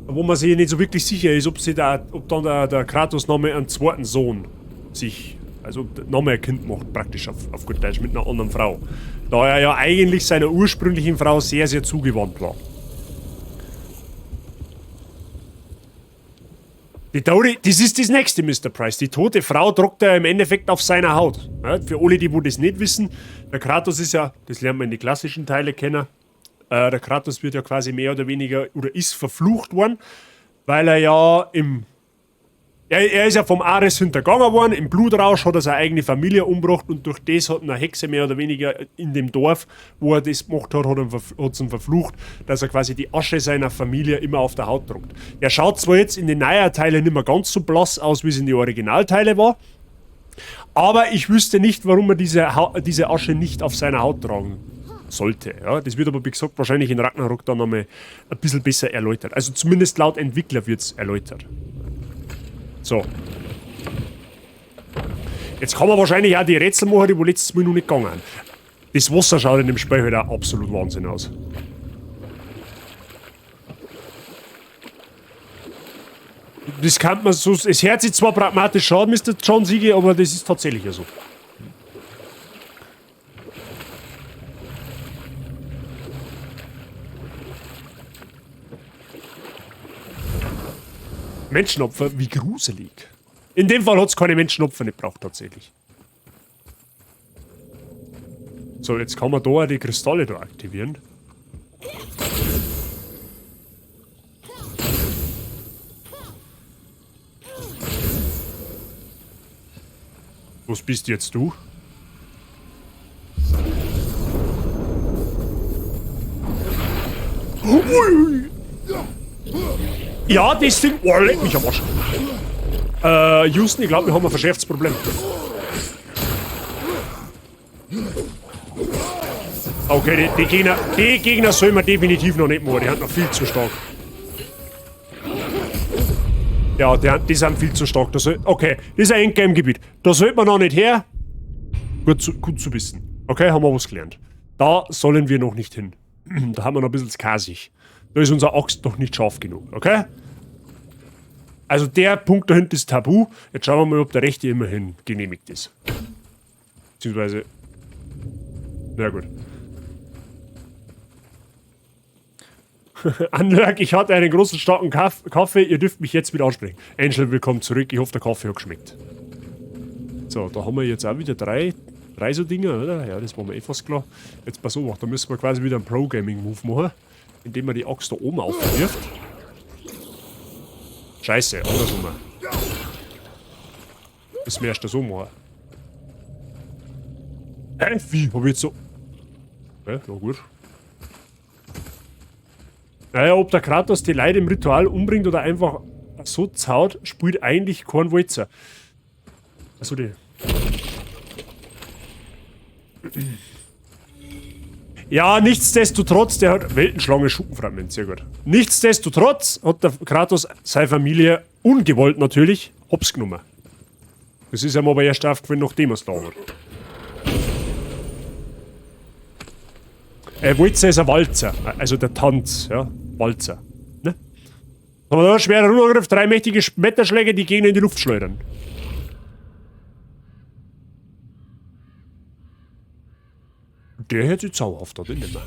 wo man sich nicht so wirklich sicher ist, ob, sie da, ob dann der Kratos nochmal einen zweiten Sohn sich, also nochmal ein Kind macht, praktisch auf gut Deutsch, mit einer anderen Frau. Da er ja eigentlich seiner ursprünglichen Frau sehr, sehr zugewandt war. Die Tote, das ist das nächste, Mister Price. Die tote Frau tragt er im Endeffekt auf seiner Haut. Ja, für alle, die wo das nicht wissen, der Kratos ist ja, das lernt man in die klassischen Teile kennen, der Kratos wird ja quasi mehr oder weniger, oder ist verflucht worden, weil er ja im... Er ist ja vom Ares hintergangen worden, im Blutrausch hat er seine eigene Familie umgebracht und durch das hat eine Hexe mehr oder weniger in dem Dorf, wo er das gemacht hat, hat ihn verflucht, dass er quasi die Asche seiner Familie immer auf der Haut trug. Er schaut zwar jetzt in den neuen Teilen nicht mehr ganz so blass aus, wie es in den Originalteilen war, aber ich wüsste nicht, warum er diese Asche nicht auf seiner Haut tragen sollte. Ja, das wird aber, wie gesagt, wahrscheinlich in Ragnarok dann nochmal ein bisschen besser erläutert. Also zumindest laut Entwickler wird's erläutert. So. Jetzt kann man wahrscheinlich auch die Rätsel machen, die wo letztes Mal noch nicht gegangen sind. Das Wasser schaut in dem Spiel halt auch absolut Wahnsinn aus. Das kann man so... Es hört sich zwar pragmatisch an, Mister John Siege, aber das ist tatsächlich ja so. Menschenopfer, wie gruselig. In dem Fall hat's keine Menschenopfer nicht gebraucht, tatsächlich. So, jetzt kann man da auch die Kristalle da aktivieren. Was bist jetzt du? Ui. Ja, das Ding... Oh, leck mich am Arsch. Houston, ich glaub, wir haben ein verschärftes Problem. Okay, die Gegner sollen wir definitiv noch nicht machen. Die sind noch viel zu stark. Ja, die sind viel zu stark. Okay, das ist ein Endgame-Gebiet. Da sollte man noch nicht her. Gut zu wissen. Okay, haben wir was gelernt. Da sollen wir noch nicht hin. Da haben wir noch ein bisschen kasig. Da ist unser Axt noch nicht scharf genug, okay? Also der Punkt da hinten ist tabu. Jetzt schauen wir mal, ob der rechte immerhin genehmigt ist. Beziehungsweise... Na gut. Anlörg, ich hatte einen großen, starken Kaffee. Ihr dürft mich jetzt wieder ansprechen. Angel, willkommen zurück. Ich hoffe, der Kaffee hat geschmeckt. So, da haben wir jetzt auch wieder drei so Dinger, oder? Ja, das war mir eh fast klar. Jetzt pass auf, da müssen wir quasi wieder einen Pro-Gaming-Move machen, indem man die Axt da oben aufwirft. Scheiße, andersrum. Müssen wir erst das so machen. Hä? Wie? Hab ich jetzt so... Ja, na gut. Naja, ob der Kratos die Leute im Ritual umbringt oder einfach so zaut, spielt eigentlich kein Walzer. Achso, die... Ja, nichtsdestotrotz, der hat... Weltenschlange Schuppenfragment, sehr gut. Nichtsdestotrotz hat der Kratos seine Familie, ungewollt natürlich, hops genommen. Das ist ihm aber erst aufgefallen, nachdem er es da hat. Walzer ist ein Walzer. Also der Tanz, ja. Walzer. Ne? Haben wir da schwerer Rundangriff, 3 mächtige Schmetterschläge, die Gegner in die Luft schleudern. Der hört sich zauberhaft an, den nehmen wir.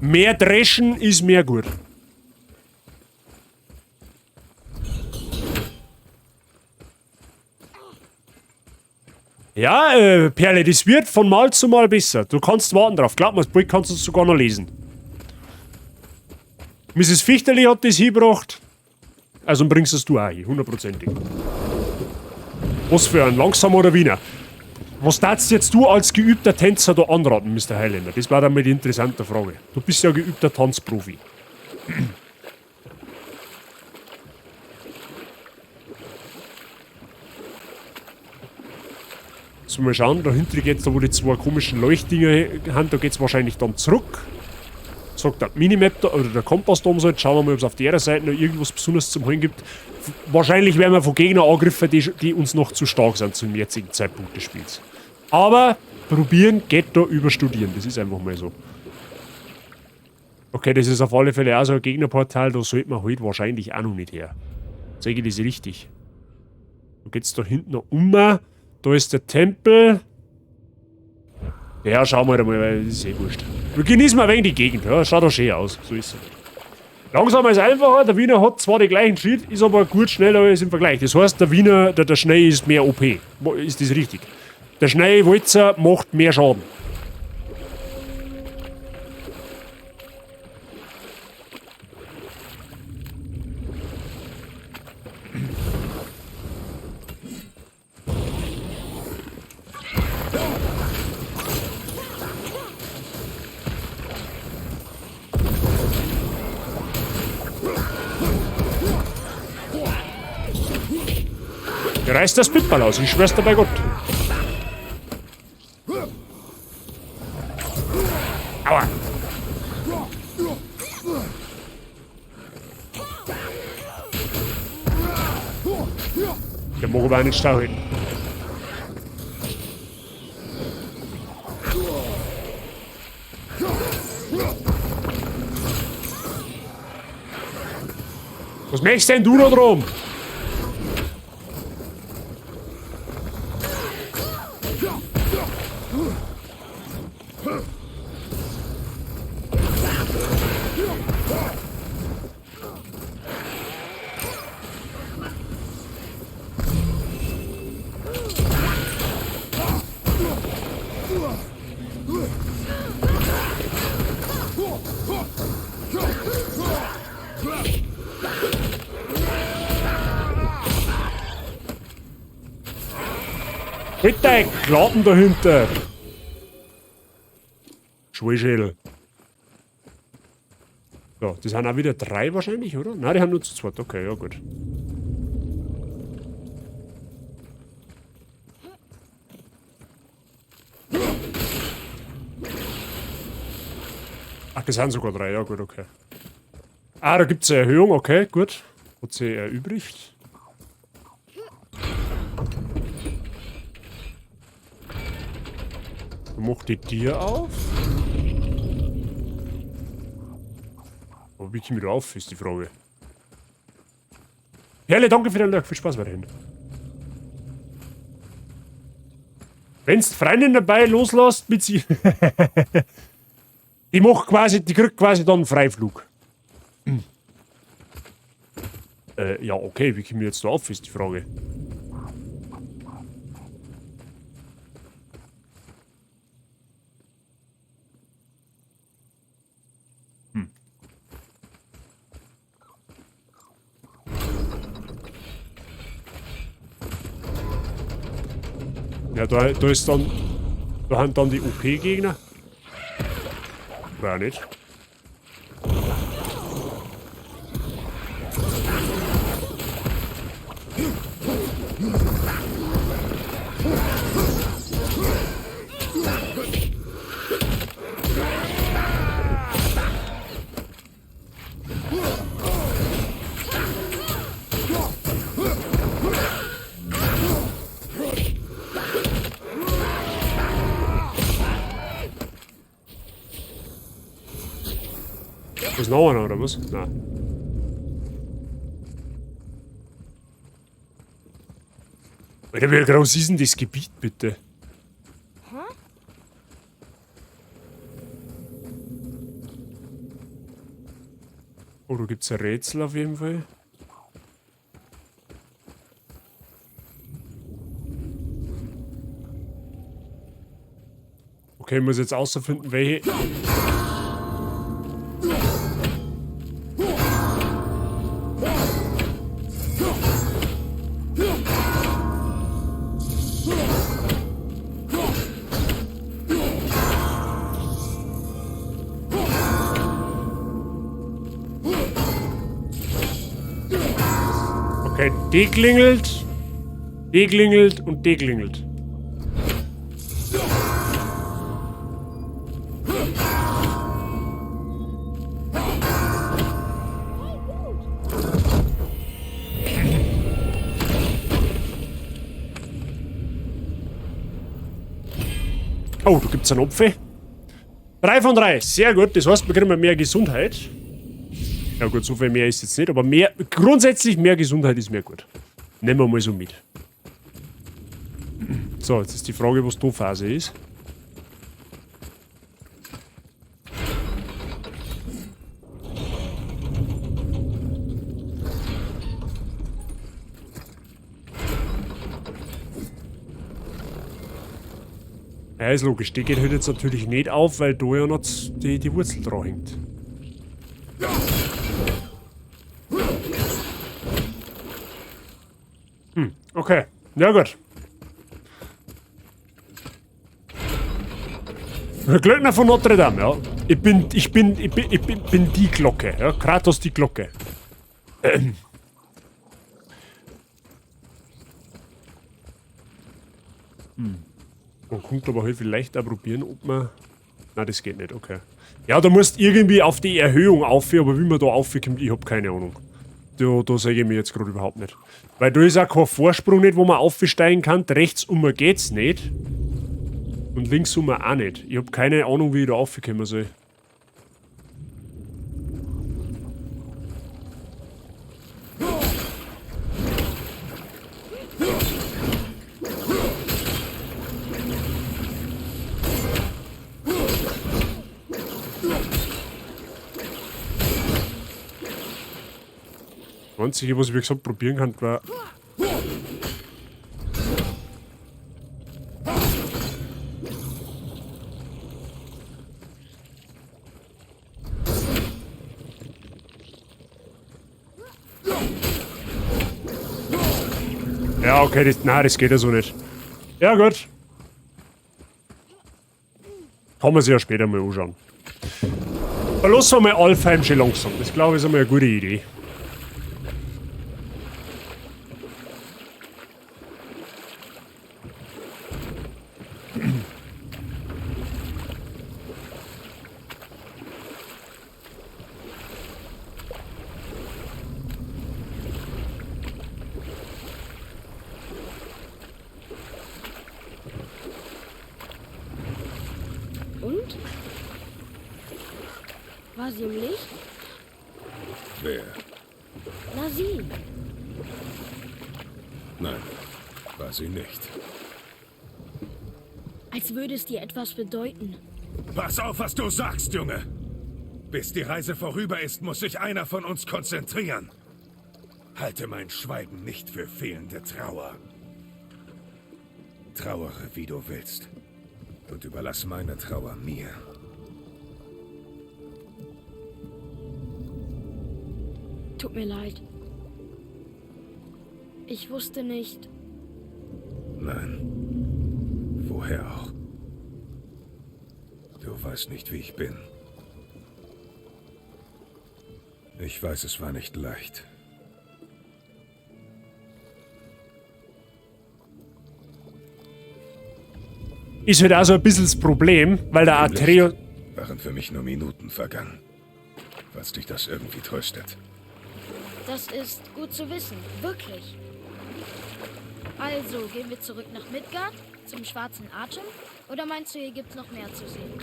Mehr Dreschen ist mehr gut. Ja, Perle, das wird von Mal zu Mal besser. Du kannst warten drauf. Glaub mir, das Buch kannst du sogar noch lesen. Mrs. Fichterli hat das hingebracht. Also bringst es du auch hin, hundertprozentig. Was für ein langsamer oder Wiener? Was darfst jetzt du als geübter Tänzer da anraten, Mr. Highlander? Das war dann mal die interessante Frage. Du bist ja geübter Tanzprofi. So, mal schauen, da hinten geht's da, wo die zwei komischen Leuchtdinger haben, da geht's wahrscheinlich dann zurück. Sagt der Minimap da, oder der Kompass da umso. Jetzt schauen wir mal, ob's auf der Seite noch irgendwas Besonderes zum Holen gibt. Wahrscheinlich werden wir von Gegnern angegriffen, die uns noch zu stark sind zum jetzigen Zeitpunkt des Spiels. Aber probieren geht da über studieren, das ist einfach mal so. Okay, das ist auf alle Fälle auch so ein Gegnerportal, da sollte man halt wahrscheinlich auch noch nicht her. Zeige ich das richtig? Da geht's da hinten noch um. Da ist der Tempel. Ja, schauen wir halt mal, weil das ist eh wurscht. Wir genießen mal ein wenig die Gegend, ja, schaut doch schön aus. So ist es. Langsamer ist einfacher, der Wiener hat zwar den gleichen Schritt, ist aber gut schneller als im Vergleich. Das heißt, der Wiener, der Schnee ist mehr OP. Ist das richtig? Der Schneewalzer macht mehr Schaden. Der reißt das Pitball aus, ich schwör's dir bei Gott. Aua. Der mag aber auch nicht stauchen. Was möchtest denn du da drum? Mit deinen Klappen dahinter. Schweischädel. So, das sind auch wieder 3 wahrscheinlich, oder? Nein, die haben nur zu zweit. Okay, ja gut. Ach, das sind sogar 3. Ja gut, okay. Ah, da gibt's eine Erhöhung. Okay, gut. Hat sich erübrigt. Mach die Tür auf. Aber wie komme ich da auf, ist die Frage. Herrle, danke für den Lurk. Viel Spaß weiterhin. Wenn's die Freundin dabei loslässt, mit sie. Die macht quasi, die kriegt quasi dann einen Freiflug. Ja, okay, wie komme ich jetzt da auf, ist die Frage. Ja, da, da ist dann... Da haben dann die O P-Gegner. War nicht. Ist noch einer, oder was? Nein. Alter, wie groß ist denn das Gebiet, bitte? Oh, da gibt's ein Rätsel auf jeden Fall. Okay, ich muss jetzt außerfinden, welche... Okay, die klingelt, die klingelt und die klingelt. Oh, da gibt's einen Opfer. 3 von 3, sehr gut. Das heißt, wir kriegen mehr Gesundheit. Ja gut, so viel mehr ist jetzt nicht, aber mehr, grundsätzlich mehr Gesundheit ist mehr gut. Nehmen wir mal so mit. So, jetzt ist die Frage, was da Phase ist. Ja, ist logisch. Die geht halt jetzt natürlich nicht auf, weil da ja noch die Wurzel dran hängt. Okay. Ja gut. Der Glöckner von Notre Dame, ja. Ich bin die Glocke, ja. Kratos die Glocke. Man könnte aber halt vielleicht auch probieren, ob man... Nein, das geht nicht, okay. Ja, da musst irgendwie auf die Erhöhung auf, aber wie man da aufkommt, ich hab keine Ahnung. Da sehe ich mich jetzt gerade überhaupt nicht. Weil da ist auch kein Vorsprung nicht, wo man aufsteigen kann. Rechts um geht's nicht. Und links um auch nicht. Ich hab keine Ahnung, wie ich da aufkommen soll. Das Einzige, was ich wie gesagt probieren kann, war... Ja, okay, das, nein, das geht ja so nicht. Ja, gut. Kann man sich ja später mal anschauen. Verlassen wir mal Alfheim schon langsam. Das glaube ich ist einmal eine gute Idee.
Und? War sie im Licht?
Wer?
Na, sie.
Nein, war sie nicht.
Als würde es dir etwas bedeuten.
Pass auf, was du sagst, Junge! Bis die Reise vorüber ist, muss sich einer von uns konzentrieren. Halte mein Schweigen nicht für fehlende Trauer. Trauere, wie du willst. Und überlass meine Trauer mir.
Tut mir leid. Ich wusste nicht.
Nein. Woher auch? Du weißt nicht, wie ich bin. Ich weiß, es war nicht leicht.
Ist halt auch so ein bisschen das Problem, weil der Atreus...
Waren für mich nur Minuten vergangen. Falls dich das irgendwie tröstet.
Das ist gut zu wissen, wirklich. Also, gehen wir zurück nach Midgard, zum schwarzen Atem? Oder meinst du, hier gibt's noch mehr zu sehen?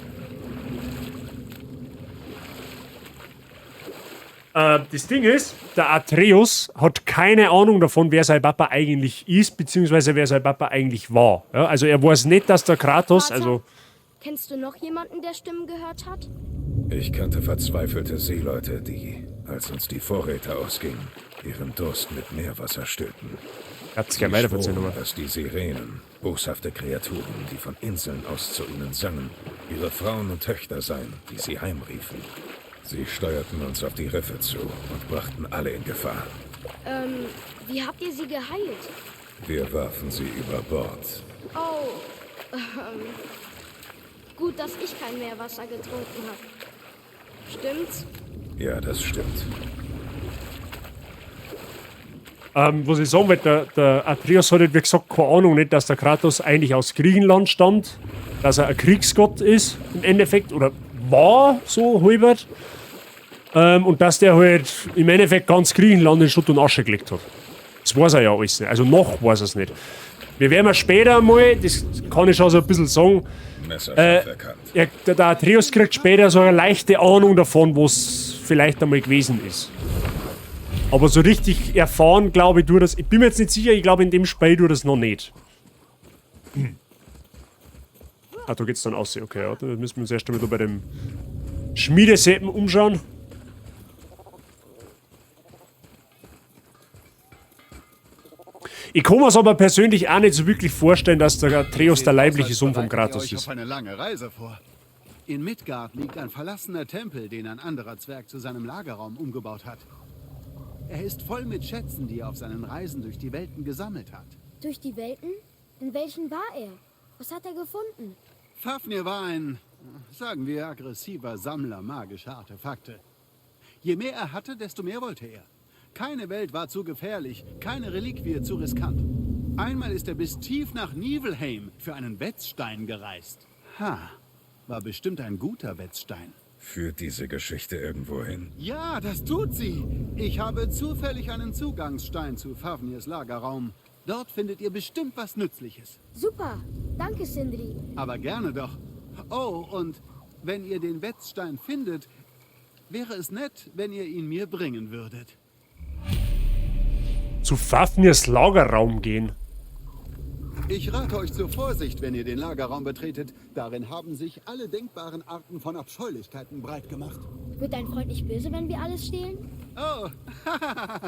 Das Ding ist, der Atreus hat keine Ahnung davon, wer sein Papa eigentlich ist, beziehungsweise wer sein Papa eigentlich war. Ja, also er weiß nicht, dass der Kratos,
Vater,
also...
Kennst du noch jemanden, der Stimmen gehört hat?
Ich kannte verzweifelte Seeleute, die, als uns die Vorräte ausgingen, ihren Durst mit Meerwasser stillten.
Hat's
Sie
gerne weiterverzählt,
schworen,
aber.
dass die Sirenen, boshafte Kreaturen, die von Inseln aus zu ihnen sangen, ihre Frauen und Töchter seien, die sie heimriefen. Sie steuerten uns auf die Riffe zu und brachten alle in Gefahr.
Wie habt ihr sie geheilt?
Wir warfen sie über Bord.
Oh, gut, dass ich kein Meerwasser getrunken habe. Stimmt's?
Ja, das stimmt.
Was ich sagen wollte, der Atreus hat halt, wie gesagt, keine Ahnung, nicht, dass der Kratos eigentlich aus Griechenland stammt, dass er ein Kriegsgott ist, im Endeffekt, oder war so halbert. Und dass der halt im Endeffekt ganz Griechenland in Schutt und Asche gelegt hat. Das weiß er ja alles nicht. Also noch weiß er es nicht. Wir werden ja später mal, das kann ich schon so ein bisschen sagen,
Messerscharf erkannt.
der Atreus kriegt später so eine leichte Ahnung davon, was vielleicht einmal gewesen ist. Aber so richtig erfahren, glaube ich, tut das. Ich bin mir jetzt nicht sicher, ich glaube, in dem Spiel tut das noch nicht. Ah, da geht's dann aus. Okay, ja, dann müssen wir uns erst einmal da bei dem Schmiedeseppen umschauen. Ich kann mir's aber persönlich auch nicht so wirklich vorstellen, dass der Atreus der leibliche Sohn vom Kratos
euch
ist.
auf eine lange Reise vor. In Midgard liegt ein verlassener Tempel, den ein anderer Zwerg zu seinem Lagerraum umgebaut hat. Er ist voll mit Schätzen, die er auf seinen Reisen durch die Welten gesammelt hat.
Durch die Welten? In welchen war er? Was hat er gefunden?
Fafnir war ein, sagen wir, aggressiver Sammler magischer Artefakte. Je mehr er hatte, desto mehr wollte er. Keine Welt war zu gefährlich, keine Reliquie zu riskant. Einmal ist er bis tief nach Niflheim für einen Wetzstein gereist. Ha, war bestimmt ein guter Wetzstein.
Führt diese Geschichte irgendwo hin?
Ja, das tut sie. Ich habe zufällig einen Zugangsstein zu Fafnirs Lagerraum. Dort findet ihr bestimmt was Nützliches.
Super. Danke, Sindri.
Aber gerne doch. Oh, und wenn ihr den Wetzstein findet, wäre es nett, wenn ihr ihn mir bringen würdet.
Zu Fafnirs Lagerraum gehen.
Ich rate euch zur Vorsicht, wenn ihr den Lagerraum betretet. Darin haben sich alle denkbaren Arten von Abscheulichkeiten breit gemacht.
Wird dein Freund nicht böse, wenn wir alles stehlen?
Oh,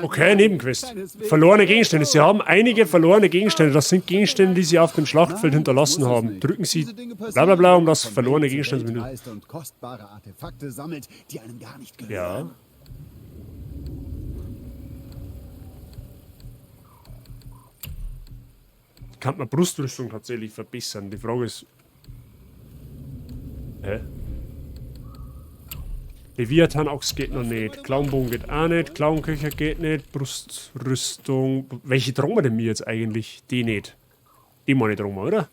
Okay, Nebenquest. Verlorene Gegenstände. Sie haben einige verlorene Gegenstände. Das sind Gegenstände, die sie auf dem Schlachtfeld
Nein,
hinterlassen
muss es
haben.
nicht.
Drücken Sie
Diese Dinge
bla
passieren,
bla bla, um
wenn
das
man von
verlorene
Welt zu
Gegenstände zu
Welt
finden.
reist und kostbare Artefakte sammelt, die einem gar nicht gehören.
Ja. Kann man Brustrüstung tatsächlich verbessern? Die Frage ist. Hä? Leviathan-Axt geht noch nicht. Clownbogen geht auch nicht. Clownköcher geht nicht. Brustrüstung. Welche tragen wir denn mir jetzt eigentlich? Die nicht. Die meine tragen wir, oder?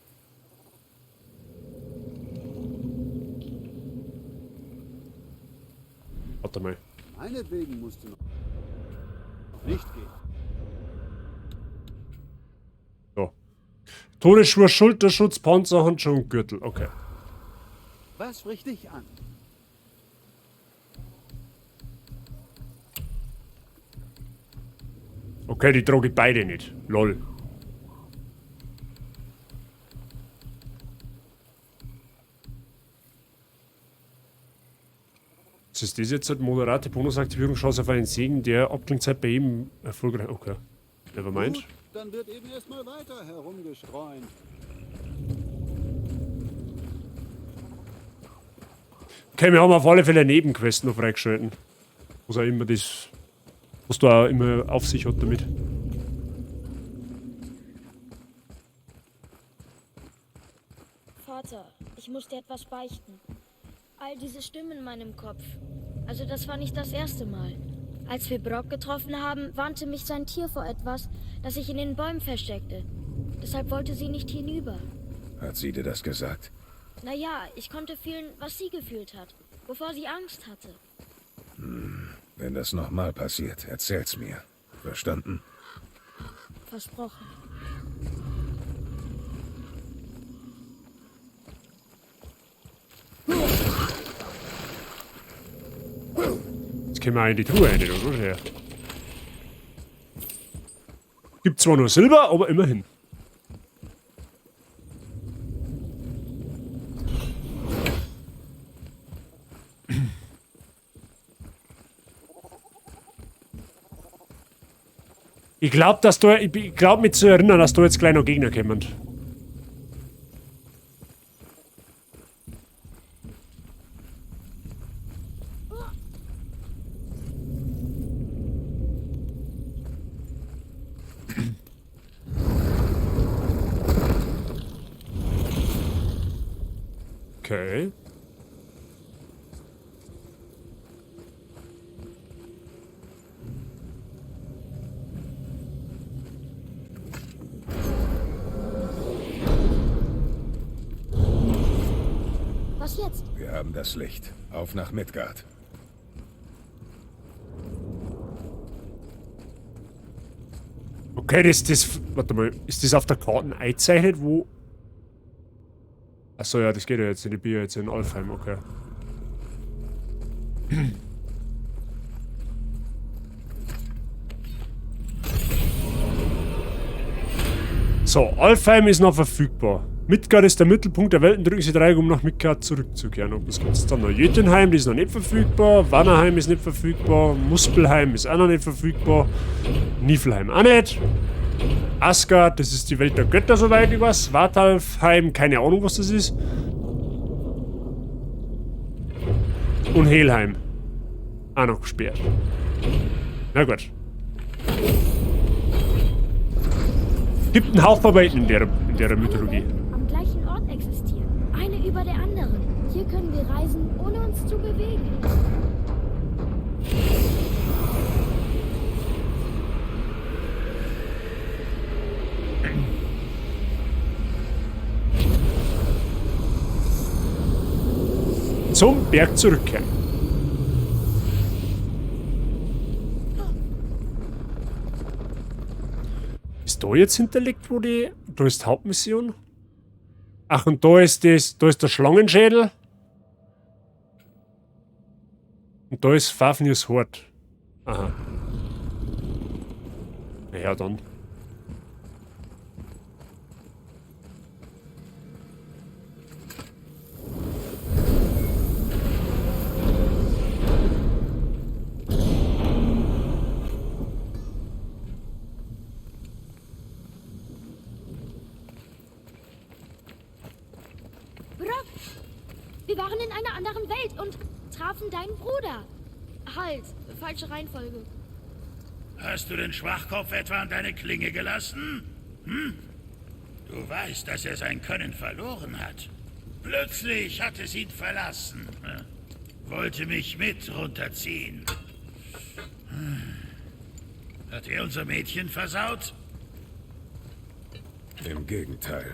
Warte mal.
Meinetwegen musst du noch nicht gehen.
So. Todesschwur, Schulterschutz, Panzerhandschuh und Gürtel. Okay.
Was spricht dich an?
Okay, die trage ich beide nicht. Lol. Was ist das jetzt? Moderate Bonusaktivierung, Chance auf einen Segen, der Abklingzeit bei jedem erfolgreich. Okay. Nevermind.
Gut, dann wird eben erstmal weiter herumgestreunt.
Okay, wir haben auf alle Fälle eine Nebenquest noch freigeschalten. Was auch immer das. Was da auch immer auf sich hat damit.
Vater, ich muss dir etwas beichten. All diese Stimmen in meinem Kopf. Also das war nicht das erste Mal. Als wir Brock getroffen haben, warnte mich sein Tier vor etwas, das sich in den Bäumen versteckte. Deshalb wollte sie nicht hinüber.
Hat sie dir das gesagt?
Naja, ich konnte fühlen, was sie gefühlt hat, wovor sie Angst hatte.
Wenn das nochmal passiert, erzähl's mir. Verstanden?
Versprochen.
Jetzt Jetzt können wir auch in die Truhe rein, oder? Ja. Gibt zwar nur Silber, aber immerhin. Ich glaube, dass da, ich glaube mich zu erinnern, dass da jetzt gleich noch Gegner kommen. Okay.
Was jetzt?
Wir haben das Licht. Auf nach Midgard.
Okay, das, warte mal, ist das auf der Karte eingezeichnet, wo... Achso, ja, das geht ja jetzt in die Bier, jetzt in Alfheim, okay. So, Alfheim ist noch verfügbar. Midgard ist der Mittelpunkt der Welten. Drücken Sie Dreieck, um nach Midgard zurückzukehren. Und was gibt's dann noch? Jötunheim, die ist noch nicht verfügbar. Vanaheim ist nicht verfügbar. Muspelheim ist auch noch nicht verfügbar. Niflheim auch nicht. Asgard, das ist die Welt der Götter, soweit ich weiß. Svartalfheim, keine Ahnung, was das ist. Und Helheim. Auch noch gesperrt. Na gut. Gibt einen Hauch Welten in der Mythologie.
Am gleichen Ort existieren. Eine über der anderen. Hier können wir reisen, ohne uns zu bewegen.
Zum Berg zurückkehren. Ist da jetzt hinterlegt, wo die... Da ist die Hauptmission. Ach, und da ist das... Da ist der Schlangenschädel. Und da ist Fafnirs Hort. Aha. Naja, dann.
Brock, wir waren in einer anderen Welt und trafen deinen Bruder. Halt, falsche Reihenfolge.
Hast du den Schwachkopf etwa an deine Klinge gelassen? Hm? Du weißt, dass er sein Können verloren hat. Plötzlich hat es ihn verlassen. Wollte mich mit runterziehen. Hat er unser Mädchen versaut?
Im Gegenteil.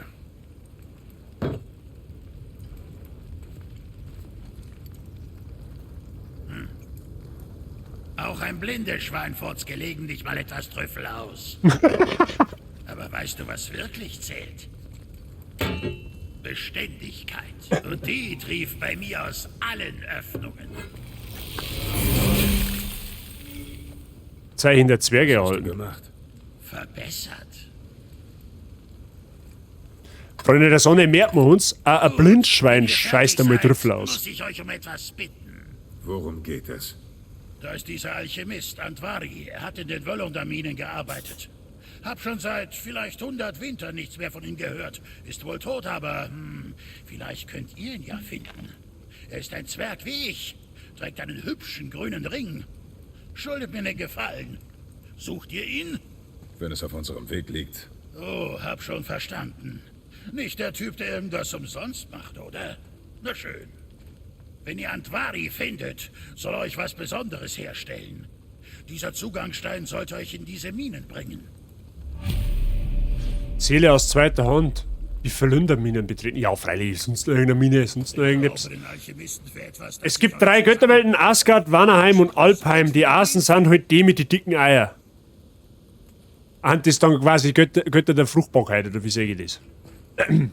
Auch ein blindes Schwein furzt gelegentlich mal etwas Trüffel aus. Aber weißt du, was wirklich zählt? Beständigkeit. Und die trief bei mir aus allen Öffnungen.
Zeichen der Zwerge
Was hast du
erhalten.
gemacht?
Verbessert.
Freunde der Sonne, merken wir uns, auch ein Blindschwein scheißt einmal Trüffel aus.
Muss ich euch um etwas bitten.
Worum geht es?
Da ist dieser Alchemist, Andvari. Er hat in den Wöllunderminen gearbeitet. Hab schon seit vielleicht 100 Wintern nichts mehr von ihm gehört. Ist wohl tot, aber vielleicht könnt ihr ihn ja finden. Er ist ein Zwerg wie ich, trägt einen hübschen grünen Ring. Schuldet mir einen Gefallen. Sucht ihr ihn?
Wenn es auf unserem Weg liegt.
Oh, hab schon verstanden. Nicht der Typ, der irgendwas umsonst macht, oder? Na schön. Wenn ihr Andvari findet, soll er euch was Besonderes herstellen. Dieser Zugangsstein sollte euch in diese Minen bringen.
Seele aus zweiter Hand. Die Verlünderminen betreten. Ja, freilich, sonst noch irgendeine Mine, sonst noch irgendetwas. Es gibt 3 Götterwelten, Asgard, Vanaheim und Alfheim. Die Asen sind halt die mit den dicken Eier. Und das dann quasi Götter der Fruchtbarkeit, oder wie sage ich das?
Gerne,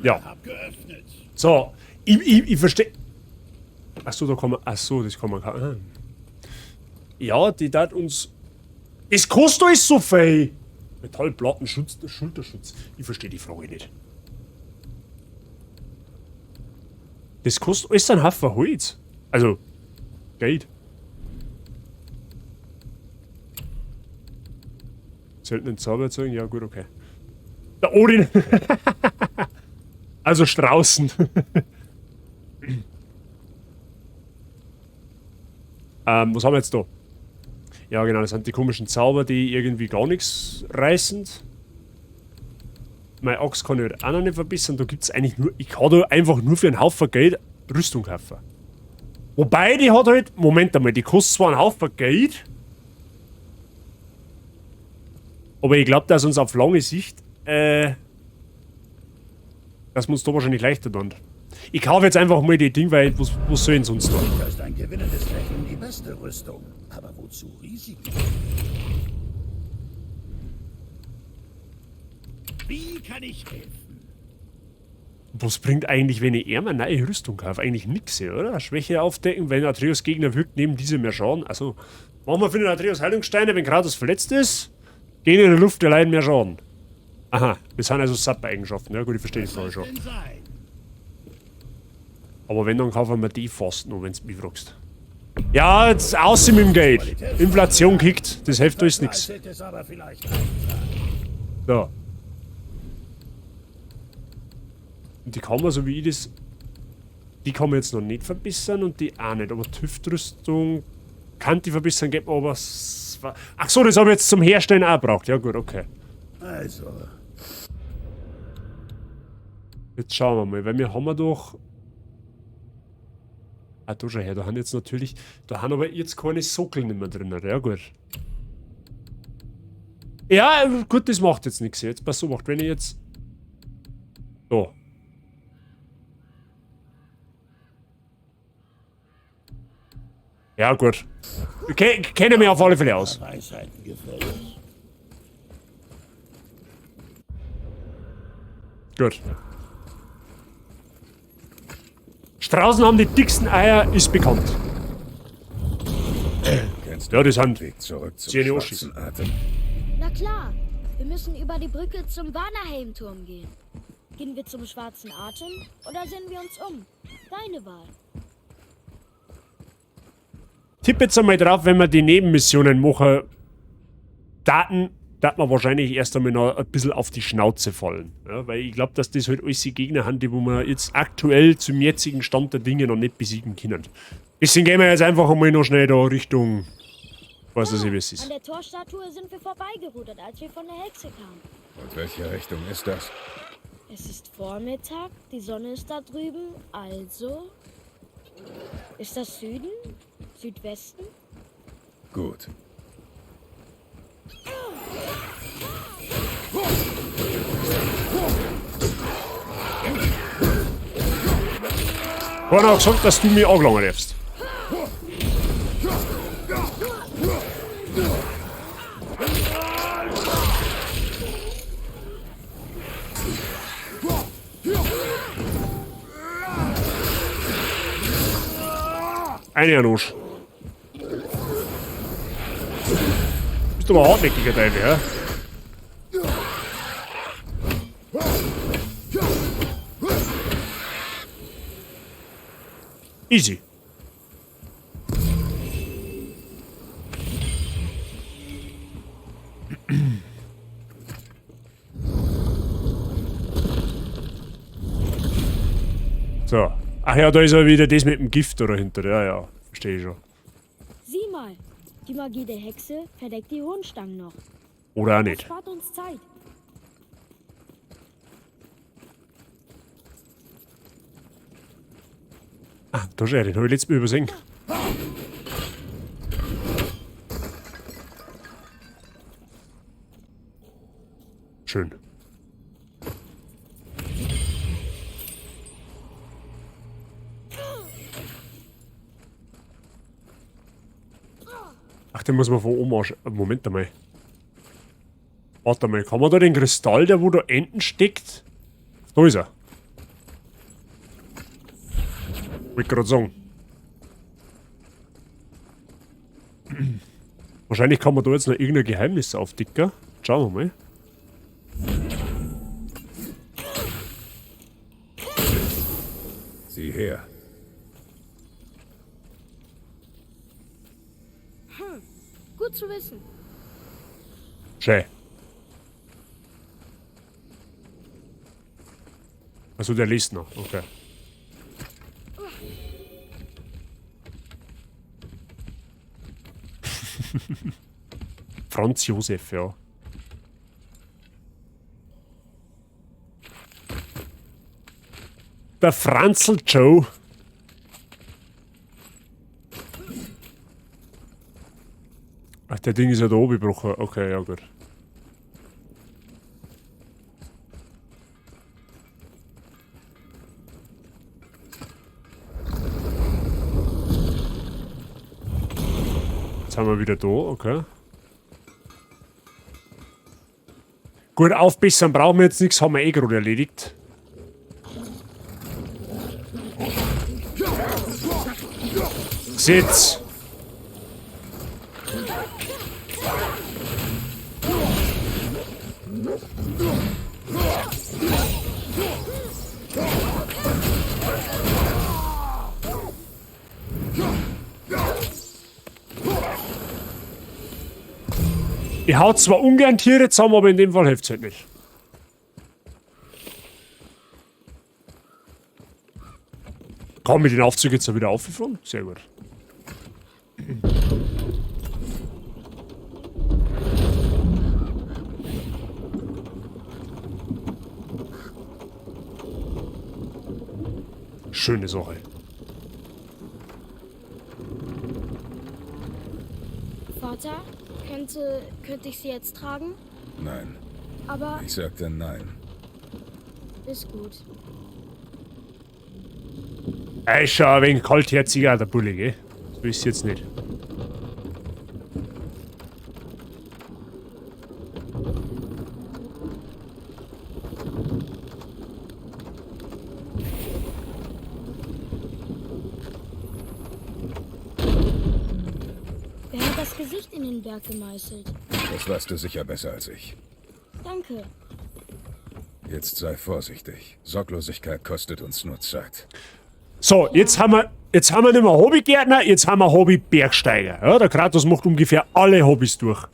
Ja.
hab geöffnet.
So, ich verstehe. Achso, da kann man. Achso, das kann man. Ah. Ja, die dat uns... Es kostet alles so viel! Metallplatten, Schutz, Schulterschutz. Ich verstehe die Frage nicht. Das kostet alles einen Haufen Holz. Also, Geld. Seltenen Zauber erzeugen? Ja, gut, okay. Der Odin! Also Straußen. Was haben wir jetzt da? Ja, genau, das sind die komischen Zauber, die irgendwie gar nichts reißen. Meine Axt kann ich halt auch noch nicht verbessern. Da gibt's eigentlich nur... Ich kann da einfach nur für einen Haufen Geld Rüstung kaufen. Wobei, die hat halt... Moment einmal, die kostet zwar einen Haufen Geld, aber ich glaub, dass uns auf lange Sicht... dass wir uns da wahrscheinlich leichter tun. Ich kaufe jetzt einfach mal die Ding, weil was soll denn sonst da?
Da ist ein gewinnendes Lächeln die beste Rüstung. Aber wozu Risiken? Wie kann ich helfen?
Was bringt eigentlich, wenn ich einmal eine neue Rüstung kaufe? Eigentlich nix, oder? Schwäche aufdecken, wenn Atreus Gegner wirkt, nehmen diese mehr Schaden. Also, machen wir für den Atreus Heilungssteine, wenn Kratos verletzt ist, gehen in der Luft erleiden mehr Schaden. Aha, das sind also Sapper-Eigenschaften. Ja gut, ich verstehe die Frage schon. Aber wenn, dann kaufen wir die fast noch, wenn's mich fragst. Ja, jetzt aus mit dem Geld. Inflation kickt, das hilft alles nix. So. Und die kann man, so wie ich das... Die kann man jetzt noch nicht verbessern und die auch nicht. Aber Tüftrüstung kann die verbessern, geht mir aber... Ach so, das habe ich jetzt zum Herstellen auch gebraucht. Ja gut, okay.
Also...
Jetzt schauen wir mal, weil wir haben ja doch... Ah, da schau her, da haben jetzt natürlich... Da haben aber jetzt keine Sockel nicht mehr drin. Ja gut. Ja, gut, das macht jetzt nichts. Jetzt pass auf, wenn ich jetzt... So. Ja, gut. Kenne mich auf alle Fälle aus. Gut. Straußen haben die dicksten Eier, ist bekannt.
Kennst
Ja,
du
das sind
den Weg zurück zum
Zehn
schwarzen
Oschis.
Atem?
Na klar, wir müssen über die Brücke zum Vanaheim-Turm gehen. Gehen wir zum schwarzen Atem oder sehen wir uns um? Deine Wahl.
Tipp jetzt einmal drauf, wenn wir die Nebenmissionen machen, Daten, darf man wahrscheinlich erst einmal noch ein bisschen auf die Schnauze fallen. Ja, weil ich glaub, dass das halt alles die Gegner sind, die wo wir jetzt aktuell zum jetzigen Stand der Dinge noch nicht besiegen können. Deswegen gehen wir jetzt einfach einmal noch schnell da Richtung, weiß ich, wie es ist.
An der Torstatue sind wir vorbeigerudert, als wir von der Hexe kamen.
Und welche Richtung ist das?
Es ist Vormittag, die Sonne ist da drüben, also... Ist das Süden? Südwesten?
Gut.
Keiner hat gesagt, dass du mich angelangen darfst. Eine Janusz. Bist du aber hartnäckiger Teil, ja? Easy. So. Ach ja, da ist ja wieder das mit dem Gift da dahinter. Ja, ja. Verstehe ich schon.
Sieh mal. Die Magie der Hexe verdeckt die Hohenstangen noch.
Oder auch
Das
nicht.
spart uns Zeit.
Ah, da ist er, den hab ich letztes Mal übersehen. Schön. Ach, den muss man von oben anschauen. Moment einmal. Warte mal, kann man da den Kristall, der wo da enden steckt? Da ist er. Wollte grad sagen. Wahrscheinlich kann man da jetzt noch irgendein Geheimnis aufdecken. Schauen wir mal.
Sieh her.
Gut zu wissen.
Schön. Also der liest noch, okay. Franz Josef, ja. Der Franzl Joe. Ach, der Ding ist ja da oben gebrochen. Okay, ja gut. Jetzt haben wir wieder da, okay. Gut, aufbessern brauchen wir jetzt nichts, haben wir eh gerade erledigt. Sitz! Ich hau zwar ungern Tiere zusammen, aber in dem Fall hilft's halt nicht. Komm, mit den Aufzug jetzt wieder aufgefahren? Sehr gut. Schöne Sache.
Vater, könnte ich sie jetzt tragen?
Nein.
Aber
Ich sagte nein.
ist gut.
Er ist schon ein wenig kaltherziger, der Bulle, gell? So ist es jetzt nicht.
Wer hat das Gesicht in den Berg gemeißelt?
Das weißt du sicher besser als ich.
Danke.
Jetzt sei vorsichtig. Sorglosigkeit kostet uns nur Zeit.
So, jetzt haben wir nicht mehr Hobbygärtner, jetzt haben wir Hobby-Bergsteiger. Ja, der Kratos macht ungefähr alle Hobbys durch.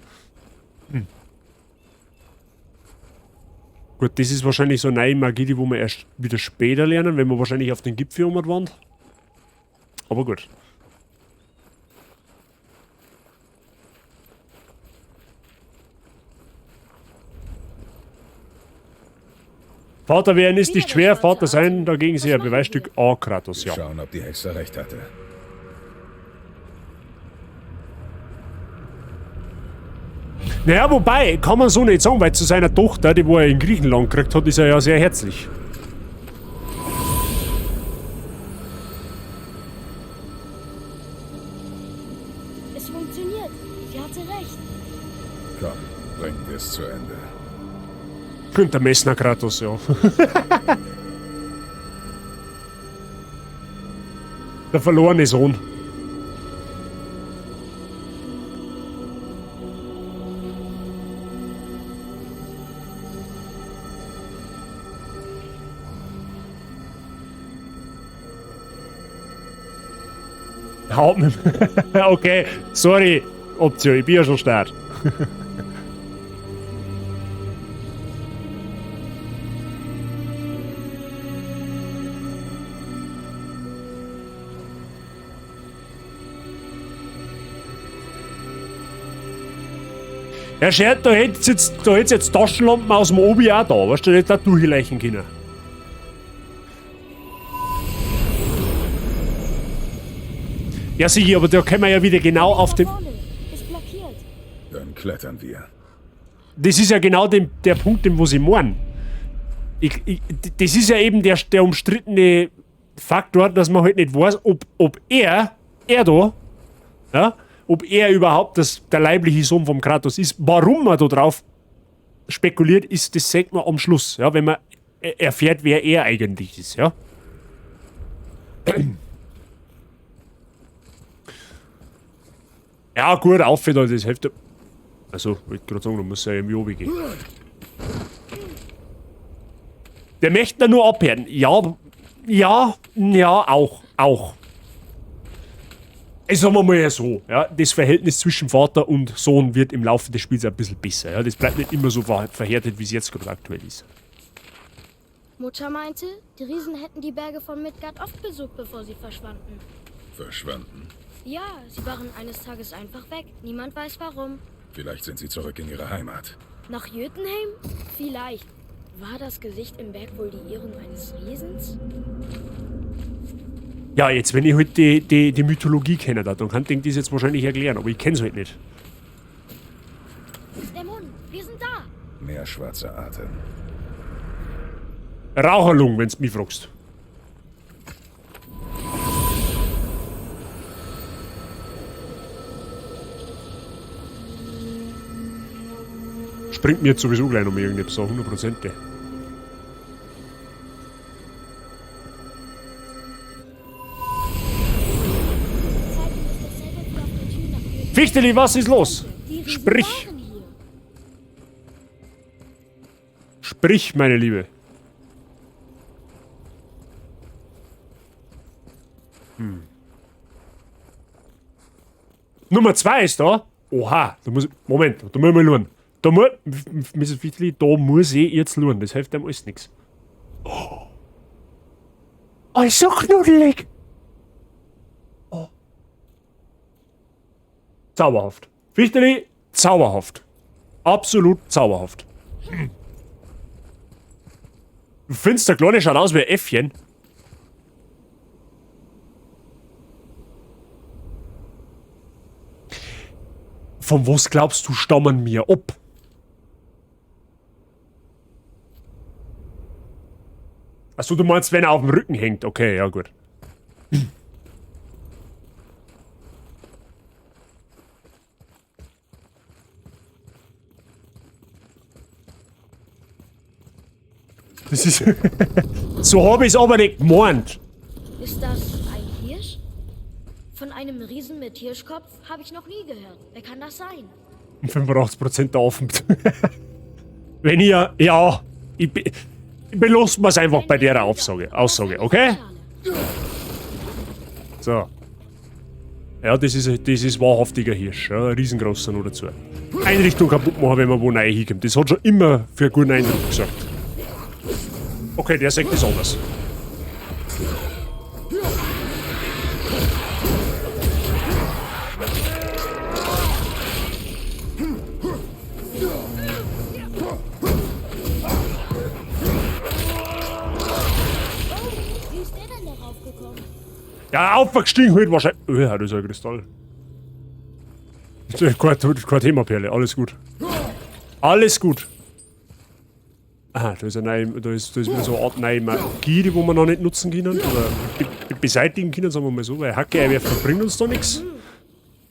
Gut, das ist wahrscheinlich so eine neue Magie, die wo wir erst wieder später lernen, wenn wir wahrscheinlich auf den Gipfel waren. Aber gut. Vater werden ist nicht schwer, Vater sein, dagegen sehr ein Beweisstück A, Kratos, ja.
Schauen, ob die Hexe recht hatte.
Naja, wobei, kann man so nicht sagen, weil zu seiner Tochter, die wo er in Griechenland gekriegt hat, ist er ja sehr herzlich.
Es funktioniert. Sie hatte recht.
Komm, bringen wir es zu Ende.
Günter Messner Kratos, ja. Der verlorene Sohn. Haut mich. Okay, sorry, Optio, ich bin ja schon stark. Ja, Schert, da hätt's jetzt Taschenlampen aus dem Obi auch da, weißt du, da hättest du auch durchleichen können. Ja, sicher, aber da können wir ja wieder genau auf dem...
Ist blockiert.
Dann klettern wir.
Das ist ja genau der Punkt, den wo sie meinen. Das ist ja eben der umstrittene Faktor, dass man halt nicht weiß, ob er da, ja, ob er überhaupt der leibliche Sohn vom Kratos ist. Warum man da drauf spekuliert, ist, das sieht man am Schluss, ja, wenn man erfährt, wer er eigentlich ist, ja. Ja, gut, auf da, das hilft. Also, wollte gerade sagen, da muss er irgendwie runtergehen. Der möchte nur abhören. Ja, ja, ja, auch, auch. Ich sag mal so, ja, das Verhältnis zwischen Vater und Sohn wird im Laufe des Spiels ein bisschen besser. Ja, das bleibt nicht immer so verhärtet, wie es jetzt gerade aktuell ist.
Mutter meinte, die Riesen hätten die Berge von Midgard oft besucht, bevor sie verschwanden.
Verschwanden?
Ja, sie waren eines Tages einfach weg. Niemand weiß warum.
Vielleicht sind sie zurück in ihre Heimat.
Nach Jötunheim? Vielleicht. War das Gesicht im Berg wohl die Ehrung eines Riesens?
Ja, jetzt, wenn ich halt die Mythologie kenne, dann kann ich das jetzt wahrscheinlich erklären, aber ich kenn's halt nicht.
Dämonen, wir sind da!
Mehr schwarzer Atem.
Raucherlung, wenn's mich fragst. Springt mir jetzt sowieso gleich noch mal irgendetwas so, 100%. Fichteli, was ist los? Sprich. Sprich, meine Liebe. Nummer 2 ist da. Oha, da muss ich, Moment, da muss ich mal schauen. Da muss, Misses Fichteli, da muss ich jetzt schauen. Das hilft einem alles nix. Oh. Oh, ist so knuddelig. Oh. Zauberhaft. Fichteli, zauberhaft. Absolut zauberhaft. Du findest, der Kleine schaut aus wie ein Äffchen. Von was glaubst du, stammen wir ab? Achso, du meinst, wenn er auf dem Rücken hängt. Okay, ja gut. Das ist so hab ich's aber nicht gemeint.
Ist das ein Hirsch? Von einem Riesen mit Hirschkopf habe ich noch nie gehört. Wer kann das sein?
85% der Affen. Wenn ihr... Ja, ich belasse mir's einfach bei der Aussage, okay? So. Ja, das ist wahrhaftiger Hirsch. Ja, ein riesengroßer noch dazu. Einrichtung kaputt machen, wenn man wo neu hinkommt. Das hat schon immer für einen guten Eindruck gesorgt. Okay, der sagt das anders.
Wie ist der denn darauf gekommen?
Ja, aufgestiegen halt wahrscheinlich. Oh, ja, das ist ein Kristall. Kein Thema, Perle. Alles gut. Alles gut. Aha, da ist eine neue, da ist wieder so eine Art neue Magie, die wo wir noch nicht nutzen können. Oder beseitigen können, sagen wir mal so, weil Hacke einwerfen bringt uns da nichts.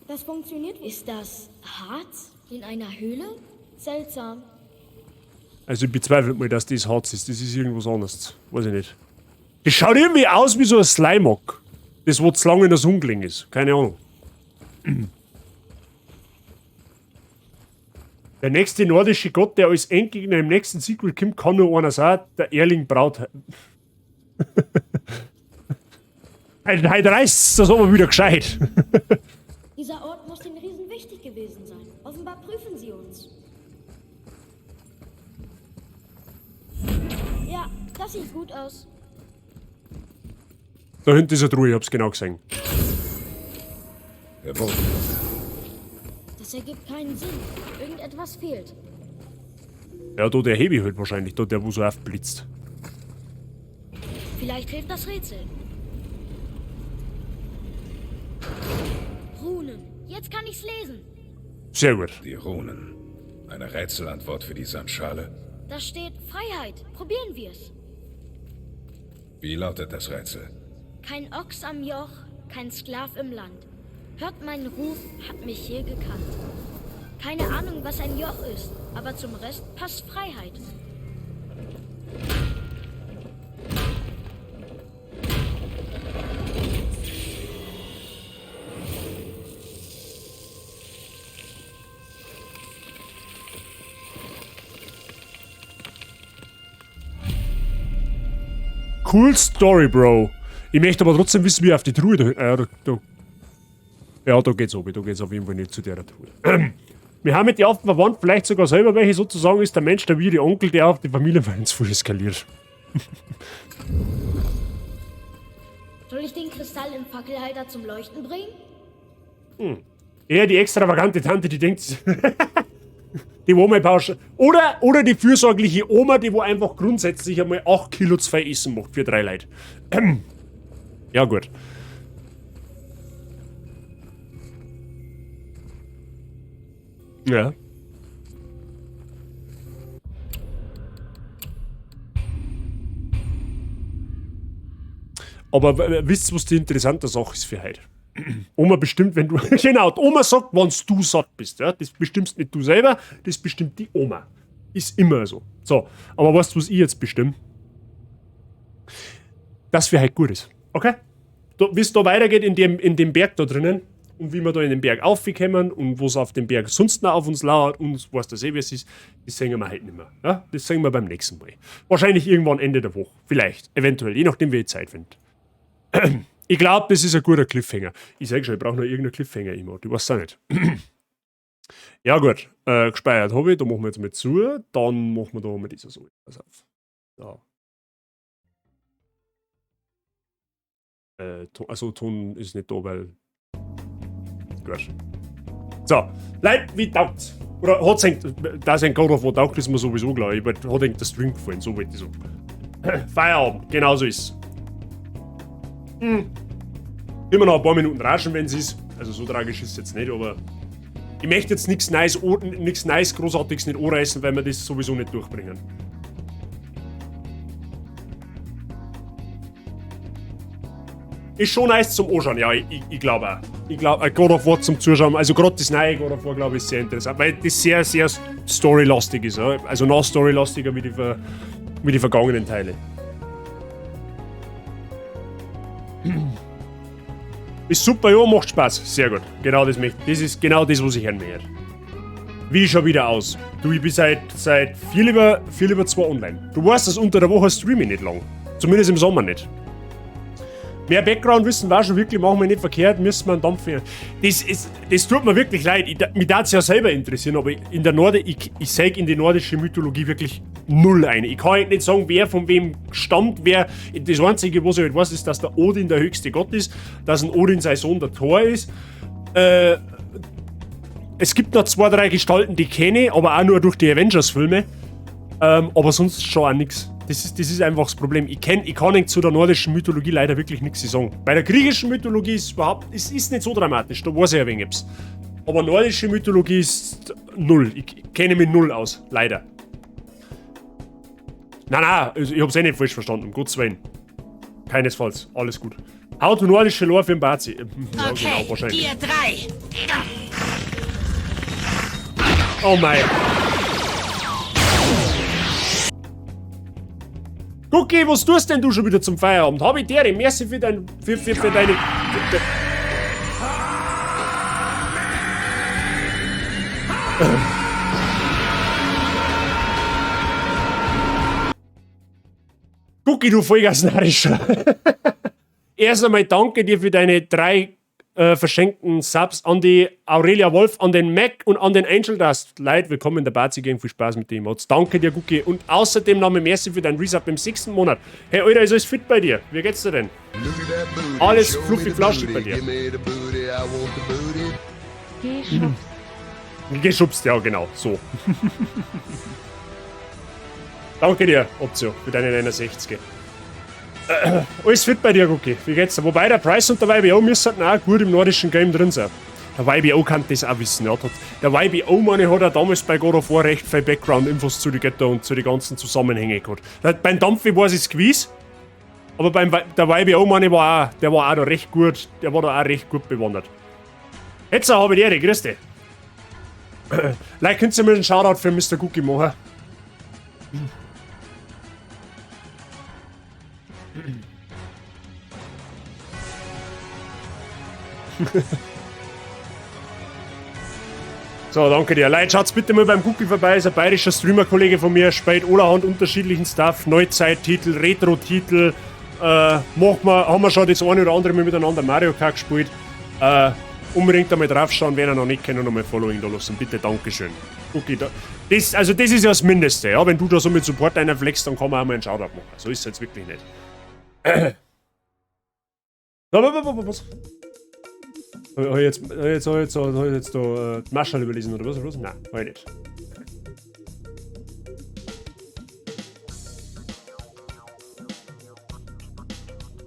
Das funktioniert. Ist das Harz in einer Höhle? Seltsam.
Also ich bezweifle mal, dass das Harz ist. Das ist irgendwas anderes. Weiß ich nicht. Das schaut irgendwie aus wie so ein Slimeock. Das, wo zu lange in der Sonne gelegen ist. Keine Ahnung. Der nächste nordische Gott, der als Endgegner im nächsten Sequel kommt, kann nur einer sein, der Erling Braut. Heute reißt's das aber wieder gescheit.
Dieser Ort muss den Riesen wichtig gewesen sein. Offenbar prüfen sie uns. Ja, das sieht gut aus.
Da hinten ist eine Truhe, ich hab's genau gesehen.
Der Boden.
Das ergibt keinen Sinn. Irgendetwas fehlt.
Ja, da der Hebi halt wahrscheinlich, da der, wo so aufblitzt.
Vielleicht hilft das Rätsel. Runen. Jetzt kann ich's lesen.
Sehr gut.
Die Runen. Eine Rätselantwort für die Sandschale.
Da steht Freiheit. Probieren wir's.
Wie lautet das Rätsel?
Kein Ochs am Joch, kein Sklav im Land. Hört meinen Ruf, hat mich hier gekannt. Keine Ahnung, was ein Joch ist, aber zum Rest passt Freiheit.
Cool Story, Bro. Ich möchte aber trotzdem wissen, wie auf die Truhe da. Ja, da geht's oben. Da geht's auf jeden Fall nicht zu der Truhe. Wir haben mit die Affen verwandt, vielleicht sogar selber welche, sozusagen ist der Mensch der wie die Onkel, der auf die Familienfeiern zu viel eskaliert.
Soll ich den Kristall im Fackelhalter zum Leuchten bringen?
Hm. Eher die extravagante Tante, die denkt, die wo mal pausch. Oder die fürsorgliche Oma, die wo einfach grundsätzlich einmal 8 Kilo zu viel Essen macht für 3 Leute. Ja, gut. Ja. Aber wisst ihr, was die interessante Sache ist für heute? Oma bestimmt, wenn du. Genau, die Oma sagt, wann du satt bist. Ja? Das bestimmst nicht du selber, das bestimmt die Oma. Ist immer so. So, aber weißt du, was ich jetzt bestimme? Dass für heute gut ist. Okay? Wie es da weitergeht in dem Berg da drinnen und wie wir da in den Berg aufkommen und was auf dem Berg sonst noch auf uns lauert und was das eh wie es ist, das sehen wir heute nicht mehr. Ja? Das sehen wir beim nächsten Mal. Wahrscheinlich irgendwann Ende der Woche. Vielleicht, eventuell, je nachdem, wie ich Zeit finde. Ich glaube, das ist ein guter Cliffhanger. Ich sag schon, ich brauche noch irgendeinen Cliffhanger immer. Du weißt auch nicht. Ja, gut. Gespeichert habe ich. Da machen wir jetzt mal zu. Dann machen wir da mal dieser so. Pass auf. Da. Also Ton ist nicht da, weil. Gut. So. Leute, wie taugt's? Oder hat's ein, dass ein God of War taugt, ist mir sowieso klar. Ich hat eigentlich der Stream gefallen, so wollte ich sagen. Feierabend, genau so ist's. Immer noch ein paar Minuten raschen, wenn's ist. Also so tragisch ist es jetzt nicht, aber ich möchte jetzt nichts Neues, nichts Neues, Großartiges nicht anreißen, weil wir das sowieso nicht durchbringen. Ist schon nice zum Anschauen, ja, ich glaube auch. Ich glaub, ein God of War zum Zuschauen, also grad das neue God of War, glaub ich, ist sehr interessant, weil das sehr, sehr storylastig ist, ja? Also noch storylastiger wie die vergangenen Teile. Ist super, ja, macht Spaß. Sehr gut. Genau das möchte ich. Das ist genau das, was ich hören möchte. Wie schon wieder aus? Du, ich bin seit 2:15 online. Du weißt, dass unter der Woche streame ich nicht lang. Zumindest im Sommer nicht. Mehr Background-Wissen war schon wirklich, machen wir nicht verkehrt, müssen wir einen Dampf finden. Das tut mir wirklich leid. Mich darf es ja selber interessieren, aber in der Norde, ich sehe in die nordische Mythologie wirklich null ein. Ich kann halt nicht sagen, wer von wem stammt, wer. Das Einzige, was ich halt weiß, ist, dass der Odin der höchste Gott ist, dass ein Odin sein Sohn der Thor ist. Es gibt noch 2, 3 Gestalten, die kenne ich, aber auch nur durch die Avengers-Filme. Aber sonst schon auch nix. Das ist einfach das Problem. Ich kann nicht zu der nordischen Mythologie leider wirklich nichts sagen. Bei der griechischen Mythologie ist es überhaupt, es ist nicht so dramatisch, da weiß ich ein wenig etwas. Aber nordische Mythologie ist null. Ich kenne mich null aus, leider. Nein, nein, also ich hab's eh nicht falsch verstanden, um Gottes Willen. Keinesfalls, alles gut. How to nordische Lore für den Bazi. Ja,
Okay,
genau, wahrscheinlich.
ihr drei.
Oh mein. Gucki, was tust denn du schon wieder zum Feierabend? Hab ich dir, merci für dein, für deine, für, Gucki, du Vollgasnarischer. Erst einmal danke dir für deine 3 verschenkten Subs an die Aurelia Wolf, an den Mac und an den Angel Dust. Leute, willkommen in der Bazi Gang, viel Spaß mit dem Mods. Danke dir, Gucki. Und außerdem nochmal merci für deinen Resub im 6. Monat. Hey, Alter, ist alles fit bei dir? Wie geht's dir denn? Alles fluffy flauschig bei dir.
Geschubst.
Geschubst, ja, genau. So. Danke dir, Optio, für deine 69. Alles fit bei dir, Gucki. Wie geht's dir? Wobei der Price und der YBO müssen auch gut im nordischen Game drin sein. Der YBO kann das auch wissen. Ja. Der YBO, meine ich, hat ja damals bei God of War recht viel Background-Infos zu den Göttern und zu den ganzen Zusammenhängen gehabt. Beim Dampfi war es gewiss, aber beim der YBO, meine ich, war auch, der war auch da recht gut, der war da auch recht gut bewandert. Jetzt habe ich die Ehre, grüß dich. Leute, könnt ihr mir einen Shoutout für Mister Gucki machen? So, danke dir. Leute, schaut's bitte mal beim Gucki vorbei. Ist ein bayerischer Streamer-Kollege von mir. Spielt allerhand unterschiedlichen Stuff. Neuzeit-Titel, Retro-Titel, Machen wir, haben wir schon das eine oder andere Mal miteinander Mario Kart gespielt. Unbedingt einmal draufschauen, wenn ihr noch nicht kennt, und einmal Following da lassen. Bitte, Dankeschön. Okay, da, das, also das ist ja das Mindeste, ja. Wenn du da so mit Support einer flexst, dann kann man auch mal einen Shoutout machen. So ist es jetzt wirklich nicht. Was? Hab ich jetzt, hab ich jetzt, hab ich jetzt, hab ich jetzt da die Maschall überlesen oder was? Was? Nein, hab ich nicht.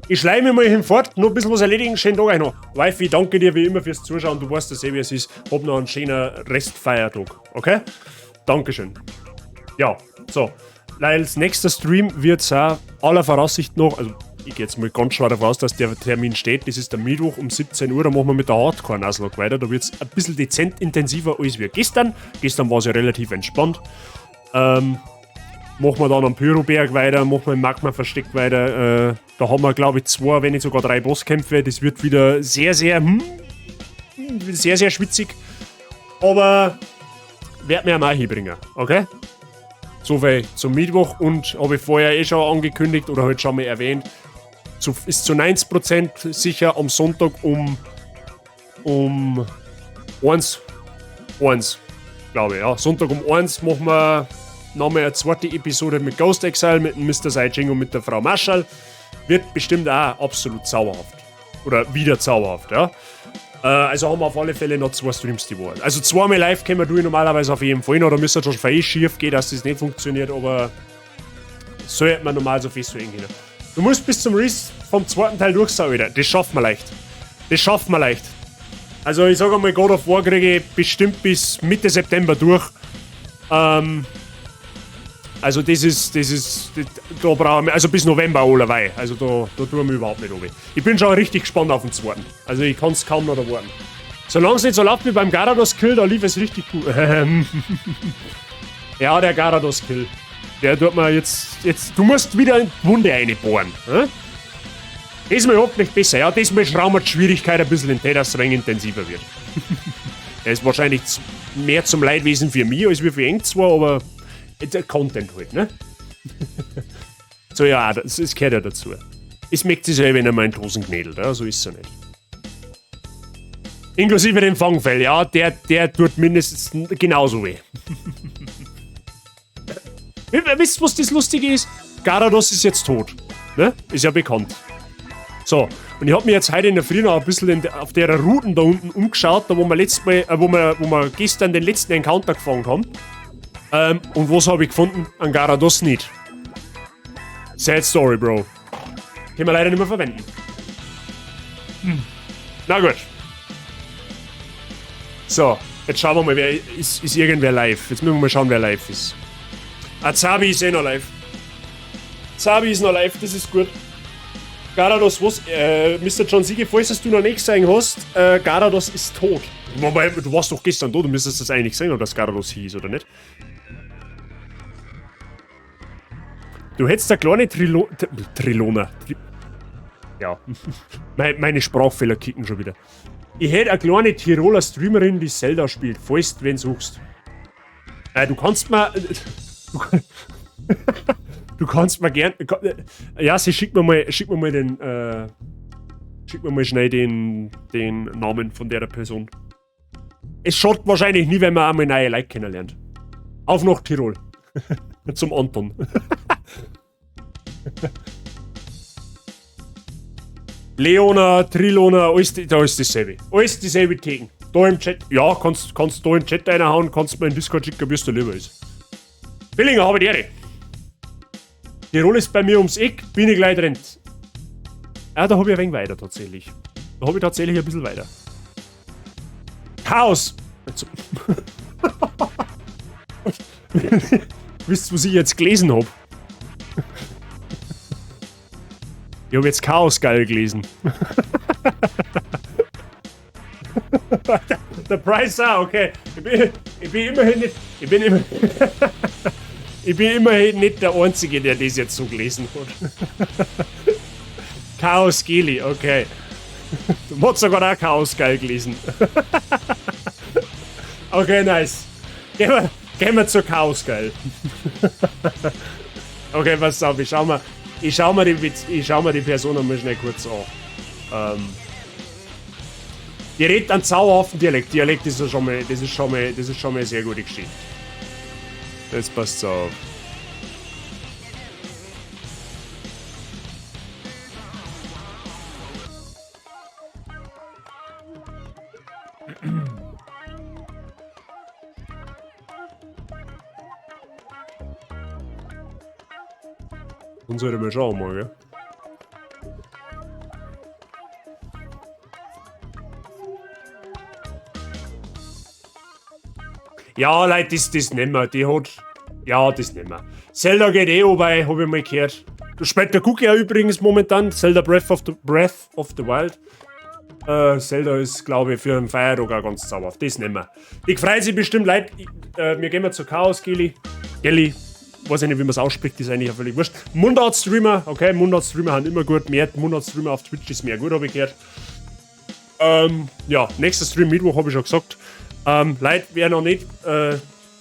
Ich schleime mich mal hinfort, noch ein bisschen was erledigen, schönen Tag euch noch. Wifi, danke dir wie immer fürs Zuschauen, du weißt das eh, wie es ist. Hab noch einen schönen Restfeiertag, okay? Dankeschön. Ja, so. Als nächster Stream wird's auch aller Voraussicht noch, also ich geh jetzt mal ganz schwer davon aus, dass der Termin steht, das ist der Mittwoch um 17 Uhr, da machen wir mit der Hardcore-Nuzlocke weiter, da wird's ein bisschen dezent intensiver als wir gestern. Gestern war's ja relativ entspannt. Machen wir dann am Pyroberg weiter, machen wir im Magma-Versteck weiter. Da haben wir, glaub ich, 2, wenn nicht sogar 3 Bosskämpfe. Das wird wieder sehr, sehr, sehr, sehr schwitzig. Aber werden wir auch hinbringen, okay? Soweit zum Mittwoch und habe ich vorher eh schon angekündigt oder halt schon mal erwähnt, ist zu 90% sicher am Sonntag um 1, glaube ich, ja. Sonntag um 1 machen wir nochmal eine zweite Episode mit Ghost Exile, mit dem Mister Saijing und mit der Frau Marschall. Wird bestimmt auch absolut zauberhaft. Oder wieder zauberhaft, ja. Also haben wir auf alle Fälle noch 2 Streams die Woche. Also zweimal live können wir durch normalerweise auf jeden Fall noch. Da müsste es schon viel schief gehen, dass das nicht funktioniert, aber sollte man normal so festhalten können. Du musst bis zum Release vom zweiten Teil durch sein, Alter. Das schaffen wir leicht. Das schaffen wir leicht. Also ich sag einmal, God of War kriege ich bestimmt bis Mitte September durch. Also das ist, das ist, das, da brauchen wir, also bis November allerweil. Also da tun wir überhaupt nicht runter. Ich bin schon richtig gespannt auf den zweiten. Also ich kann's kaum noch erwarten. Solange es nicht so läuft wie beim Garados-Kill, da lief es richtig gut. Ja, der Garados-Kill. Der tut mir jetzt, jetzt, du musst wieder in die Wunde reinbohren. Hä? Diesmal hoffentlich besser. Ja, diesmal schrauben wir die Schwierigkeit ein bisschen in den, dass es ein wenig intensiver wird. Der ist wahrscheinlich mehr zum Leidwesen für mich als wir für eng zwar, aber der Content halt, ne? So, ja, das gehört ja dazu. Es merkt sich selber, wenn er mal in die Hosen knädelt, ja? So ist es ja nicht. Inklusive dem Fangfell, ja, der tut mindestens genauso weh. Wisst ihr, was das Lustige ist? Garados ist jetzt tot, ne? Ist ja bekannt. So, und ich hab mir jetzt heute in der Früh noch ein bisschen auf der Routen da unten umgeschaut, da wo wir letztes Mal, wo wir, wo wir gestern den letzten Encounter gefangen haben. Und was hab ich gefunden? Ein Garados nicht. Sad story, Bro. Können wir leider nicht mehr verwenden. Na gut. So, jetzt schauen wir mal, wer ist, ist irgendwer live. Jetzt müssen wir mal schauen, wer live ist. Ah, Zabi ist eh noch live. Zabi ist noch live, das ist gut. Garados, was? Mister John Siege, falls du noch nicht gesehen hast, Garados ist tot. Wobei, du warst doch gestern da, du müsstest das eigentlich sehen, ob das Garados hieß, oder nicht? Du hättest eine kleine Trilona. Ja. Meine Sprachfehler kicken schon wieder. Ich hätte eine kleine Tiroler Streamerin, die Zelda spielt, falls du wen suchst. Du kannst mir... Du kannst mir gern... Ja, sie schickt mir mal, schick mir mal den... schick mir mal schnell den Namen von der Person. Es schadet wahrscheinlich nie, wenn man einmal neue Leute kennenlernt. Auf nach Tirol. Zum Anton. Leona, Trilona, alles, da ist dasselbe. Alles dieselbe Theken. Da im Chat, ja, kannst da im Chat reinhauen, kannst mir in Discord schicken, wie es dir lieber ist. Billinger, habe die Ehre. Tirol ist bei mir ums Eck, bin ich gleich drin. Ja, da hab ich ein wenig weiter tatsächlich. Da hab ich tatsächlich ein bisschen weiter. Chaos! Also, wisst ihr, was ich jetzt gelesen hab? Ich hab jetzt Chaos geil gelesen. Der Price auch, okay. Ich bin, ich bin immerhin nicht, ich bin immer, ich bin immerhin nicht der Einzige, der das jetzt so gelesen hat. Chaos Geli, okay. Du hast sogar auch Chaos geil gelesen. Okay, nice. Gehen wir zur Chaos geil. Okay, pass auf, ich schau mal. Ich schau mir die, ich schau mir die Person einmal schnell kurz an. Die redet einen zauberhaften Dialekt. Dialekt ist ja schon mal, das ist schon mal, das ist schon mal eine sehr gute Geschichte. Jetzt passt's auf. Dann sollte man schauen mal, gell? Ja, Leute, das nehmen wir. Die hat. Ja, das nehmen wir. Zelda geht eh vorbei, hab ich mal gehört. Du spielt der Cookie ja übrigens momentan. Zelda Breath of the Wild. Zelda ist, glaube ich, für einen Feiertag auch ganz zauberhaft. Das nehmen wir. Ich freue sich bestimmt, Leute. Wir gehen mal zur Chaos, Gelli. Gelli. Weiß ich nicht, wie man es ausspricht, ist eigentlich auch völlig wurscht. Mundart-Streamer, okay, Mundart-Streamer haben immer gut. Mehr Mundart-Streamer auf Twitch ist mehr gut, habe ich gehört. Ja, nächster Stream Mittwoch, habe ich schon gesagt. Leute, wer noch nicht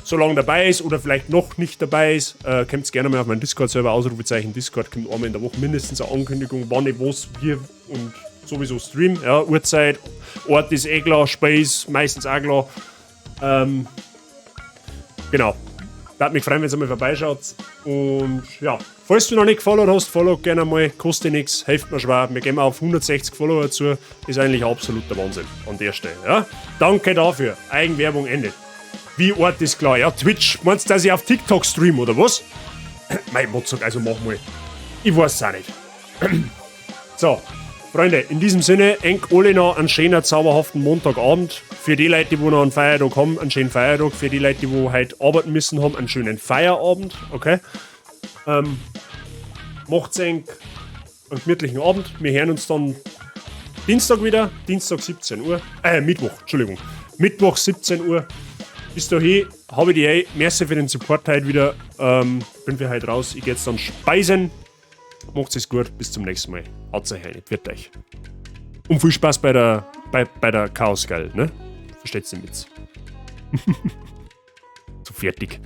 so lange dabei ist oder vielleicht noch nicht dabei ist, kommt gerne mal auf meinen Discord-Server, Ausrufezeichen Discord, kommt einmal in der Woche mindestens eine Ankündigung, wann ich was, wie und sowieso stream. Ja, Uhrzeit, Ort ist eh klar, Space meistens auch klar. Genau. Würde mich freuen, wenn ihr mal vorbeischaut. Und ja, falls du noch nicht gefollowt hast, follow gerne mal, kostet nichts, hilft mir schwer. Wir gehen auf 160 Follower zu, ist eigentlich absoluter Wahnsinn an der Stelle. Ja? Danke dafür. Eigenwerbung endet. Wie Ort ist klar. Ja, Twitch, meinst du, dass ich auf TikTok stream oder was? Mein Motz, also mach mal. Ich weiß es auch nicht. So, Freunde, in diesem Sinne, enk alle noch einen schönen, zauberhaften Montagabend. Für die Leute, die noch einen Feiertag haben, einen schönen Feiertag. Für die Leute, die wo heute arbeiten müssen, haben einen schönen Feierabend. Okay? Macht's enk einen gemütlichen Abend. Wir hören uns dann Dienstag wieder. Dienstag 17 Uhr. Mittwoch, Entschuldigung. Mittwoch 17 Uhr. Bis dahin habe ich die ey. Merci für den Support heute wieder. Bin für heute raus. Ich geh jetzt dann speisen. Macht's es gut. Bis zum nächsten Mal. Haut's euch rein. Pfiat euch. Und viel Spaß bei der Chaos, gell, ne? Versteht's den Witz? So fertig.